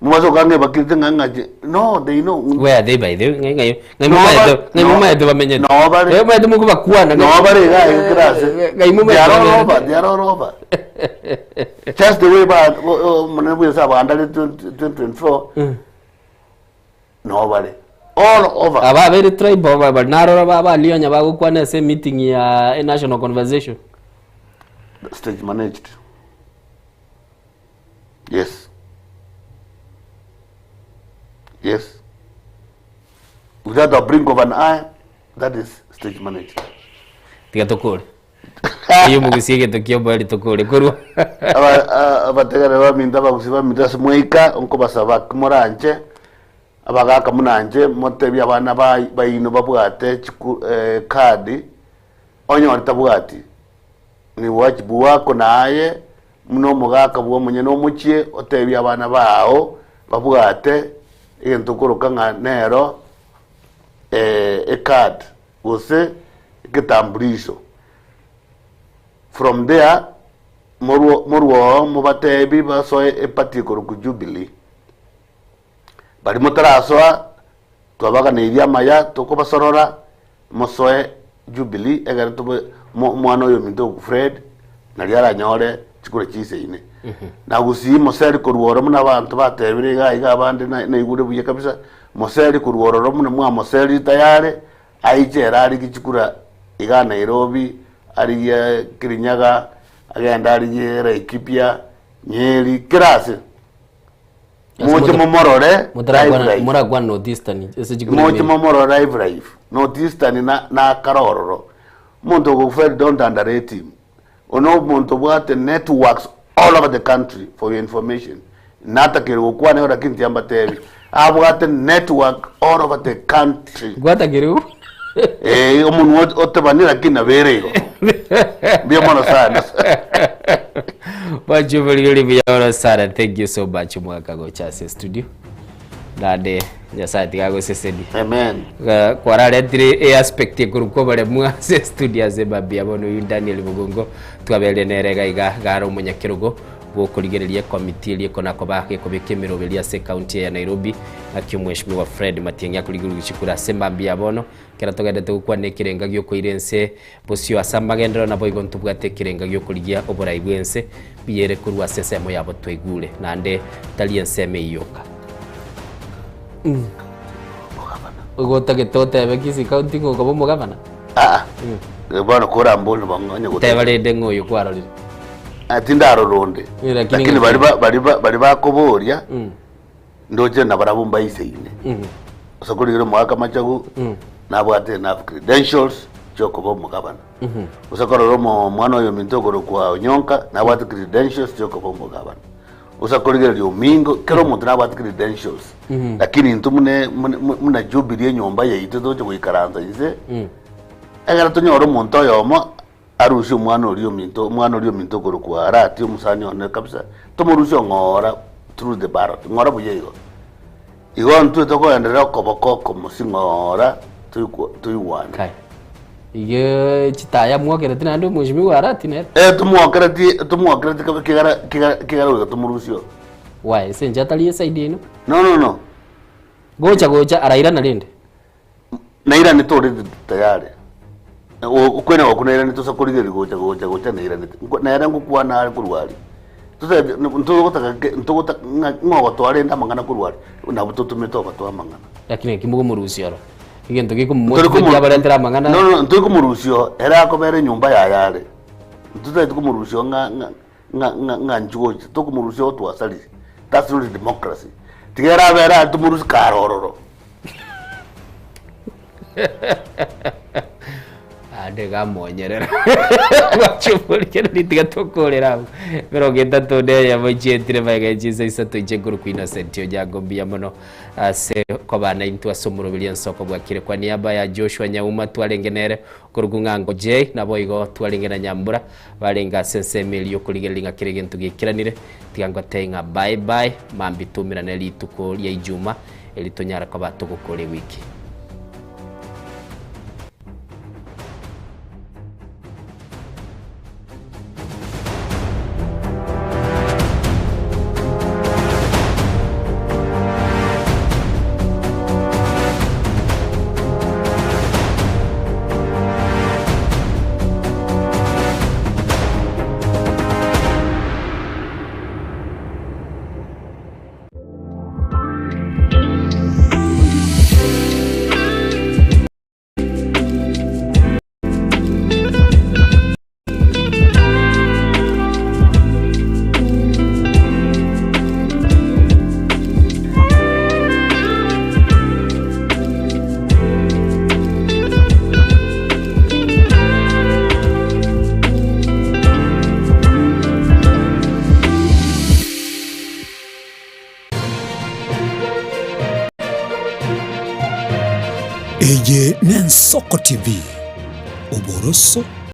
C: Mobasa gokora ng'a ebakirete ng'a ng'a chi no they know.
H: Where are they by the way? Ng'ai ng'ai ng'ai
C: No
H: momaete
C: ba-
H: ng'ai
C: no-
H: momaete bamenyete.
C: no bare-
H: Eh, momaete mokobakwana
C: No bare iga iga kera ase.
H: Ng'ai
C: They are all
H: momaete
C: over, they are all over. Just the way ba omonene bwense abandare 2024 no bare all over.
H: Aba abere tribal ba- bari narora ba- balionya bagokwana ase emeeting ya national conversation.
C: Stage managed. Yes. Yes. Without a blink of an eye, that is stage managed.
H: Tiga tokore. Eyo omogusie egento kia oboeri tokore korwa.
C: Aba- a- abategere baminto abagusi baminto ase mwaika nkobasaba ki moranche abagaka munanche motebie abana bai- baino babwate chiku eh, card onyore tabwati Ni wajibu wako na aye buna omogaka bw'omonyene omochie otebie abana bao babwate egento okoroka ng'a nero ecard gose egetambulisho. From there morwo morwo oo mobatebi basoe eparty ekorokwa Jubilee. Baria motarasoa Twabaganeirie amaya tokobasorora mosoe Jubilee egere tobe omwana oyo ominto oku Fred nario aranyore chikura chiiseine. Na gusii moseri korwa oro buna abanto batebire iga iga abande naigure buya kabisa moseri korwa ororo buna mwamoseriri tayari aiche ere arigie chikura iga Nairobi arigie Kirinyaga agende arigie Laikipia Nyeri kera ase. Moche momorore live live.
H: Morakwana North Eastern ase chikura
C: Moche
H: ime.
C: momorore live live. North Eastern na nakare ororo. Omonto ogokuferi don't underrate him. Ono omonto obwate networks all over the country for your information. Natakeire gokwana igo lakini tiambatebi. Abwate network all over the country.
H: Gwatakeire gokwana.
C: Eh, omonwa otebani lakini nabere igo. Mbuya mono sana.
H: Bachuburirie buya mono sana. Thank you so much mwaka gocha ase studio. Naende Nyasaye tiga agosesenie.
C: Amen.
H: Kwararetire e aspect ekorokwa oboremu ase studio ase mambia bono oyio Daniel Bogongo twabeire nere iga iga gare omonyakerogo bw'okorigereria ekomiti eria ekonakoba gekobeka emeroberi ase ekaunti eye ya Nairobi naki omweshimiwa Fred Matiang'i akorigereria chikura ase mambia bono Ekero togenderete gokwana ekerenga gi'okoira ense bosio ase amagenderero, naboigo ntobwate ekerenga gi'okorigia oborai bw'ense buya ere korwa ase ensemo yabo twaigure, naende tari ensemo eyio yoka. Igo otagete otebe Kisii County ng'a okoba omogavana?
C: Aa, bono korambore bang'onye goteba.
H: Teba rende ng'a oyo kwarorire.
C: Ah, tindarora onde.
H: Eh, lakini
C: Lakini
H: ng'a-
C: bari ba- bari ba- bari bakoboria ndoche nabarabwo mbaisaine. Ase korigereria omogaka Machogu nabwate enough credentials chiokoba omogabana. Gose korora omo omwana oyo ominto okorokwa Onyonka nabwate credentials chiokoba omogabana. Gose korigereria Omingo kera omonto nabwate credentials. Lakini intwe muna muna muna Jubilee enyomba yaito togocha goikaransa inse, ekero tonyore omonto oyomo arusie omwana oria ominto omwana oria ominto okorokwa Arati omosani one kabisa, tomorusie ong'ora through the ballot, ng'ora buya igo. Igo intwe tokoenderea okoboko okomosi ng'ora toigwa toigwane.
H: Kai. Igo chitaya mwokereti naende omweshimiwa Arati nere?
C: Eh tomwokereti tomwokereti kabe kegara kegara kegara goika tomorusie oo.
H: Why? Ase inche atari eside eno?
C: No no no.
H: Gocha gocha arairana rende?
C: Nairanete already tayari. Okwena gwaku nairanete ase korigereria gocha gocha gocha nairanete. Nere ngokwana are korwa aria. Totaeti ntogotaka ke ntogotaka ng'a ng'a ogotoa rende amang'ana korwa aria, nabo totomete ogotoa amang'ana.
H: Lakini naki mokomorusia oro? Egento
C: Ntori
H: gekomomotivate
C: komo-
H: abarentere amang'ana.
C: No, no, ntori komorusia oo, ere akobera enyomba yaye are. Ntotaeti komorusia oo ng'a ng'a. Ng'a ng'a ng'a inchuo gocha tokomorusia igo twasarire. That's not democracy. Tiga ere abere aria tomorusie kare ororo.
H: Ande gamonyerera gwachomorigereria tiga tokorera abwo emerongo etato na eyemo chietire magega ya chinsa isato inche nkorokwa Innocent Onyango mbuya mono ase koba naintwe ase omoroberi ensoko bwakire kwa niaba ya Joshua Nyauma twarenge nere okorokwa ng'a Uncle Jay naboigo twarenge na Nyambura barenge ase ensemo eria y'okorigereria ng'a kera egento giaikeranire tiga ngotebie ng'a bye bye mambia toumerane rituko ria ijuma eri tonyare koba togokora ewiki.
O: Eye n'Ensoko TV, oboroso.